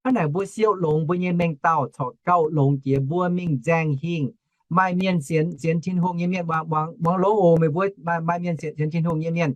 Hnangv naaic mbuo siou longx mbuo nyei mengh dauh corc gauh longx jiex mbuo mingh nzaeng hingh. Maaih mienh sienx, sienx Tin-Hungh nyei mienh, muangx, muangx longx oc meih mbuo, maaih mienh sienx, sienx Tin-Hungh nyei mienh.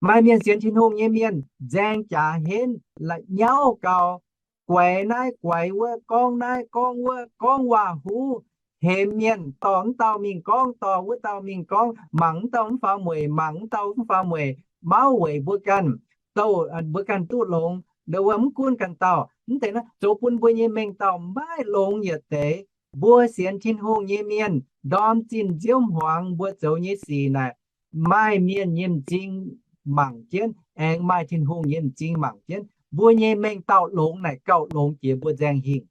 Maaih mienh sienx Tin-Hungh nyei mienh nzaeng jaax henv, la'nyauv gau, guaix naaiv guaix wuov, gorngv naaiv gorngv wuov, gorngv waac-huv, hemx mienh, dorh wuov dauh mingh gorngv, dorh wuov dauh mingh gorngv, mangc wuov dauh mv faaux mueic, mangc wuov dauh mv faaux mueic, mauv weic mbuo ganh, douh mbuo ganh duqv longx, ndo wuov mv gunv ganh dauh. Mv deix naaiv zoux bun mbuo nyei mengh dauh maiv longx yietc deix. Mbuo sienx Tin-Hungh nyei mienh ndorm zinh nziouv hmuangx mbuo zoux nyei sic naaic, maaih mienh nyei m'zing mangc jienv, aengx maaih Tin-Hungh nyei m'zing mangc jienv. Mbuo nyei mengh dauh longx naaic gauh longx jiex mbuo nzaeng hingh.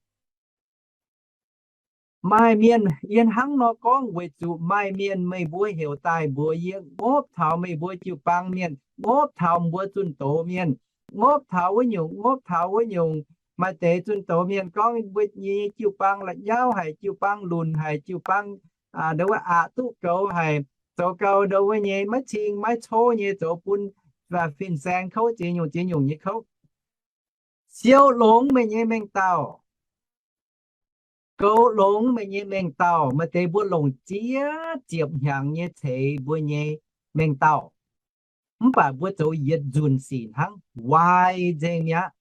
Maaih mienh yie hnangv nor gorngv weic zuqc maaih mienh meih mbuo heuc daaih mbuox yie, ngopv taux meih mbuo jiu-baang mienh, ngopv taux mbuo zunh doz mienh, ngopv taux wuov nyungc, ngopv taux wuov nyungc. Maaih deix zunh doz mienh gorngv mbuo nyei jiu-baang la'nyauv haic, jiu-baang lunc haic, jiu-baang ndo wuov aqc duqv goux haic, zoux gau ndo wuov nyei maiv cing maiv cov nyei, zoux bun fin-saeng kouv ziex nyungc ziex nyungc nyei kouv. Siou longx meih nyei mengh dauh, goux longx meih nyei mengh dauh. Maaih deix mbuo longc ziex ziepc hnyangx nyei ceix mbuo nyei mengh dauh, mv baac mbuo zoux yietc nzunc sic hnangv, waaic nzengc mi'aqv.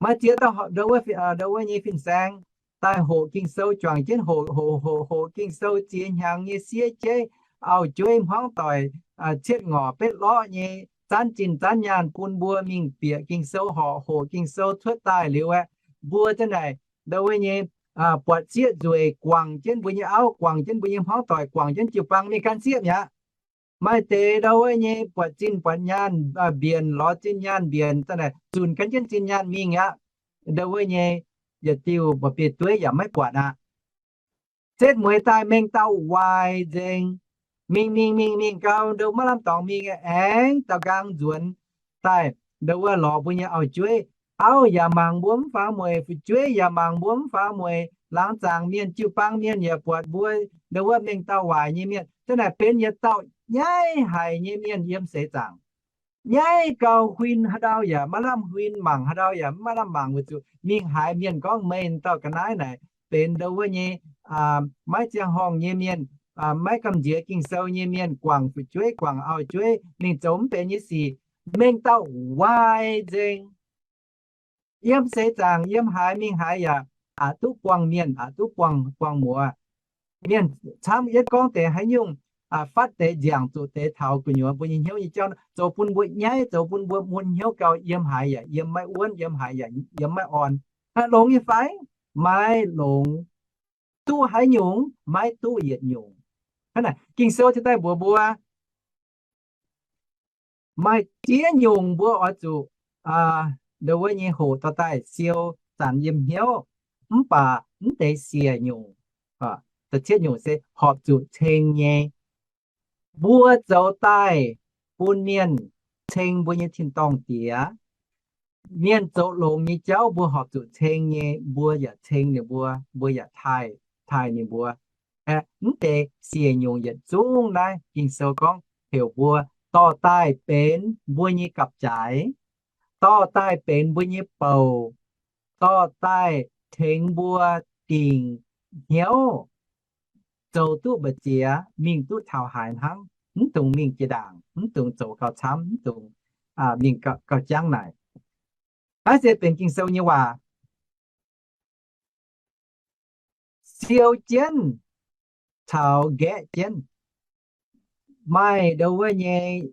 Maaih ziex dauh ndo wuov nyei fin-saeng daaih hoqc Ging-Sou, juangc jienv hoqc hoqc hoqc hoqc Ging-Sou ziex hnyangx nyei siev jeiv, auv-jueiv hmuangv doic, cietv ngorc betv lorqv nyei, zanv zinh zanv nyaanh bun mbuo mingh bieqc Ging-Sou, horc hoqc Ging-Sou cuotv daaih liuz aeqv, mbuo za'naaic ndo wuov nyei buatc sieqv nzueic, guangc jienv mbuo nyei auv, guangc jienv mbuo nyei hmuangv doic, guangc jienv jiu-baang mingh gan sieqv mi'aqv. Maaih deix ndo wuov nyei buatc zinh buatc nyaanh mbienc, lorz zinh nyaanh mbienc, za'naaic zunc gan jienv zinh nyaanh mingh aqv. Ndo wuov nyei yietc diuh mba'biei dueiv yaac maiv buatc aqv. Setv mueiz daaih mengh dauh waaic nzengc. Mingh mingh mingh mingh gau, ndo maiv lamh dorngx mingh, aengx daaux nqaang nzuonx daaih, ndo wuov lorz mbuo nyei auv-jueiv. Auv yaac mangc mbuo mv faaux mueic, fu'jueiv yaac mangc mbuo mv faaux mueic, laangz zaangc mienh, jiu-baang mienh yaac buatc mbuo ndo wuov mengh dauh waaic nyei mienh. Za'naaic benx yietc dauh nyaiv haic nyei mienh yiem seix zaangc. Nyaiv gau, huin haaix ndau yaac maiv lamh huin, mangc haaix ndau yaac maiv lamh mangc, weic zuqc mingh haaix mienh gorngv meih dauh ga'naaiv naaic benx ndo wuov nyei maiv ziangh horngh nyei mienh, maiv gamh nziex Ging-Sou nyei mienh, guangc fu'jueiv guangc auv-jueiv, ninh zoux mv benx nyei sic, mengh dauh waaic nzengc. Yiem seix zaangc, yiem haaix mingh haaix yaac aqc duqv buangh mienh, aqc duqv buangh, buangh muoz. Mienh camv yietv gorngv deix haaix nyungc, fatv deix nziangc zuqc deix taux gu'nyuoz mbuo nyei hnyouv nyei jauv, zoux bun mbuo nyaiv, zoux bun mbuo mun hnyouv gau, yiem haaix yaac yiem maiv wuonv, yiem haaix yaac yiem maiv orn. Longx nyei fai? Maiv longx. Duqv haaix nyungc maiv duqv yietc nyungc. Hnangv naaic Ging-Sou cingx daaih mbuox mbuo, maaih ziex nyungc mbuo oix zuqc ndo wuov nyei hoqc dorh daaih siou zanc yiem hnyouv, mv baac mv deix siec nyungc, da'cietv nyungc se horpc zuqc ceng nyei. Mbuo zoux daaih bun mienh ceng mbuo nyei tin-dorngh Diex. Mienh zoux longx nyei jauv mbuo horpc zuqc ceng nyei, mbuo yaac ceng ninh mbuo, mbuo yaac taaih, taaih ninh mbuo. Mv deix siec nyungc yietc zungv naaiv Ging-Sou gorngv heuc mbuo dorh daaih benx mbuo nyei gapv-jaaix, dorh daaih benx mbuo nyei bouc, dorh daaih tengx mbuo dingc hnyouv, zoux duqv mbu'ziex, mingh duqv taux haaix hnangv, mv dungx mingh jiex ndaangc, mv dungx zoux gauh camv, mv dungx mingh gauh jangv naaic. Naaiv se benx Ging-Sou nyei waac. Siou jienv caux nqaeqv jienv. Maaih ndo wuov nyei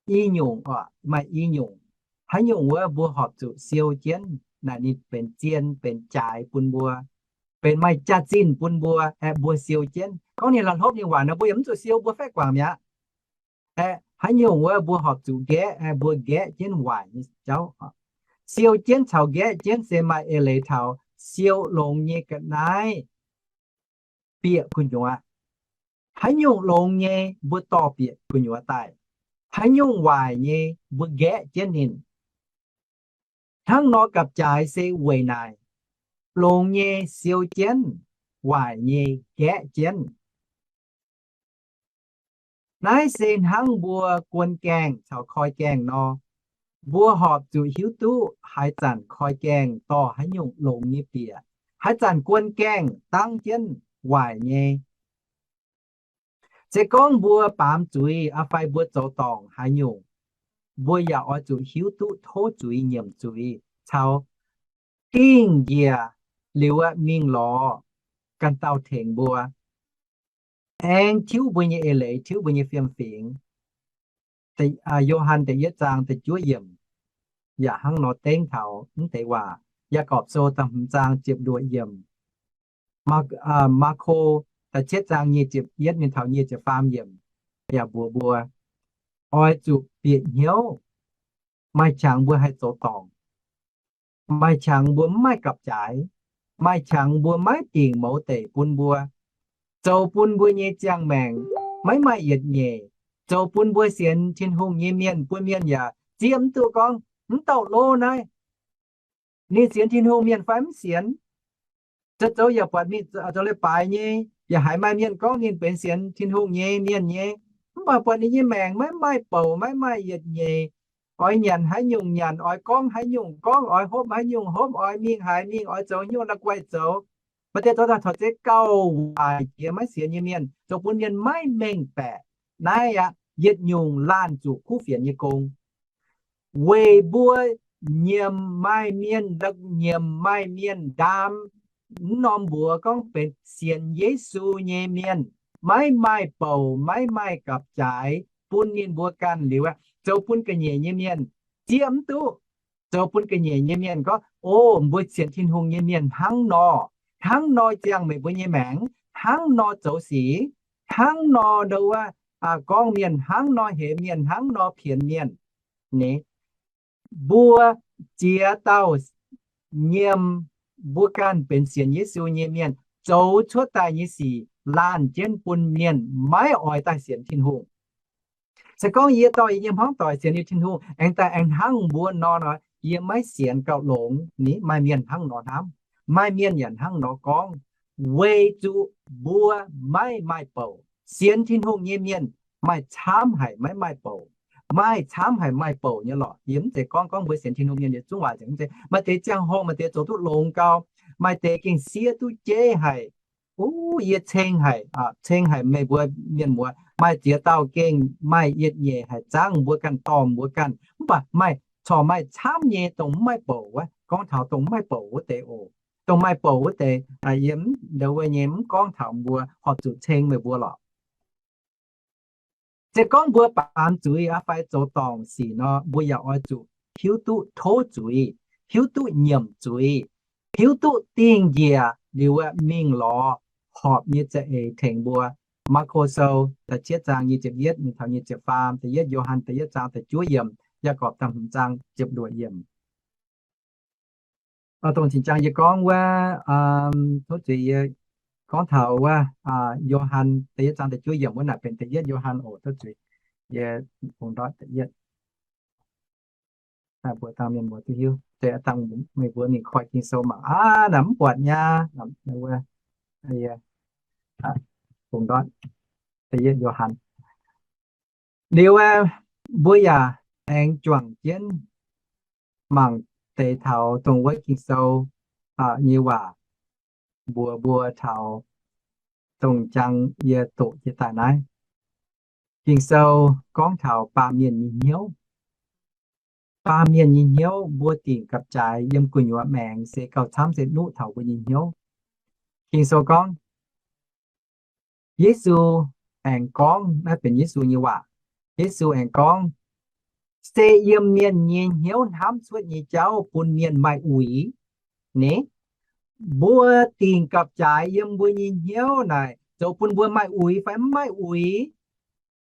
i nyungc oc, maaih i nyungc. Haaix nyungc wuov mbuo horpc zuqc siou jienv naaic ninh benx zien, benx jaaix bun mbuo, benx maaih jaax-zinh bun mbuo, aeqv, mbuo siou jienv. Gorngv ninh la'hlopv ninh waac nor, mbuo yaac mv zuqc siou, mbuo faeqv guangc mi'aqv. Aeqv, haaix nyungc wuov mbuo horpc zuqc nqaeqv, aeqv, mbuo nqaeqv jienv waaic nyei jauv. Siou jienv caux nqaeqv jienv se maaih eix leiz taux siou longx nyei ga'naaiv bieqc gu'nyuoz. Haaix nyungc longx nyei mbuo dorh bieqc gu'nyuoz daaih. Haaix nyungc waaic nyei mbuo nqaeqv jienv ninh. Hnangv nor gapv-jaaix se weic naaic, longx nyei siou jienv, waaic nyei nqaeqv jienv. Naaiv se hnangv mbuo guon gaengh caux koi gaengh nor, mbuo horpc zuqc hiuv duqv haaix zanc koi gaengh dorh haaix nyungc longx nyei bieqc, haaix zanc guon gaengh dangv jienv waaic nyei. Se gorngv mbuo baamz zuiz aqv fai mbuo zoux dorngc haaix nyungc, mbuo yaac oix zuqc hiuv duqv tov zuiz, nyiemc zuiz, caux dingh njiec liuz aqv mingh lorz ganh dauh tengx mbuo. Aengx tiuv mbuo nyei eix leiz, tiuv mbuo nyei fiem-fingx. Yo^han da'yietv zaang da'juov yiemc yaac hnangv nor dengv taux mv deix waac. Yaagorpc Sou da'hmz zaang ziepc luoqc yiemc, Maako da'cietv zaang nyic ziepc yietv mingh taux nyic ziepc faam yiemc yaac mbuox mbuo, oix zuqc bieqc hnyouv. Maaih qangx mbuo haih zoux dorngc, maaih qangx mbuo mv maaih gapv-jaaix, maaih qangx mbuo maiv dingc mouz deic bun mbuo, zoux bun mbuo nyei ziangh maengc maiv maaih yietc nyeic, zoux bun mbuo sienx Tin-Hungh nyei mienh, bun mienh yaac zieqv mv duqv gorngv, mv dauh lo naaiv, ninh sienx Tin-Hungh mienh fai mv sienx? Zoux zoux yaac buatc mingh zoux leiz-baaix nyei, yaac haiz maaih mienh gorngv ninh benx sienx Tin-Hungh nyei mienh nyei, mv baac buatc ninh nyei maengc maiv maaih bouc, maiv maaih yietc nyeic. Oix nyanc haaix nyungc nyanc, oix gorngv haaix nyungc gorngv, oix hopv haaix nyungc hopv, oix mingh haaix mingh, oix zoux nyungc la'guaih zoux. Maaih deix zoux daaih taux zeiz gauh waaic jiex maiv sienx nyei mienh, zoux bun mienh maiv mengh baeqc. Naaiv aqv, yietc nyungc laanh zuqc kuv fienx nyei gong. Weic mbuo nyiemc maaih mienh, nyiemc maaih mienh ndaam mv norm mbuox gorngv benx sienx Yesu nyei mienh, maiv maaih bouc, maiv maaih gapv-jaaix bun ninh mbuo ganh liuz aqv, zoux bun ga'nyiec nyei mienh zieqv mv duqv. Zoux bun ga'nyiec nyei mienh gorngv, o, mbuo sienx Tin-Hungh nyei mienh hnangv nor, hnangv nor ziangh meih mbuo nyei maengc, hnangv nor zoux sic, hnangv nor ndo wuov gorngv mienh, hnangv nor hemx mienh, hnangv nor pienx mienh. Ni, mbuo ziex dauh nyiemc mbuo ganh benx sienx Yesu nyei mienh zoux cuotv daaih nyei sic laanh jienv bun mienh maiv oix daaih sienx Tin-Hungh. Se gorngv yie dorh yie nyei hmuangv doic sienx liuz Tin-Hungh aengx daaih aengx hnangv mbuo nor nor, yie maiv sienx gauh longx. Ni, maaih mienh hnangv nor hnamv, maaih mienh yaac hnangv nor gorngv, weic zuqc mbuo maiv maaih bouc. Sienx Tin-Hungh nyei mienh maaih camv haic maiv maaih bouc, maaih camv haic maaih bouc nyei lorqc. Yie mv zeiz gorngv gorngv mbuo sienx Tin-Hungh mienh yietc zungv waac nzengc, mv zeiz. Maaih deix ziangh hoc maaih deix zoux duqv longx gau, maaih deix gengh siev duqv jeiv haic. Uv, yie ceng haic, ceng haic meih mbuo mienh muoz. Maaih ziex dauh gengh maaih yietc nyeic haic, zangv mbuo ganh, dorh mbuo ganh, mv baac maaih corc maaih camv nyei dongh mv maaih bouc wuov. Gorngv taux dongh mv maaih bouc wuov deix oc. Dongh maaih bouc wuov deix, yie ndo wuov nyei mv gorngv taux mbuo, horpc zuqc ceng meih mbuo lorqc. Se gorngv mbuo baamz zuiz aqv fai zoux dorngc sic nor, mbuo yaac oix zuqc hiuv duqv tov zuiz, hiuv duqv nyiemc zuiz, hiuv duqv dingh njiec liuz mingh lorz horpc nyei za'eix tengx mbuo. Maako Sou da'cietv zaang nyic ziepc yietv mingh taux nyic ziepc faam, da'yietv Yo^han da'yietv zaang da'juov yiemc, Yaagorpc da'hmz zaang ziepc luoqc yiemc. Dongh zinh ziangh yie gorngv wuov, tov zuiz yie gorngv taux wuov, Yo^han da'yietv zaang da'juov yiemc wuov naaic benx da'yietv Yo^han oc. Tov zuiz yie bungx ndortv da'yietv. Mbuo dangh mienh mbuo duqv hiuv, dangh meih mbuo mingh koi Ging-Sou mangc aqv. Naaiv mv buatc nyei. Bungx ndortv da'yietv Yo^han. Liuz mbuo yaac aengx juangc jienv mangc deix taux dongh wuov Ging-Sou nyei waac mbuox mbuo taux dongh jangx yie doqc jiex daaih naaiv. Ging-Sou gorngv taux baamh mienh nyei hnyouv. Baamh mienh nyei hnyouv mbuo dingc gapv-jaaix yiem gu'nyuoz maengx se gauh camv se nuqv taux mbuo nyei hnyouv. Ging-Sou gorngv, Yesu aengx gorngv, naaiv benx Yesu nyei waac. Yesu aengx gorngv, se yiem mienh nyei hnyouv hnamv cuotv nyei jauv bun mienh maaih uix. Ni, mbuo dingc gapv-jaaix yiem mbuo nyei hnyouv naaic zoux bun mbuo maaih uix fai mv maaih uix?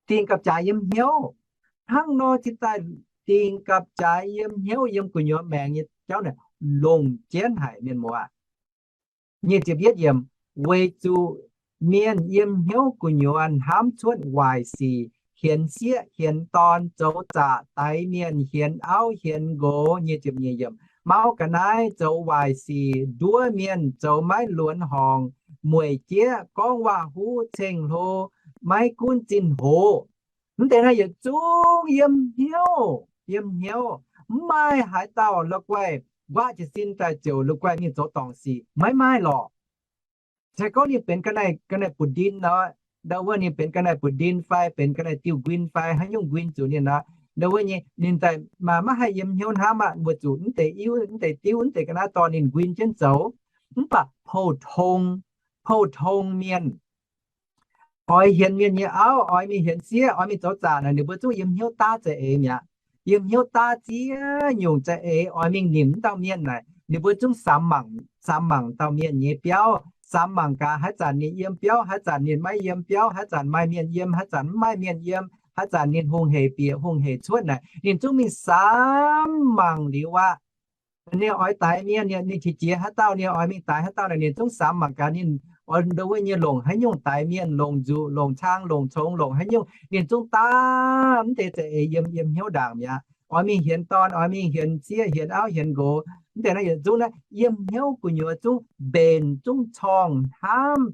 Dingc gapv-jaaix yiem hnyouv. Hnangv nor cingx daaih dingc gapv-jaaix yiem hnyouv yiem gu'nyuoz maengx nyei jauv naaic longc jienv haic, mienh muoz. Nyic ziepc yietv yiemc, weic zuqc mienh yiem hnyouv gu'nyuoz hnamv cuotv waaic sic, hienx sieqv, hienx dorn, zoux zaqc, daix mienh, hienx auv, hienx nqox. Nyic ziepc nyeic yiemc, mauv ga'naaiv, zoux waaic sic, nduov mienh, zoux maiv luonx horngc, mueic jieqv, gorngv waac-huv, ceng-hlo, maiv gunv zinh hoc. Mv deix naaiv yietc zungv yiem hnyouv, yiem hnyouv. Mv maaih haaix dauh la'guaih nquaqv jiez sin daaih ziouc la'guaih mingh zoux dorngc sic, maiv maaih lorqc. Se gorngv ninh benx ga'naaiv, ga'naaiv buoz-ndin nor, ndau wuov ninh benx ga'naaiv buoz-ndin fai benx ga'naaiv diuh nquin fai haaix nyungc nquin zuqc ninh nor, ndau wuov nyei ninh daaih maaih maiv haih yiem hnyouv hnamv aqv, weic zuqc mv deix iuv, mv deix diuv, mv deix ga'naaiv dorh ninh nquin jienv zoux. Mv baac pou-tong, pou-tong mienh oix hienx mienh nyei auv, oix mingh hienx sieqv, oix mingh zoux zaqc naaic, ninh mbuo zungv yiem hnyouv daav za'eix mi'aqv. Yiem hnyouv daav ziex nyungc za'eix oix mingh nimc wuov dauh mienh naaic, ninh mbuo zungv samx mangc, samx mangc dauh mienh nyei biauv, samx mangc gaax haaix zanc ninh yiem biauv, haaix zanc ninh maiv yiem biauv, haaix zanc maaih mienh yiem, haaix zanc mv maaih mienh yiem, haaix zanc ninh hungh hec bieqc hungh hec cuotv naaic, ninh zungv mingh samx mangc liuz aqv. Ninh oix daix mienh, ninh qiex jiez haaix dauh, ninh oix mingh daix haaix dauh naaic, ninh zungv samx mangc gaax ninh oix ndo wuov nyei longc haaix nyungc daix mienh, longc nzuqc, longc cang, longc congx, longc haaix nyungc, ninh zungv daav mv deix za'eix yiem, yiem hnyouv ndaangc mi'aqv. Oix mingh hienx dorn, oix mingh hienx sieqv, hienx auv, hienx nqox, mv deix naaiv yietc zungv naaiv yiem hnyouv gu'nyuoz zungv mbenc, zungv corngh hnamv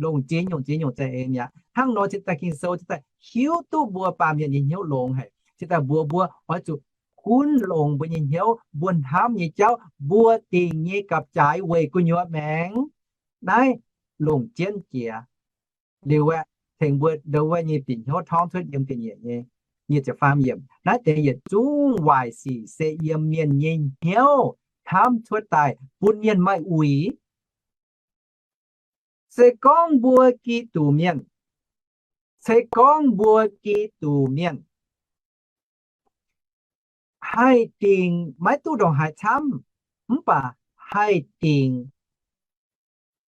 longc ziex nyungc, ziex nyungc za'eix mi'aqv. Hnangv nor cingx daaih Ging-Sou cingx daaih hiuv duqv mbuo baamh mienh nyei hnyouv longx haic, cingx daaih mbuox mbuo oix zuqc gunv longx mbuo nyei hnyouv, mbuo hnamv nyei jauv, mbuo dingc nyei gapv-jaaix weic gu'nyuoz maengx. Naaiv longc jienv jiex liuz aeqv, tengx mbuo ndo wuov nyei bieqc hnyouv torngv cuotv yiem ga'nyiec nyei. Nyic ziepc faam yiemc, naaiv deix yietc zungv waaic sic se yiem mienh nyei hnyouv hnamv cuotv daaih bun mienh maaih uix. Se gorngv mbuo Giduc mienh, se gorngv mbuo Giduc mienh haih dingc, maiv duqv ndongc haaix camv, mv baac haih dingc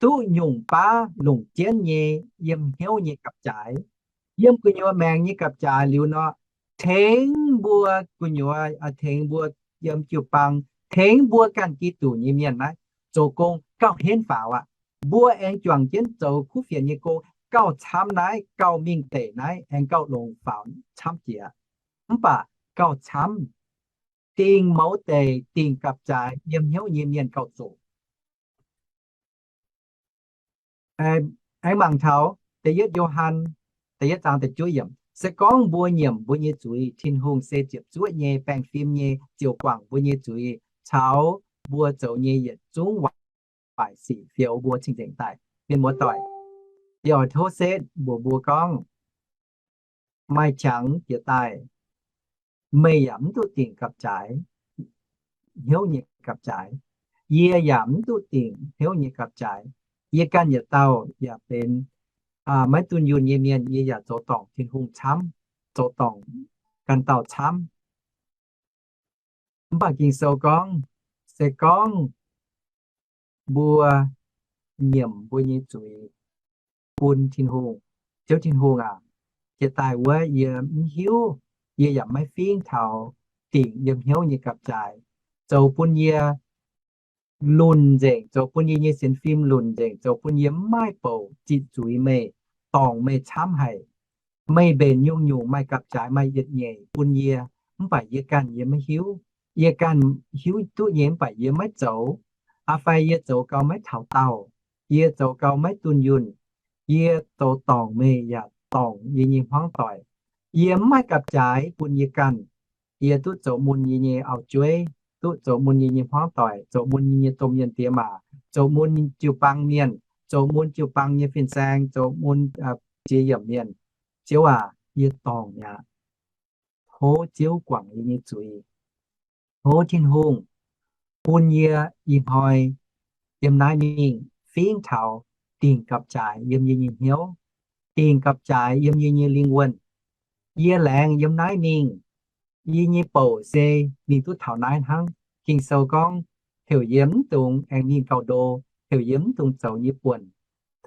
duqv nyungc baav longc jienv nyei yiem hnyouv nyei gapv-jaaix, yiem gu'nyuoz maengx nyei gapv-jaaix liuz nor, tengx mbuo gu'nyuoz, tengx mbuo yiem jiu-baang, tengx mbuo ganh Giduc nyei mienh naaiv zoux gong gauh henv faaux aqv. Mbuo aengx juangc jienv zoux kuv fienx nyei gong gauh camv naaiv, gauh mingh deic naaiv, aengx gauh longc faaux camv jiex. Mv baac gauh camv dingc mouz deic, dingc gapv-jaaix yiem hnyouv nyei mienh gauh zoqc. Aengx mangc taux da'yietv Yo^han da'yietv zaang da'juov yiemc, se gorngv mbuo nyiemc mbuo nyei zuiz, Tin-Hungh se ziepc zuoqv nyei, baengh fim nyei, ziouc guangc mbuo nyei zuiz caux mbuo zoux nyei yietc zungv waaic sic fioux mbuo cing-nzengc daaih. Mienh muoz-doic, yie oix tov setv mbuox mbuo gorngv, maaih qangx jiex daaih, meih yaac mv duqv dingc gapv-jaaix, hnyouv nyei gapv-jaaix. Yie yaac mv duqv dingc hnyouv nyei gapv-jaaix. Yie ganh yietc dauh yaac benx maiv dunh yunh nyei mienh, yie yaac zoux dorngc Tin-Hungh camv, zoux dorngc ganh dauh camv. Mv baac Ging-Sou gorngv, se gorngv mbuo nyiemc mbuo nyei zuiz bun Tin-Hungh, Ziouv Tin-Hungh aac, jiex daaih wuov yie mv hiuv, yie yaac maiv fingx taux dingc yiem hnyouv nyei gapv-jaaix, zoux bun yie lunc nzengc, zoux bun yie nyei sienx fim lunc nzengc, zoux bun yie mv maaih bouc ziqc zuiz meih, dorngc meih camv haic. Meih mbenc nyungc-nyungc maaih gapv-jaaix maaih yietc nyeic bun yie, mv baac yie ganh yie maiv hiuv. Yie ganh hiuv duqv nyei mv baac yie maiv zoux. Aa fai yie zoux gau maiv taux daauh, yie zoux gau maiv dunh yunh, yie zoux dorngc meih yaac dorngc yie nyei hmuangv doic. Yie mv maaih gapv-jaaix bun yie ganh. Yie duqv zoux mun yie nyei auv-jueiv, duqv zoux mun yie nyei hmuangv doic, zoux mun yie nyei domh mienh diex maac, zoux mun jiu-baang mienh, zoux mun jiu-baang nyei fin-saeng, zoux mun ziex yiemc mienh. Ziouv aac, yie dorngc mi'aqv. Tov Ziouv guangc yie nyei zuiz. Tov Tin-Hungh bun yie ih hnoi yiem naaiv mingh fingx taux dingc gapv-jaaix yiem yie nyei hnyouv, dingc gapv-jaaix yiem yie nyei lingh wuonh. Yie laengz yiem naaiv mingh, yie nyei bouc se mingh duqv taux naaiv hnangv. Ging-Sou gorngv, heuc yie mv dungx aengx mingh gauh ndo, heuc yie mv dungx zoux nyei buonc.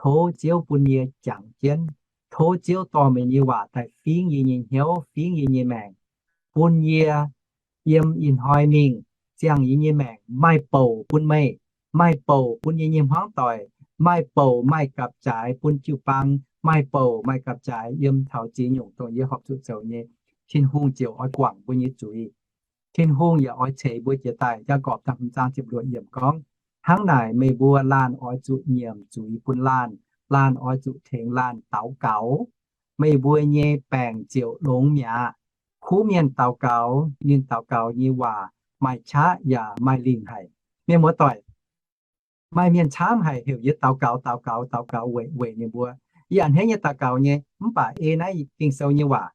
Tov Ziouv bun yie jangx jienv. Tov Ziouv dorh meih nyei waac daaih fingx yie nyei hnyouv, fingx yie nyei maengc, bun yie yiem ih hnoi mingh ziangh yie nyei maengc maaih bouc bun meih, maaih bouc bun yie nyei hmuangv doic, maaih bouc maaih gapv-jaaix bun jiu-baang, maaih bouc maaih gapv-jaaix yiem taux ziex nyungc dongh yie horpc zuqc zoux nyei. Tin-Hungh ziouc oix guangc mbuo nyei zuiz. Tin-Hungh yaac oix ceix mbuo jiex daaih. Yaagorpc da'hmz zaang ziepc luoqc yiemc gorngv, hnangv naaic meih mbuo laanh oix zuqc nyiemc zuiz bun laanh, laanh oix zuqc tengx laanh daux gaux. Meih mbuo nyei baengc ziouc longx mi'aqv. Kuv mienh daux gaux, ninh daux gaux nyei waac maaih qaqv yaac maaih lingh haic. Mienh muoz-doic, maaih mienh camv haic heuc yie daux gaux, daux gaux, daux gaux weic, weic ninh mbuo. Yie a'hneiv nyei daux gaux nyei, mv baac ei naaiv Ging-Sou nyei waac.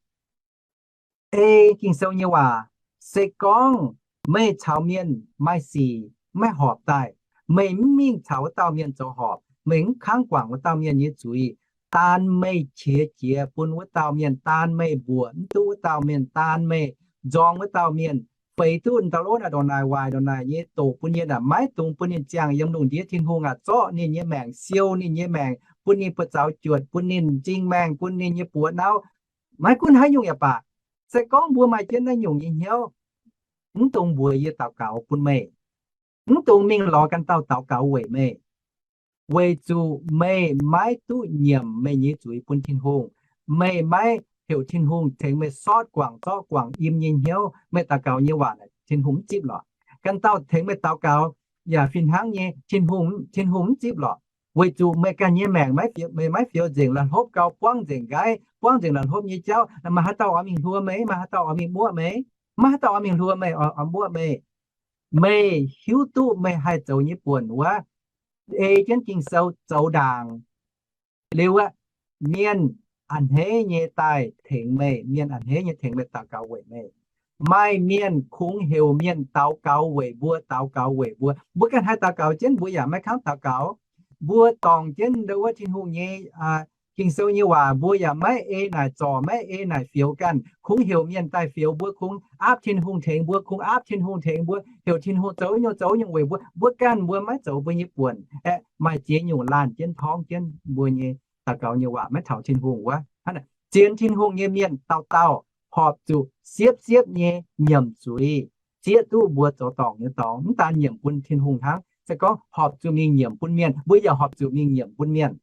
Ei Ging-Sou nyei waac, se gorngv meih caux mienh maaih sic maiv horpc daaih, meih mv mingh caux wuov dauh mienh zoux horpc, meih mv kangv guangc wuov dauh mienh nyei zuiz, daan meih qiex jiez bun wuov dauh mienh, daan meih mbuoqc mv duqv wuov dauh mienh, daan meih nzorng wuov dauh mienh, feix duqv ndau lov naaic ndongc naaic waaic ndongc naaic nyei doqc bun yie naaic, maiv dungx bun ninh ziangh yiem lungh ndiev. Tin-Hungh aac, zorqv ninh nyei maengc, siou ninh nyei maengc, bun ninh buoz-zaux juotc, bun ninh m'zing maengh, bun ninh nyei buoz nauv. Maiv gunv haaix nyungc yaac baac, se gorngv mbuo maaih jienv naaiv nyungc nyei hnyouv, mv dungx mbuox yie daux gaux bun meih. Mv dungx mingh lorz ganh dauh daux gaux weic meih, weic zuqc meih maiv duqv nyiemc meih nyei zuiz bun Tin-Hungh. Meih maiv heuc Tin-Hungh tengx meih sortv guangc, zorqv guangc im nyei hnyouv. Meih daux gaux nyei waac naaic Tin-Hungh mv zipv lorqc. Ganh dauh tengx meih daux gaux yaac fih hnangv nyei, Tin-Hungh, Tin-Hungh mv zipv lorqc. Weic zuqc meih ganh nyei maengc maiv fioux, meih maiv fioux nzengc la'hlopv gau, buangv nzengc nqaiv, buangv nzengc la'hlopv nyei jauv. Maaih haaix dauh oix mingh hluo meih? Maaih haaix dauh oix mingh muoqv meih? Maaih haaix dauh oix mingh hluo meih, oix, oix muoqv meih? Meih hiuv duqv meih haih zoux nyei buonc wuov, ei jienv Ging-Sou zoux ndaangc liuz aqv, mienh a'hneiv nyei daaih tengx meih, mienh a'hneiv nyei tengx meih daux gaux weic meih. Maaih mienh kungx heuc mienh daux gaux weic mbuo, daux gaux weic mbuo. Mbuo ganh haih daux gaux jienv, mbuo yaac maiv kangv daux gaux. Mbuo dorngc jienv ndau wuov Tin-Hungh nyei, aa, Ging-Sou nyei waac, mbuo yaac maiv ei naaic zorc, maiv ei naaic fioux ganh. Kungx heuc mienh daaih fioux mbuo, kungx aapv Tin-Hungh tengx mbuo, kungx aapv Tin-Hungh tengx mbuo, heuc Tin-Hungh zoux nyungc zoux nyungc weic mbuo. Mbuo ganh mbuo maiv zoux mbuo nyei buonc aeqv, maaih ziex nyungc laanh jienv torngv jienv mbuo nyei daux gaux nyei waac maiv taux Tin-Hungh wuov. Hnangv naaic, zien Tin-Hungh nyei mienh dauh dauh horpc zuqc siepv siepv nyei nyiemc zuiz, zieqv duqv mbuo zoux dorngc nyei dorngx. Mv daan nyiemc bun Tin-Hungh hnangv, se gorngv horpc zuqc mingh nyiemc bun mienh, mbuo yaac horpc zuqc mingh nyiemc bun mienh.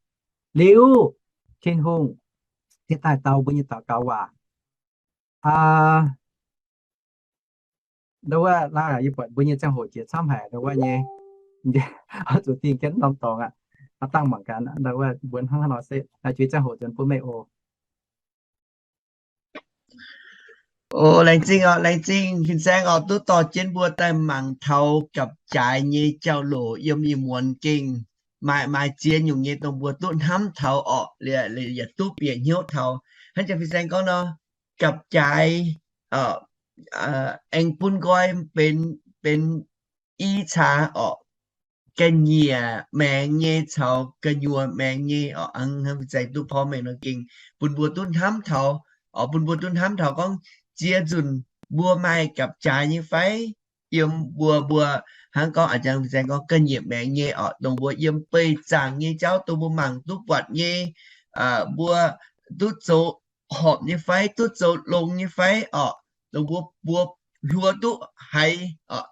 Liuz, Tin-Hungh se daaih dau mbuo nyei daux gaux waac. Aa, ndau wuov, aa, yie buatc mbuo nyei ziangh hoc jiex camv haic ndau wuov nyei. Oix zuqc dingh jienv norm dorngx aqv. Aa, dangh mangc gaax ndau wuov mbuo hnangv haaix nor se, aa, jiex ziangh hoc nzuonx bun meih oc. O, laengz zingh oc, laengz zingh fin-saeng oc, duqv dorh jienv mbuo daaih mangc taux gapv-jaaix nyei jauv-louc yiem ih muonz gengh maaih, maaih ziex nyungc nyei dongh mbuo duqv hnamv taux orqc, liuz, liuz yaac duqv bieqc hnyouv taux. Hnangv jiex fin-saeng gorngv nor, gapv-jaaix, aa, aengx bun nqoi benx, benx i caax orqc, ga'nyiec maengx nyei caux gu'nyuoz maengx nyei orqc. Hnangv fin-saeng duqv porv mengh nor gengh bun mbuo duqv hnamv taux orqc, bun mbuo duqv hnamv taux gorngv ziex nzunc mbuo maaih gapv-jaaix nyei fai? Yiem mbuo, mbuo hnangv gorngv a'jang fin-saeng gorngv ga'nyiec maengx nyei orqc, dongh mbuo yiem beih zaangc nyei jauv dongh mbuo mangc duqv buatc nyei, mbuo duqv zoux horpc nyei fai, duqv zoux longx nyei fai orqc, dongh mbuo, mbuo hluo duqv haiz orqc,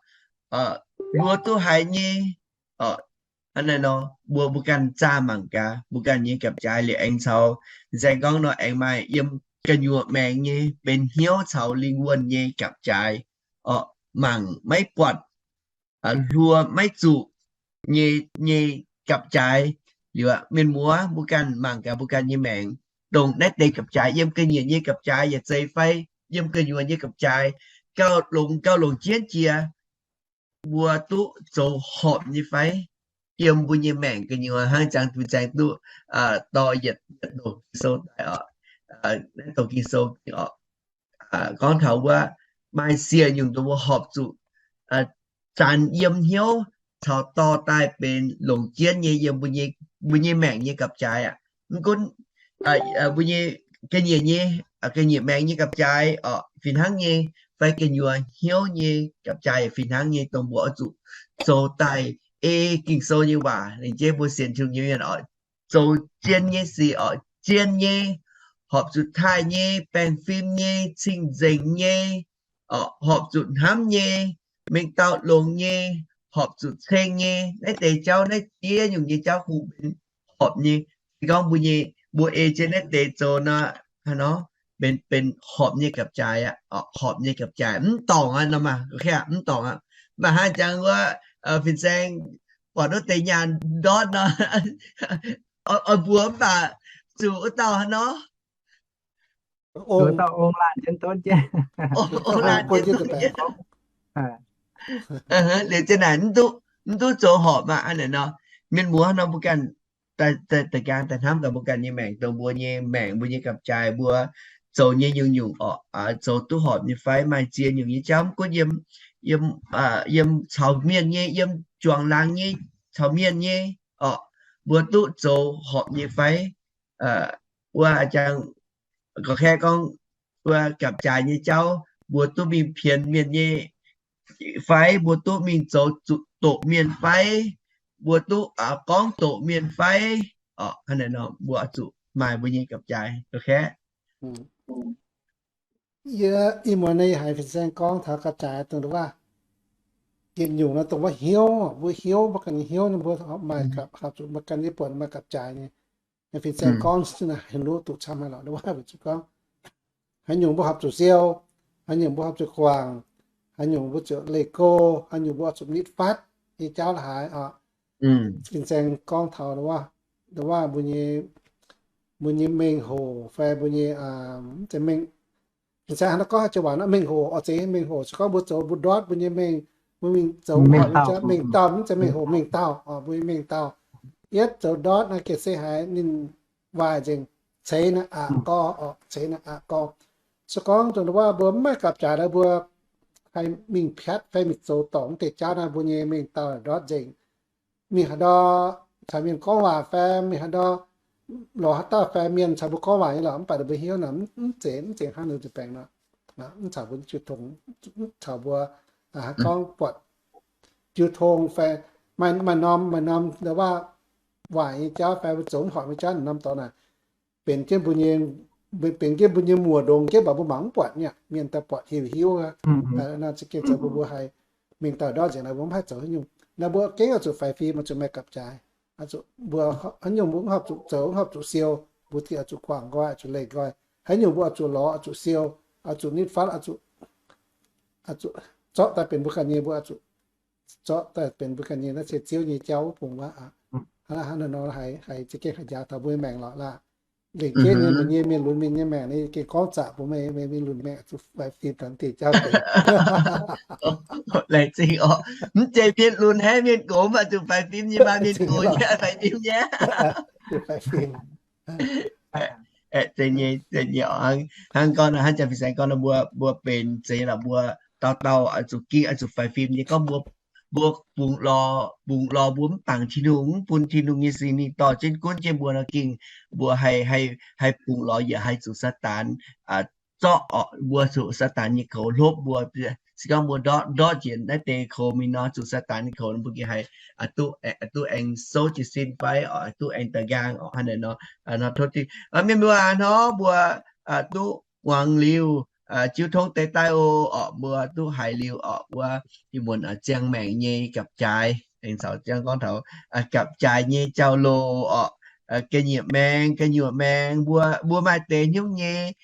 hluo duqv haiz nyei orqc. Hnangv naaiv nor, mbuo, mbuo ganh zaah mangc gaax, mbuo ganh nyei gapv-jaaix liuz aengx caux fin-saeng gorngv nor aengx maaih yiem gu'nyuoz maengx nyei benx hnyouv caux lingh wuonh nyei gapv-jaaix orqc, mangc maiv buatc, hluo maiv zuqc nyei, nyei gapv-jaaix. Liuz aqv, mienh muoz, mbuo ganh mangc gaax mbuo ganh nyei maengc, dongh naaiv deix gapv-jaaix, yiem ga'nyiec nyei gapv-jaaix yaac zeiz fai yiem gu'nyuoz nyei gapv-jaaix, gauh longx, gauh longc jienv jiex mbuo duqv zoux horpc nyei fai? Yiem mbuo nyei maengc gu'nyuoz hnangv jangx fin-saeng duqv dorh yietc yietc doqc Ging-Sou daaih oc. Naaiv doqc Ging-Sou oc, gorngv taux wuov maaih siec nyungc dongh mbuo horpc zuqc zanc yiem hnyouv caux dorh daaih benx longc jienv nyei yiem mbuo nyei maengc nyei gapv-jaaix aqv. Mv gunv mbuo nyei ga'nyiec nyei, ga'nyiec maengx nyei gapv-jaaix oc fih hnangv nyei, fai gu'nyuoz hnyouv nyei gapv-jaaix yaac fih hnangv nyei, dongh mbuo oix zuqc zoux daaih ei Ging-Sou nyei waac lengc jeiv mbuo sienx Tin-Hungh nyei mienh oc, zoux zien nyei sic oc, zien nyei, horpc zuqc taaih nyei, baengh fim nyei, cing-nzengc nyei, horpc zuqc hnamv nyei, mengh dauh longx nyei, horpc zuqc ceng nyei. Naaiv deix jauv, naaiv ziex nyungc nyei jauv kungx benx horpc nyei. Se gorngv mbuo nyei, mbuo ei jienv naaiv deix zoux nor, haaix nor benx, benx horpc nyei gapv-jaaix aqv, horpc nyei gapv-jaaix. Mv dorngc aqv nor maah, mv dorngc aqv. Mv baac hnangv jangx wuov fin-saeng buatc wuov deix nyaanh ndortv nor, oix mbuox mv baac zuqc wuov dauh haaix nor, ong-laanh jienv ndortv jienv, ong-laanh jienv ndortv jienv. Liuz jienv naaic mv duqv zoux horpc maah, hnangv naaic nor, mienh muoz nor mbuo ganh da'gaang daaih hnamv gaax mbuo ganh nyei maengc, dongh mbuo nyei maengc, mbuo nyei gapv-jaaix, mbuo zoux nyei nyungc-nyungc oc, zoux duqv horpc nyei fai? Maaih ziex nyungc nyei jauv. Mv gunv yiem, yiem, yiem caux mienh nyei, yiem juangc laangz nyei, caux mienh nyei oc, mbuo duqv zoux horpc nyei fai? Wuov jangx gorqv-kaeqv gorngv, wuov gapv-jaaix nyei jauv, mbuo duqv mingh pienx mienh nyei fai? Mbuo duqv mingh zoux zuqc doqc mienh fai? Mbuo duqv gorngv doqc mienh fai? Hnangv naaic nor mbuo oix zuqc maaih mbuo nyei gapv-jaaix. Yie ih muonz naaiv yie haiz fin-saeng gorngv taux gapv-jaaix dongh waac, yietc nyungc nor dongh wuov hnyouv, mbuo hnyouv, mbuo ganh nyei hnyouv, mbuo maaih gapv, haih zuqc mbuo ganh nyei buonc maaih gapv-jaaix nyei. Fin-saeng gorngv haaix nyungc duqv camv haic lorqc, waac weic zuqc gorngv haaix nyungc mbuo horpc zuqc siou, haaix nyungc mbuo horpc zuqc guangc, haaix nyungc mbuo zuqc leih go, haaix nyungc mbuo zuqc nitv fatv nyei jauv la'haaix oc. Fin-saeng gorngv taux waac mbuo nyei, mbuo nyei mengh hoc fai mbuo nyei, mv zeiz mengh, fin-saeng hnangv gorngv haaix joux waac nor, mengh hoc oc, zeiz mengh hoc. Se gorngv mbuo zoux mbuo ndortv mbuo nyei mengh, mbuo mingh zoux horpc nyei jauv, mengh dauh, mv zeiz mengh hoc, mengh dauh oc, mbuo nyei mengh dauh. Yietv zoux ndortv naaiv gengh se haiz ninh waaic nzengc, ceix naaiv aqc gorx oc, ceix naaiv aqc gorx. Se gorngv dongh waac mbuo mv maaih gapv-jaaix nor, mbuo haih mingh piatv fai mingh zoux dorngc mv deix jauv naaiv, mbuo nyei mengh dauh ndortv nzengc. Mingh haaix ndau caux mienh gorngv waac fai mingh haaix ndau lorz haaix dauh fai mienh caux mbuo gorngv waac nyei lorqc, mv baac ninh mbuo hnyouv nor mv zeiz, mv zeiz hnangv nor zuqc baengc nor, mv caux mbuo jiu tong, mv caux mbuo gorngv buatc jiu tong fai maaih norm, maaih norm waac, waaic nyei jauv fai mbuo zoux mv horpc nyei jauv norm dorngx naaic, benx jienv mbuo nyei, benx jienv mbuo nyei muoc ndongx jienv, mv baac mbuo mangc mv buatc nyei, mienh daaih buatc hiuv hiuv aqv. Nor za'gengh zoux bun mbuo haih mingh dauh ndortv nzengc naaic, mbuo mv haih zoux haaix nyungc. Naaiv mbuo gengh oix zuqc faix fim, oix zuqc maaih gapv-jaaix. Mbuo haaix nyungc mbuo mv horpc zuqc zoux, mv horpc zuqc siou, mbuo oix zuqc guangc nqoi, oix zuqc leih nqoi. Haaix nyungc mbuo oix zuqc lorz, oix zuqc siou, oix zuqc nitv fatv, oix zuqc zorqv daaih benx mbuo ganh nyei, mbuo oix zuqc zorqv daaih benx mbuo ganh nyei, naaiv se Ziouv nyei jauv wuov bung wuov aqv. Hnangv naaiv nor haiz za'gengh haiz njaaux taux mbuo nyei maengc lorqc laah. Lengc jeiv nyei mbuo nyei mienh lunx mienh nyei maengc nyei gengh gorngv zaqc bun meih, meih mienh lunx maengc zuqc faix fim taux deix jauv deix. Laengz zingh oc. Mv zeiz mienh lunx hnangv mienh gox mv baac zuqc faix fim nyei, maaih mienh gox nyei faix fim nyei. Hnangv gorngv nor, hnangv Janx-Fin-Saeng gorngv nor, mbuo, mbuo benx zeiz lorqc, mbuo dauh dauh oix zuqc ging, oix zuqc faix fim nyei. Gorngv mbuo, mbuo bungx lorz, bungx lorz mbuo mv bangc Tin-Hungh, mv bun Tin-Hungh nyei Singx Lingh dorh jienv gunv jienv mbuo nor, ging mbuo haih, haih, haih bungx lorz yaac haih zuqc Saadaan zorqv oc. Mbuo zuqc Saadaan nyei koux hlopv mbuo. Se gorngv mbuo ndortv, ndortv njiec naaiv deix koux mingh nor, zuqc Saadaan nyei koux, mbuo gengh haih duqv, duqv aengx souv jiez sin fai oc, duqv aengx da'nqaang oc. Hnangv naaic nor, nor tov Tin, mienh muoz hnoi mbuo duqv muangx liuz, jiu tong deix daaih oc, mbuo duqv haiz liuz oc, wuov ih muonz ziangh maengc nyei gapv-jaaix, aengx caux ziangh gorngv taux gapv-jaaix nyei jauv-louc oc. Ga'nyiec maengx, ga'nyuoqc maengx, mbuo, mbuo maaih deix hnyouv nyei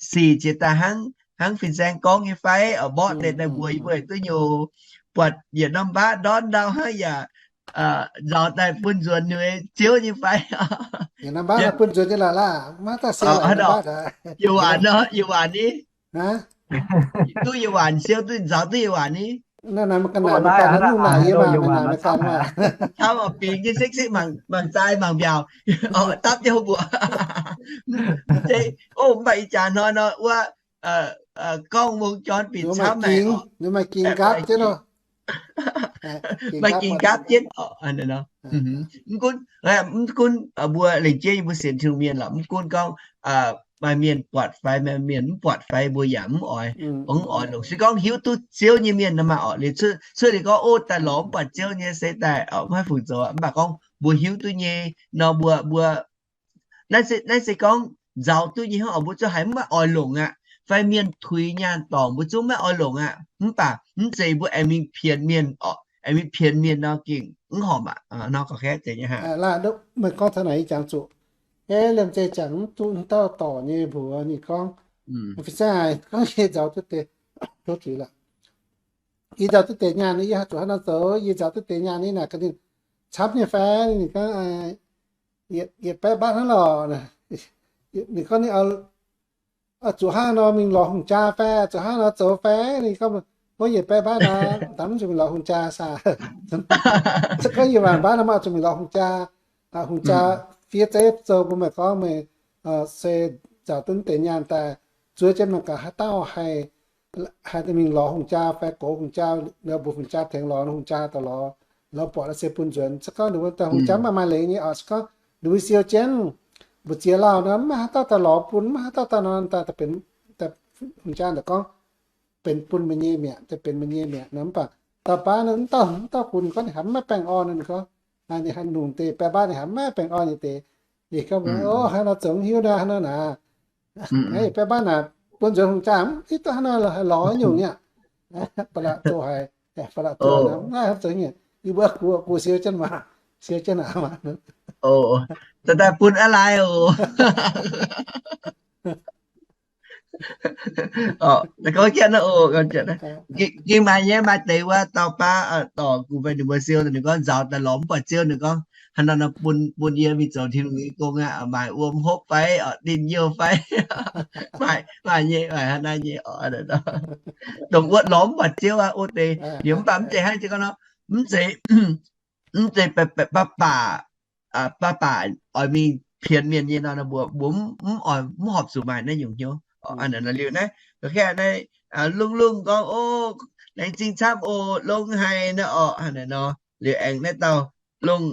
sic jiex daaih hnangv, hnangv Fin-Saeng gorngv nyei fai? Mborqv deix daaih mbuox yie mbuo duqv nyei, buatc yietc norm mbaatv ndortv ndau hnangv yaac nzaaux daaih bun nzuonx nyei Ziouv nyei fai? Yietc norm mbaatv bun nzuonx nyei lorqc laah, maiv daaih se lorqc. Yie waanc nor, yie waanc ni. Duqv yie waanc, siou duqv, nzaaux duqv yie waanc ni. Naaiv, naaiv maaih ga'naaiv, maaih ga'naaiv, nungh naaic yie maaih ga'naaiv, maaih ga'naaiv. Camv oc, bingx jienv sekv-sekv mangc, mangc zai mangc mbiaauc, dapv jienv hopv mbuoqc. Mv zeiz, o, mv baac ih jaax hnoi nor wuov, gorngv mong jorn bieqc camv maaih ging nqaapv jienv oc. Maaih ging nqaapv jienv oc. Mv gunv, mv gunv mbuo lengc jeiv nyei mbuo sienx Tin-Hungh mienh lorqc, mv gunv gorngv maaih mienh buatc fai maaih mienh mv buatc fai, mbuo yaac mv oix, mv oix longc. Se gorngv hiuv duqv Ziouv nyei mienh nor maaih oc, liuz cuotv liuz gorngv, o, daaih lorz mv buatc Ziouv nyei se daaih mv haih fungc zoux. Mv baac gorngv mbuo hiuv duqv nyei nor, mbuo, mbuo naaiv se, naaiv se gorngv nzaaux duqv nyei hnangv oc, mbuo zungv haiz mv maaih oix longc aqv. Fai mienh tuix nyaanh dorngc, mbuo zungv maiv oix longc aqv. Mv baac mv zeiz mbuo aengx mingh pienx mienh oc, aengx mingh pienx mienh nor gengh mv horpc aqv. Nor gorngv kei zeiz nyei hnangv. Meih gorngv taux naaic yie jangx zuqc, eh, liemh zeih jangx mv duqv dauh dorc nyei mbuox ninh gorngv, fin-saeng aac, gorngv yie nzaaux duqv deix, tov zuiz lorqc. Yie nzaaux duqv deix nyaanh, yie zuqc haaix nor zoux, yie nzaaux duqv deix nyaanh, yie naaic gaax ninh, camv nyei fai? Ninh gorngv, yietc baeqv mbaatv hnangv lorqc. Ninh gorngv ninh zuqc hnangv nor mingh lorz hungh jaa fai, zuqc hnangv nor zoux fai? Ninh gorngv, o, yietc baeqv mbaatv nor, daaih mv zuqc mingh lorz hungh jaa saah? Se gorngv yie waanc mbaatv nor, mv zuqc mingh lorz hungh jaa. Hungh jaa fiev zeiv zoux bun meih gorngv meih se nzaaux duqv deix nyaanh daaih, zuov jienv mangc gaax haaix dauh haih haih mingh lorz hungh jaa fai gox hungh jaa, mbuox hungh jaa tengx lorz, hungh jaa daaih lorz, lorz buatc se bun nzuonx. Se gorngv ninh mbuo daaih hungh jaa mv maaih maaih leiz nyei oc, se gorngv ninh mbuo siou jienv mbu'ziex lauh nor, mv maaih haaix dauh daaih lorz bun, mv maaih haaix dauh daaih nor, daaih benx, hungh jaa daaih gorngv, benx bun meih nyei mi'aqv, daaih benx meih nyei mi'aqv nor. Mv baac dauh baav nor, mv dauh, mv dauh gunx gorngv ninh haiz mv maaih baengh orn nor, ninh gorngv, ninh haiz nungc deix baeqv mbaatv ninh haiz mv maaih baengh orn nyei deix. Ninh gorngv, o, hnangv nor zoux mv hiuv naaiv, hnangv nor naaic. Baeqv mbaatv naaic bun nzuonx hungh jaa, mv hiuv duqv hnangv nor lorz nyungc nyei aqv. Ba'laqc zoux haic, ba'laqc zoux naaiv, mv haih zoux nyungc. Yie mbuo gu, gu siou jienv maah, siou jienv aqv maah. Daaih daaih bun aqv lai oc. Ging maaih nyei, maaih deix wuov dauh baav dorc gunx fai ninh mbuo siou, ninh gorngv nzaaux daaih lorz mv buatc Ziouv, ninh gorngv hnangv nor nor bun, bun yie mingh zoux Tin-Hungh nyei gong aqv, maaic wuom hopv fai, oc, dinh youh fai. Maaih, maaih nyei, maaih hnangv naaiv nyei oc. Dongh wuov lorz mv buatc Ziouv aqv, wuov deix liuz mv baac mv zeiz hnangv jiex gorngv nor, mv zeiz, mv zeiz baav baac, baav baac oix mingh pienx mienh nyei nor, mbuo, mbuo mv oix, mv horpc zuqc maaih naaiv nyungc hnyouv. Liuz naaiv, naaiv, lungh lungh gorngv, o, laengz zingh camv oc, longx haic naaiv oc, hnangv naaiv nor. Liuz aengx naaiv dauh longx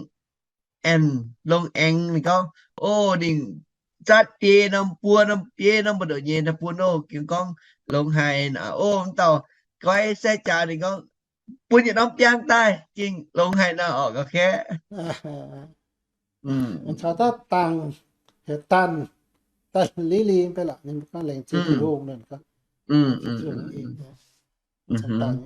aengx, longx aengx ninh gorngv, o, ninh zatv biei norm buo norm biei norm buoz-ndoqv nyei daaih bun, o, gengh gorngv longx haic. O, mv dauh goiv sai jaax ninh gorngv bun yietc norm biangh daaih, gengh longx haic nor oc, ga'kaeqv. Caux dauh dangh, heuc Danh, Danh Lili mbe lorqc, ninh mbuo gorngv laengz zingh Tin-Hungh nor gorngv. Hnangv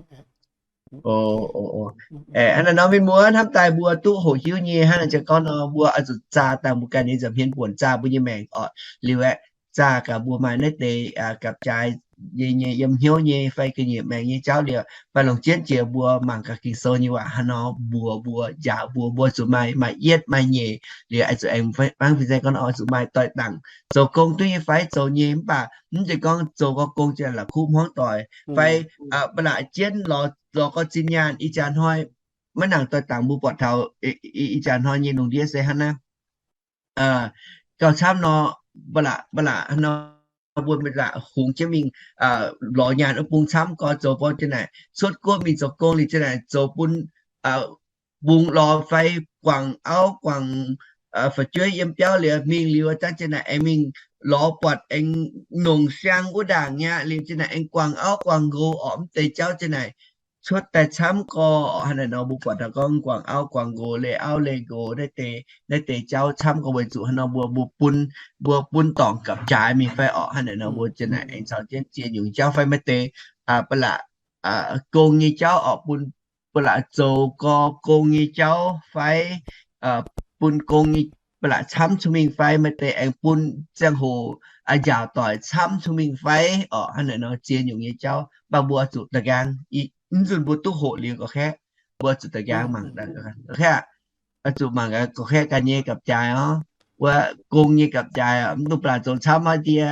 naaiv nor mienh muoz hnamv daaih mbuo duqv hoqc hiuv nyei, hnangv naaiv jiex gorngv nor mbuo oix zuqc zaah dangh mbuo ganh nyei nza'hmien buonc, zaah mbuo nyei maengc oc. Liuz aeqv, zaah gaax mbuo maaih naaiv deix gapv-jaaix nyei, nyei yiem hnyouv nyei fai ga'nyiec maengx nyei jauv liuz, maaih longc jienv jiex mbuo mangc gaax Ging-Sou nyei waac hnangv nor mbuox mbuo, njaaux mbuo, mbuo zuqc maaih, maaih yietv maaih nyeic liuz, oix zuqc aengx hnangv fin-saeng gorngv nor, oix zuqc maaih doix-dangc zoux gong duqv nyei fai zoux nyei, mv baac mv zeiz gorngv zoux gau gong jiex la'kuqv hmuangv doic fai ba'laqc jienv lorz, lorz gau zinh nyaanh. Ih jaax hnoi maiv nangc doix-dangc mbuo buatc taux ih jaax hnoi nyei lungh ndiev se hnangv naaiv. Gauh camv nor, ba'laqc, ba'laqc nor, mbuo ba'laqc hungx jienv mingh lorz nyaanh wuov bung camv gau, zoux bou jienv naaic cuotv guoqv mingh zoux gong liuz jienv naaic zoux bun bung lorz fai guangc auv guangc fu'jueiv yiem biauv liuz mingh liuz, dangh jienv naaic aengx mingh lorz buatc aengx nongc siang wuov ndaangc nyei aqv. Liuz jienv naaic aengx guangc auv guangc nqox orqc, mv deix jauv jienv naaic cuotv daaih camv gau orqc. Hnangv naaic nor mbuo buatc taux gorngv guangc auv guangc nqox, leih auv leih nqox naaiv deix, naaiv deix jauv camv gau weic zuqc hnangv nor mbuo, mbuo bun, mbuo bun dorngc gapv-jaaix mingh fai orqc. Hnangv naaic nor mbuo jienv naaic aengx caux jienv ziex nyungc jauv fai maaih deix ba'laqc gong nyei jauv orqc, bun ba'laqc zoux gau gong nyei jauv fai bun gong nyei, ba'laqc camv cun-mengh fai maaih deix aengx bun ziangh hoc njaaux doic camv cun-mengh fai orqc. Hnangv naaic nor ziex nyungc nyei jauv, mv baac mbuo zuqc da'nqaang, mv nzunc mbuo duqv hoqc liuz gorqv-kaeqv, mbuo zuqc da'nqaang mangc, gorqv-kaeqv, zuqc mangc gorqv-kaeqv ganh nyei gapv-jaaix orqc, wuov gong nyei gapv-jaaix, mv dungx ba'laqc zoux camv aqv ndie,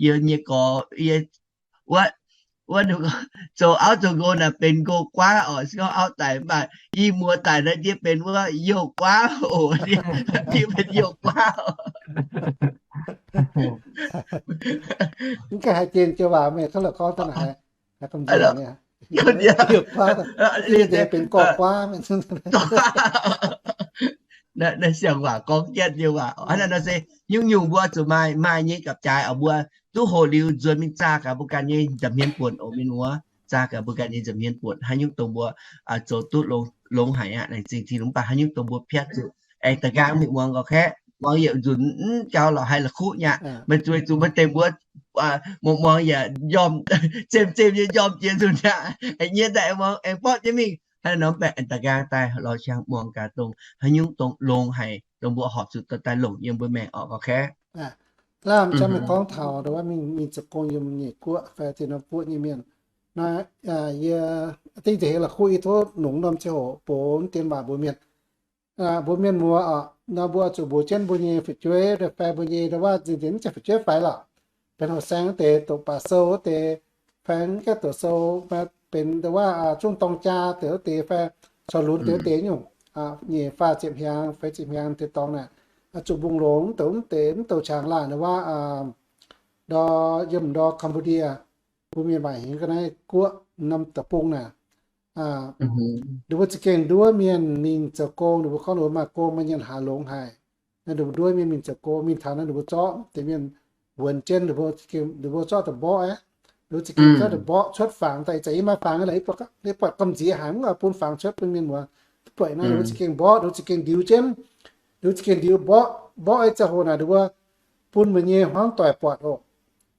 yie nyei gorx, yie, wuov, wuov, zoux auv zoux nqox naaic benx nqox guaav oc. Se gorngv auv daic mv baac i muoz daic naaiv ndiev benx wuov youh guaav oc. Ndiev benx youh guaav oc. Mv gaengh haiz jienh joux waac meih tov la'gorngv daaih naaic. Youh guaav, benx gorx guaav. Naaiv siang waac gorngv jienv nyei waac. Hnangv naaiv nor se nyungc-nyungc mbuo zuqc maaih, maaih nyei gapv-jaaix oc. Mbuo duqv hoqc liuz nzuonx mingh zaah gaax mbuo ganh nyei nza'hmien buonc oc mienh muoz. Zaah gaax mbuo ganh nyei nza'hmien buonc, haaix nyungc dongh mbuo zoux duqv longx haic aqv. Laengz zingh Tin-Hungh. Mv baac haaix nyungc dongh mbuo piatv zuqc aengx da'nqaang mingh muangx gauh kaeqv, muangx yietc nzunc mv gaux lorqc haih la'kuqv nyaqv. Meih zueiz zuqc maaih deix mbuo muangx-muangx yaac njormh, zemh-zemh nyei njormh jiex nzunc aqv. Aengx nyienh daaih aengx muangx aengx borqv jienv mingh. Hnangv naaiv nor mv baac aengx da'nqaang daaih lorz qangx muangx gaax dongh haaix nyungc dongh longx haic dongh mbuo horpc zuqc dorh daaih longc yiem mbuo maengc oc gauh kaeqv. Lamh jangv meih gorngv taux mingh zoux gong yiem nyeic guoqv fai zinh norm guoqv nyei mienh. Naaiv yie dingh nzengc heix la'kuqv yie tov nongx norm ziangh hoc bun dien waac mbuox mienh, mbuox mienh muoz oc, nor mbuo zuqc mbuox jienv mbuo nyei fu'jueiv fai mbuo nyei ndau wuov nzengc nzengc mv zeiz fu'jueiv faix lorqc, benx horqc saeng wuov deix, doqc baac sou wuov deix, fai mv gaengh doqc sou, benx ndau wuov zungv dorng jaa deix wuov deix fai corc lunx deix wuov deix nyungc, nyeic faah ziepc hnyangx feix ziepc hnyangx deix dorngx naaic, zuqc mbungh longx mv douc mv deix mv douc qangx laanh ndau wuov, ndor yiem ndor Cambodia, mbuo mienh maaih hingv ga'naaiv guoqv norm deic-bung naaic. Ninh mbuo za'gengh nduov mienh mingh zoux gong, ninh mbuo gorngv ninh mbuo maaih gong maaih nyenh hlaax longx haic. Naaiv ninh mbuo nduov mienh mingh zoux gong, mingh taux naaiv ninh mbuo zorqv deix mienh wuonx jienv, ninh mbuo zorqv deix mborqv aqv. Ninh mbuo za'gengh zorqv deix mborqv cuotv fangx daaih. Ih zanc yie maaih fangx lorqc, yie buatc gamh nziex haic, mv baac bun fangx cuotv bun mienh muoz duqv buatc naaiv. Ninh mbuo za'gengh mborqv, ninh mbuo za'gengh ndiux jienv, ninh mbuo za'gengh ndiux mborqv, mborqv ih ziangh hoc naaic ninh mbuo bun meih nyei hmuangv doic buatc oc.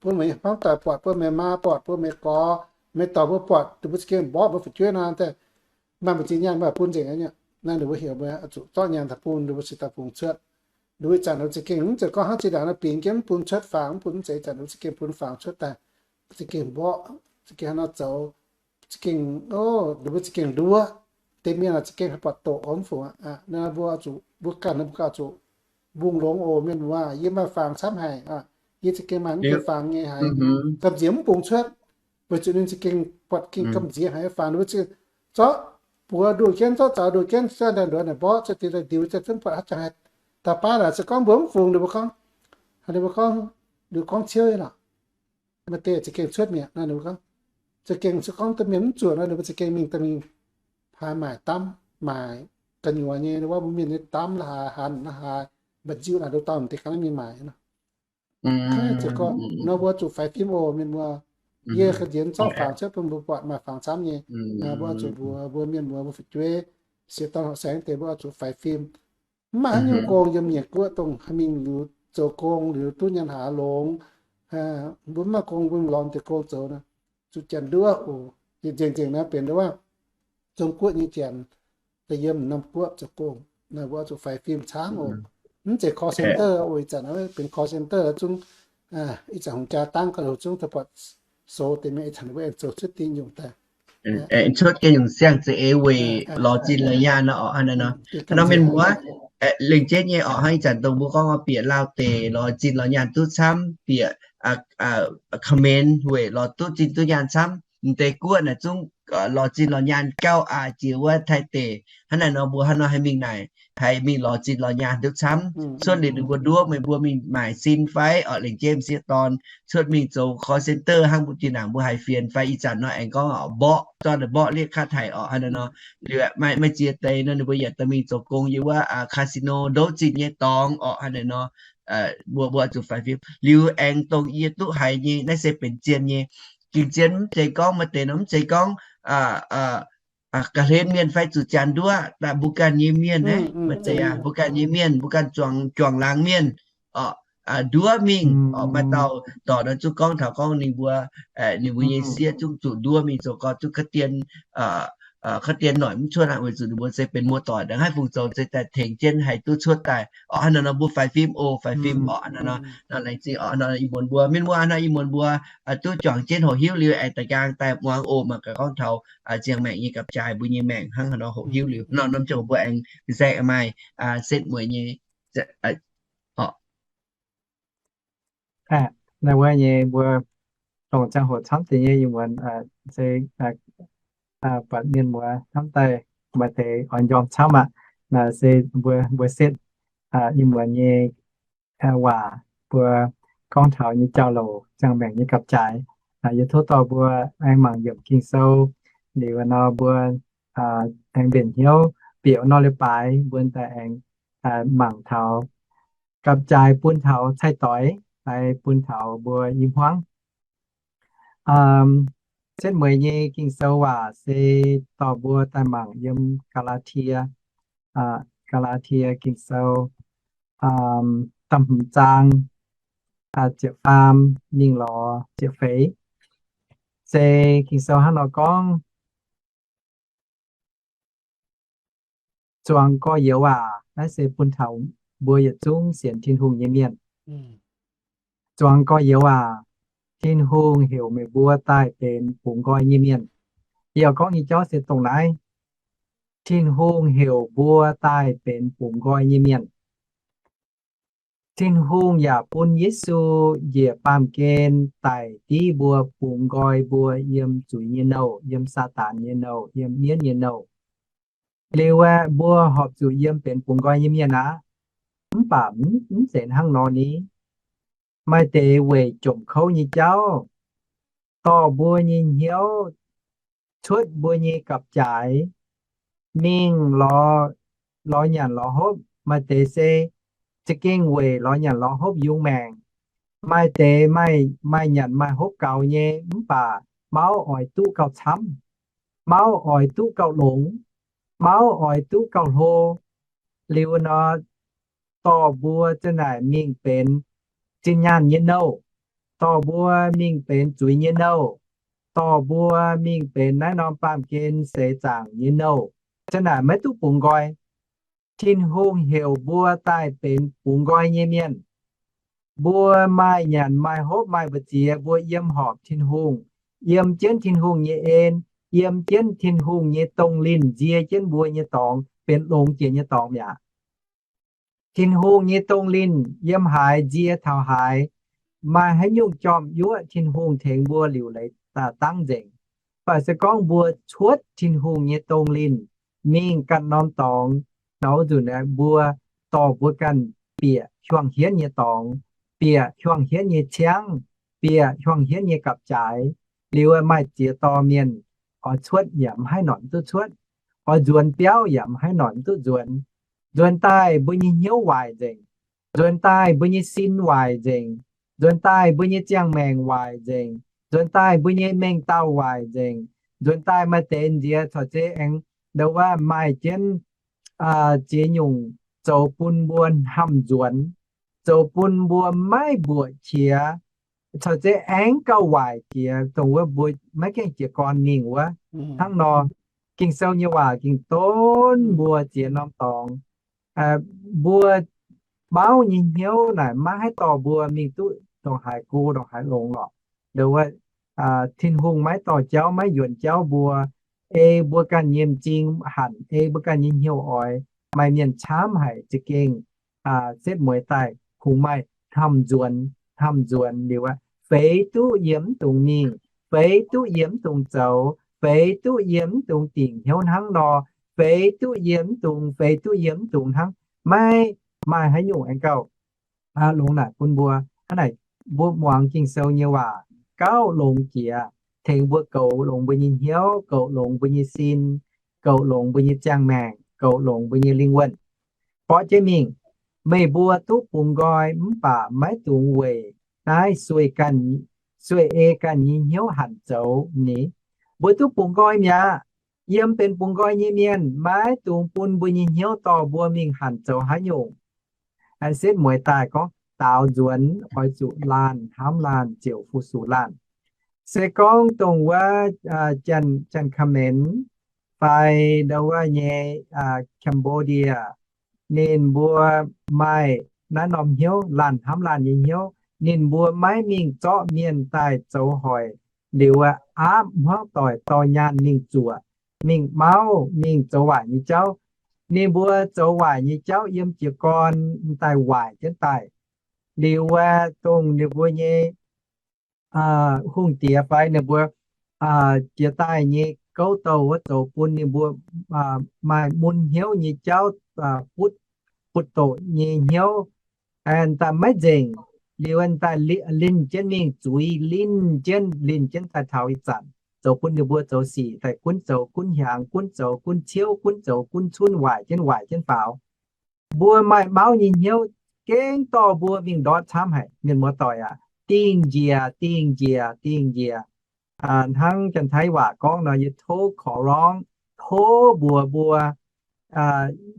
Bun meih nyei hmuangv doic buatc, bun meih maa buatc, bun meih gorx, meih dorc mbuo buatc, ninh mbuo za'gengh mborqv mbuo fu'jueiv naaic daaih. Maaih mbu'ziex nyaanh maaih bun nzengc aqv. Naaiv ninh mbuo heuc mbuo zuqc zorqv nyaanh daaih bun ninh mbuo cingx daaih fungx cuotv. Ninh mbuo ih zanc ninh mbuo za'gengh mv zeiz gorngv hnangv zinh ndaangc nor bingx jienv mv bun cuotv fangx, mv bun mv zeiz, ih zanc ninh mbuo za'gengh bun fangx cuotv daaih. Za'gengh mborqv, za'gengh haaix nor zoux, za'gengh, ninh mbuo za'gengh nduov. Deix mienh za'gengh haih buatc doqc mv fungx aqv. Naaiv mbuo zuqc, mbuo ganh mbuo gauh zuqc mbungh longx oc mienh muoz. Yie maaih fangx camv haic, yie za'gengh maaih mv deix fangx nyei haic, gamh nziex mv bungx cuotv, weic zuqc ninh za'gengh buatc gengh gamh nziex haic nyei fangx. Ninh mbuo zorqv buoz nduqc jienv, zorqv zaux nduqc jienv, zorqv ndaangc nduov naaic mborqv cuotv deix daaih ndiux, za'gengh buatc haaix jangx haaix daaih baav naaic. Se gorngv mbuo mv fungx, ninh mbuo gorngv, ninh mbuo gorngv, ninh mbuo gorngv ciouv lorqc. Maaih deix za'gengh cuotv mi'aqv nor, ninh mbuo gorngv, za'gengh se gorngv domh mienh mv zuoqc nor, ninh mbuo za'gengh mingh dorh mingh haaix maaic damv, maaic gu'nyuoz nyei, wuov mbuo mienh nyei damv la'haaix, hanc la'haaix, mba'nziu naaic, nduov dauh m'deix ganh mingh maaic nor. Nor mbuo zuqc faix fim oc mienh muoz. Yie ga'nziez zorqv fangx cuotv bun mbuo buatc, maaih fangx camv nyei. Mbuo zuqc mbuox mbuo mienh muoz, mbuo fu'jueiv, sieqv dorn horqc saeng deix, mbuo zuqc faix fim. Mv maaih haaix nyungc gong yiem nyiec guoqv dongh haih mingh liuz zoux gong liuz duqv nyaanh hlaax longx. Mbuo mv maaih gong mbuo lorz deix gong zoux nor, zuqc janx nduov oc. Nzengc-nzengc naaiv benx nduov Zong-Guoqv nyei janx, da'yietv yiem norm guoqv zoux gong. Naaiv mbuo zuqc faix fim camv oc. Mv zeiz call center oc, ih zanc benx call center zungv, ih zanc hungh jaa dangv ga'hlen zungv daaih buatc sou deix mienh, ih zanc mbuo aengx zoux cuotv dingh nyungc daaih. Cuotv ganh nyungc siang-za'eix weic lorz zinh lorz nyaanh nor oc. Hnangv naaiv nor, nor mienh muoz, lengc jeiv nyei oc. Hnangv ih zanc dongh mbuo gorngv bieqc Laauh deic lorz zinh lorz nyaanh duqv camv, bieqc Khmer weic lorz duqv zinh duqv nyaanh camv. M'deix guoqv naaic zungv lorz zinh lorz nyaanh gauh aqc jiex wuov Taiv deic. Hnangv naaic nor mbuo hnangv nor haih mingh naaic, haih mingh lorz zinh lorz nyaanh duqv camv. Cuotv liuz ninh mbuo nduov meih mbuo mingh maaic sin fai oc, lengc jeiv m'sieqv dorn cuotv mingh zoux call center hnangv mbuo jiex naaic mbuo haiz fienx fai ih zanc nor aengx gorngv mborqv, zorqv mborqv liepc kaav taaih oc. Hnangv naaic nor liuz maaih ziex deix nor ninh mbuo yaac dorh mingh zoux gong yiem wuov casino ndouv zinh nyei dorngx oc. Hnangv naaic nor mbuo, mbuo zuqc faix fim. Liuz aengx dongh yie duqv haiz nyei naaiv se benx zien nyei. Gengh zien mv zeiz gorngv maaih deix nor mv zeiz gorngv ga'hlen mienh fai zuqc janx nduov, mbuo ganh nyei mienh aeqv, maaih deix aqv, mbuo ganh nyei mienh, mbuo ganh juangc, juangc laangz mienh oc, nduov mingh oc. Maaih dauh dorc nor zungv gorngv taux gorngv ninh mbuo, ninh mbuo nyei sieqv zungv zuqc nduov mingh zoux gorx, zungv kaav dien, kaav dien noic mv cuotv aqv, weic zuqc ninh mbuo se benx muoz-doic, ndongc haaix fungc zoux se daaih tengx jienv haih duqv cuotv daaih oc. Hnangv naaic nor mbuo faix fim oc, faix fim oc. Hnangv naaic nor laengz zingh oc. Hnangv naaic nor ih muonz mbuo mienh muoz, hnangv naaiv ih muonz mbuo duqv juangc jienv hoqc hiuv liuz aengx da'nqaang daaih muangx oc. Mangc gaax gorngv taux ziangh maengc nyei gapv-jaaix mbuo nyei maengc hnangv haaix nor hoqc hiuv liuz nor, norm ziangh mbuo aengx nzaeqc maaih setv mueiz nyei oc. Naaiv wuov nyei mbuo dongh ziangh hoc camv deix nyei ih muonz se buatc mienh muoz camv daaih maaih deix oix njormh camv aqv. Naaiv se mbuo, mbuo setv ih muonz nyei waac, mbuo gorngv taux nyei jauv-louc, ziangh maengc nyei gapv-jaaix. Yie tov dorh mbuo aengx mangc yiemc Ging-Sou. Liuz nor mbuo aengx mbenc hnyouv bieqc nor leiz-baaix mbuo daaih aengx mangc taux gapv-jaaix bun taux cai-doix, fai bun taux mbuo i hmuangv. Setv mueiz nyei Ging-Sou waac se dorh mbuo daaih mangc yiem Gaa^laa^tie, Gaa^laa^tie Ging-Sou da'hmz zaang ziepc faam mingh lorz ziepc feix. Se Ging-Sou hnangv nor gorngv, Zuangx gorx-youz aac, naaiv se bun taux mbuo yietc zungv sienx Tin-Hungh nyei mienh. Zuangx gorx-youz aac, Tin-Hungh heuc meih mbuo daaih benx bungx nqoi nyei mienh. Yie gorngv nyei jauv se dongh naaiv. Tin-Hungh heuc mbuo daaih benx bungx nqoi nyei mienh. Tin-Hungh yaac bun Yesu njiec baamh gen daic div mbuo bungx nqoi mbuo yiem zuiz nyei nouh, yiem Saadaan nyei nouh, yiem mienv nyei nouh. Liuz aeqv, mbuo horpc zuqc yiem benx bungx nqoi nyei mienh aqv. Mv baac mv zeiz hnangv nor ni. Maaih deix weic jomc kouv nyei jauv, dorh mbuo nyei hnyouv cuotv mbuo nyei gapv-jaaix mingh lorz, lorz nyanc lorz hopv. Maaih deix se za'gengh weic lorz nyanc lorz hopv yungz maengc. Maaih deix maaih, maaih nyanc maaih hopv gaux nyei, mv baac mauv oix duqv gauh camv, mauv oix duqv gauh longx, mauv oix duqv gauh hlo. Liuz nor, dorh mbuo za'naaic mingh benx zinh nyaanh nyei nouh, dorh mbuo mingh benx zuiz nyei nouh, dorh mbuo mingh benx naaiv norm baamh gen seix zaangc nyei nouh, za'naaic maiv duqv bungx nqoi. Tin-Hungh heuc mbuo daaih benx bungx nqoi nyei mienh. Mbuo maaih nyanc maaih hopv maaih mbu'ziex, mbuo yiem horpc Tin-Hungh, yiem jienv Tin-Hungh nyei en, yiem jienv Tin-Hungh nyei dongh linh nzie jienv mbuo nyei dorngx, benx longx jiex nyei dorngx mi'aqv. Tin-Hungh nyei dongh linh yiem haaix nzie taux haaix, maaih haaix nyungc jorm yuoqv Tin-Hungh tengx mbuo liuc leiz dangv nzengc. Mv baac se gorngv mbuo cuotv Tin-Hungh nyei dongh linh mingh ganh norm dorngx, nor nzunc mbuo dorh mbuo ganh bieqc hiuang hienv nyei dorngx, bieqc hiuang hienv nyei ciangv, bieqc hiuang hienv nyei gapv-jaaix. Liuz maaih ziex dorh mienh oix cuotv yaac mv haih noic duqv cuotv, oix nzuonx biauv yaac mv haih noic duqv nzuonx. Nzuonx daaih mbuo nyei hnyouv waaic nzengc, nzuonx daaih mbuo nyei sin waaic nzengc, nzuonx daaih mbuo nyei ziangh maengc waaic nzengc, nzuonx daaih mbuo nyei mengh dauh waaic nzengc, nzuonx daaih maaih deix nziex corc zeiz aengx ndau wuov maaih jienv ziex nyungc zoux bun mbuo hnamv nzuonx, zoux bun mbuo maiv mbuoqc qiex, corc zeiz aengx gauh waaic jiex, dongh wuov mbuo maiv gaengh jiez gorn mingh wuov. Hnangv nor, Ging-Sou nyei waac ging donv mbuo ziex norm dorngx. Mbuo mauv nyei hnyouv naaic maiv haih dorh mbuo mingh duqv ndongc haaix go ndongc haaix longx lorqc. Ndau wuov, Tin-Hungh maiv dorh jauv maiv yuonx jauv mbuo, ei mbuo ganh nyei m'zing hanc, ei mbuo ganh nyei hnyouv oix. Maaih mienh camv haic za'gengh setv mueiz daaih kungx maaih hnamv nzuonx, hnamv nzuonx liuz aqv, feix duqv yiem mv dungx mingh, feix duqv yiem mv dungx zoux, feix duqv yiem mv dungx dingc hnyouv hnangv nor, feix duqv yiem mv dungx, feix duqv yiem mv dungx hnangv. Maiv maaih haaix nyungc aengx gauh longx naaic bun mbuo. Hnangv naaic, mbuo muangx Ging-Sou nyei waac gauh longx jiex, tengx mbuo goux longx mbuo nyei hnyouv, goux longx mbuo nyei sin, goux longx mbuo nyei ziangh maengc, goux longx mbuo nyei lingh wuonh. Borqv jienv mingh, meih mbuo duqv bungx nqoi mv baac maiv dungx weic naaiv sueih ganh, sueih ei ganh nyei hnyouv hanc zoux ni. Mbuo duqv bungx nqoi mi'aqv. Yiem benx bungx nqoi nyei mienh maiv dungx bun mbuo nyei hnyouv dorh mbuo mingh hanc zoux haaix nyungc. Setv mueiz daaih gorngv daaux nzuonx oix zuqc laanh hnamv laanh ziouc fu-sux laanh. Se gorngv dongh wuov Janx-Kamen fai ndau wuov nyei Cambodia, ninh mbuo maaih naaiv norm hnyouv, laanh hnamv laanh nyei hnyouv, ninh mbuo maiv mingh zorqv mienh daaih zoux hoic liuz aapv hmuangv doic dorh nyaanh mingh zuoqc, mingh mauv, mingh zoux waaic nyei jauv. Ninh mbuo zoux waaic nyei jauv yiem jiez gorn daaih waaic jienv daaih. Liuz aeqv, dongh ninh mbuo nyei hungh diex fai ninh mbuo jiex daaih nyei gouv douh wuov zoux bun ninh mbuo maaih mun hnyouv nyei jauv, butv, butv doqc nyei hnyouv, daaih maiv nzengc. Liuz daaih linh jienv mingh zuiz, linh jienv, linh jienv daaih taux ih zanc, zoux bun ninh mbuo zoux sic daaih gunv zoux gunv hiaangx, gunv zoux gunv ciouv, gunv zoux gunv cunv, waaic jienv waaic jienv faaux. Mbuo maaih mauv nyei hnyouv gengh dorh mbuo mingh ndortv camv haic, mienh muoz-doic aac. Dingh njiec, dingh njiec, dingh njiec. Hnangv Janx-Taiv waac gorngv nor, yie tov korv-lorngv, tov mbuox mbuo,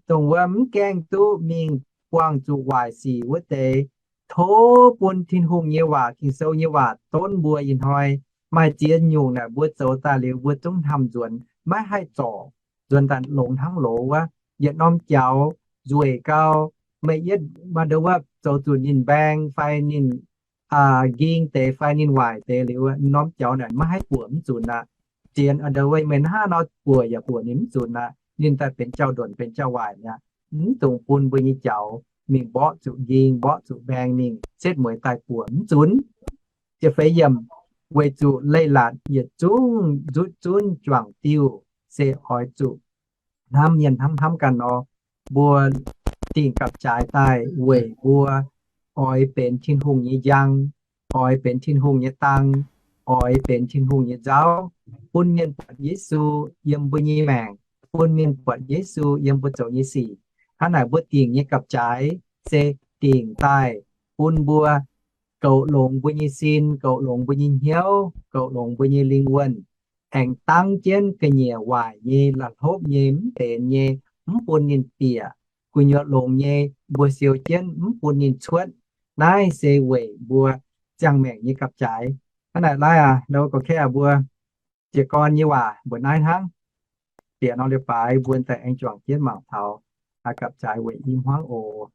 dongh wuov mv gaengh duqv mingh buangh zuqc waaic sic wuov deix, tov bun Tin-Hungh nyei waac, Ging-Sou nyei waac donv mbuo ih hnoi. Maaih ziex nyungc naaic mbuo zoux daaih liuz mbuo zungv hnamv nzuonx, maiv haih zorc, nzuonx daaih longx hnangv loz wuov. Yietc norm jaux nzueic gau, meih yietv maaih ndo wuov zoux zuqc ninh mbaeng fai ninh nking deix fai ninh waaic deix liuz, norm jaux naaic maiv haih buoc mv zunc aqv. Zien ndo wuov meih hnangv nor buoc yaac buoc ninh mv zunc aqv. Ninh daaih benx jauv-ndonc benx jauv-waaic mi'aqv. Mv dungx bun mbuo nyei jaux mingh mborqv zuqc nking, mborqv zuqc mbaeng mingh, setv mueiz daaih buoc mv zunc. Ziepc feix yiemc, weic zuqc leiz-latc yietc zungv nzutv zunv juangc diuh se oix zuqc hnamv mienh hnamv hnamv ganh nor. Mbuo dingc gapv-jaaix daaih weic mbuo oix benx Tin-Hungh nyei njang, oix benx Tin-Hungh nyei dang, oix benx Tin-Hungh nyei nzauv, bun mienh buatc Yesu yiem mbuo nyei maengc, bun mienh buatc Yesu yiem mbuo zoux nyei sic. Hnangv naaic mbuo dingc nyei gapv-jaaix se dingc daaih bun mbuo goux longx mbuo nyei sin, goux longx mbuo nyei hnyouv, goux longx mbuo nyei lingh wuonh, aengx dangv jienv ga'nyiec waaic nyei, la'hlopv nyei, mv benx nyei, mv bun ninh bieqc, gu'nyuoz longx nyei mbuo siou jienv mv bun ninh cuotv. Naaiv se weic mbuo ziangh maengc nyei gapv-jaaix. Hnangv naaic laaiv aac, nor gorx-kaeqv mbuo jiez gorn nyei waac mbuoqc naaiv hnangv. Bieqc nor leiz-baaix mbuo daaih aengx juangc jienv mangc taux gapv-jaaix weic i hmuangv oc.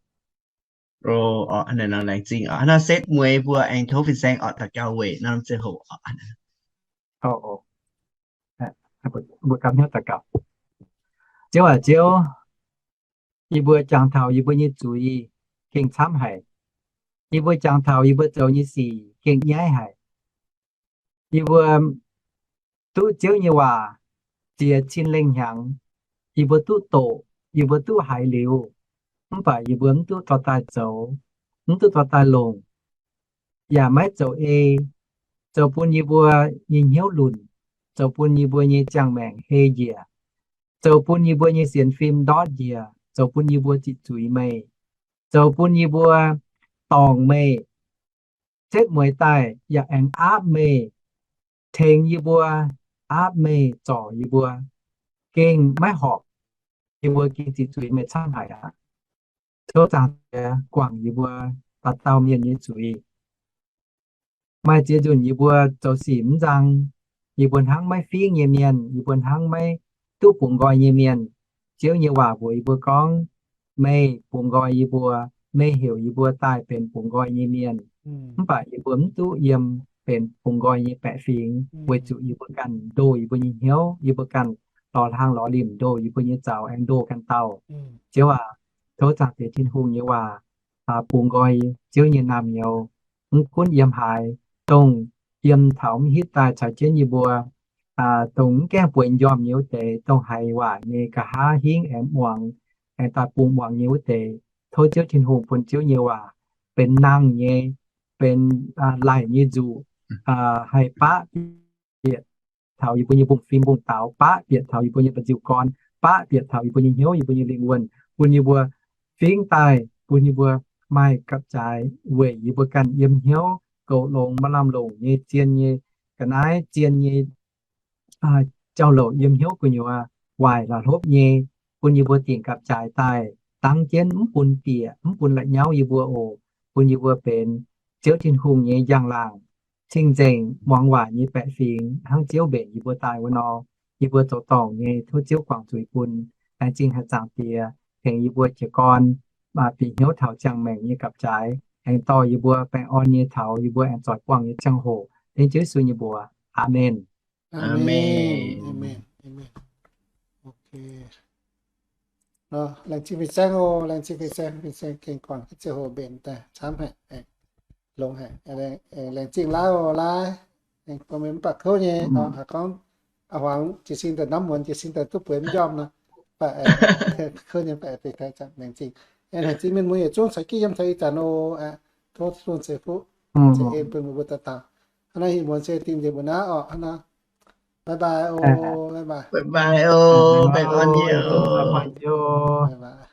Laengz zingh oc. Hnangv nor setv mueiz mbuo aengx tov fin-saeng oc daux gaux weic norm ziangh hoc oc. Mbuo gapv hnyouv daux gaux. Ziouv aac Ziouv, yie mbuo jangx taux yie mbuo nyei zuiz gengh camv haic. Yie mbuo jangx taux yie mbuo zoux nyei sic gengh nyaiv haic. Yie mbuo duqv Ziouv nyei waac ziex cin lengh hnyangx, yie mbuo duqv doqc, yie mbuo duqv haiz liuz, mv baac yie mbuo mv duqv dorh daaih zoux, mv duqv dorh daaih longc, yaac maiv zoux ei, zoux bun yie mbuo nyei hnyouv lunc, zoux bun yie mbuo nyei ziangh maengc hei njiec, zoux bun yie mbuo nyei sienx fim ndortv njiec, zoux bun yie mbuo ziqc zuiz meih, zoux bun yie mbuo dorngc meih, setv mueiz daaih yaac aengx aapv meih, tengx yie mbuo, aapv meih zorc yie mbuo, gengh maiv horpc, yie mbuo gengh ziqc zuiz meih camv haic aqv. Tov Zaangc Diex guangc yie mbuo dauh dauh mienh nyei zuiz. Maaih ziex nzunc yie mbuo zoux sic mv nzang, yie mbuo hnangv maiv fingv nyei mienh, yie mbuo hnangv maiv duqv bungx nqoi nyei mienh. Ziouv nyei waac mbuox yie mbuo gorngv, meih bungx nqoi yie mbuo, meih heuc yie mbuo daaih benx bungx nqoi nyei mienh. Mv baac yie mbuo mv duqv yiem benx bungx nqoi nyei baeqc fingx, weic zuqc yie mbuo ganh ndoh yie mbuo nyei hnyouv, yie mbuo ganh lorz hlang lorz limc ndoh yie mbuo nyei zaux aengx ndoh ganh dauh. Ziouv aac, tov Zaangc Diex Tin-Hungh nyei waac bungx nqoi Ziouv nyei naamh nyouz, mv gunv yiem haaix, dongh yiem taux mv hitv daaih caux jienv yie mbuo, dongh mv gaengh bueix m'njormh nyei wuov deix, dongh haiz waac nyei nqa'haav hingv aengx muangx, aengx daaih bungx muangx nyei wuov deix, tov Ziouv Tin-Hungh bun Ziouv nyei waac benx nangh nyei, benx laic nyei nzuqc, haih baqv bieqc taux yie mbuo nyei mbungv-fim mbungv-daaux, baqv bieqc taux yie mbuo nyei mba'nziu-gorn, baqv bieqc taux yie mbuo nyei hnyouv, yie mbuo nyei lingh wuonh, bun yie mbuo fingv daaih, bun yie mbuo maaih gapv-jaaix weic yie mbuo ganh yiem hnyouv goux longx maaih lamh longc nyei zien nyei ga'naaiv, zien nyei jauv-louc yiem hnyouv gu'nyuoz waaic la'hlopv nyei, bun yie mbuo dingc gapv-jaaix daaih dangv jienv, mv bun bieqc, mv bun la'nyauv yie mbuo oc. Bun yie mbuo benx Ziouv Tin-Hungh nyei njang-laangc, cing-nzengc muangx waac nyei baeqc fingx, hnangv Ziouv mbenc yie mbuo daaih wuov nor. Yie mbuo zoux dorngc nyei, tov Ziouv guangc zuiz bun. Laengz zingh haic Zaangc Diex tengx yie mbuo jiez gorn bieqc hnyouv taux ziangh maengc nyei gapv-jaaix, aengx dorh yie mbuo baengh orn nyei taux yie mbuo aengx zoix buangh nyei ziangh hoc. Dengv Ziouv Yesu nyei mbuox. Aamen. Laengz zingh fin-saeng oc, laengz zingh fin-saeng, fin-saeng gengh guangc ziangh hoc mbenc daaih camv haic. longx haic. Laengz zingh Laav oc, Laav. Gorngv mienh mv baac kouv nyei, haiz gorngv a'hmuangx jiez sin daaih namv muonz, jiez sin daaih duqv bueix mv njormh nor, baac kouv nyei, baac laengz zingh. Laengz zingh mienh muoz yietc zungv caux jienv yiem taux ih zanc oc. Tov Tin-Hungh ceix fuqv, ceix en bun meih mbuo dauh dauh. Hnangv naaiv hingh muonz se dingh nzengc mbuo naaiv oc. Hnangv naaiv, bye bye oc, bye bye. Bye bye oc, baengh orn nyei oc.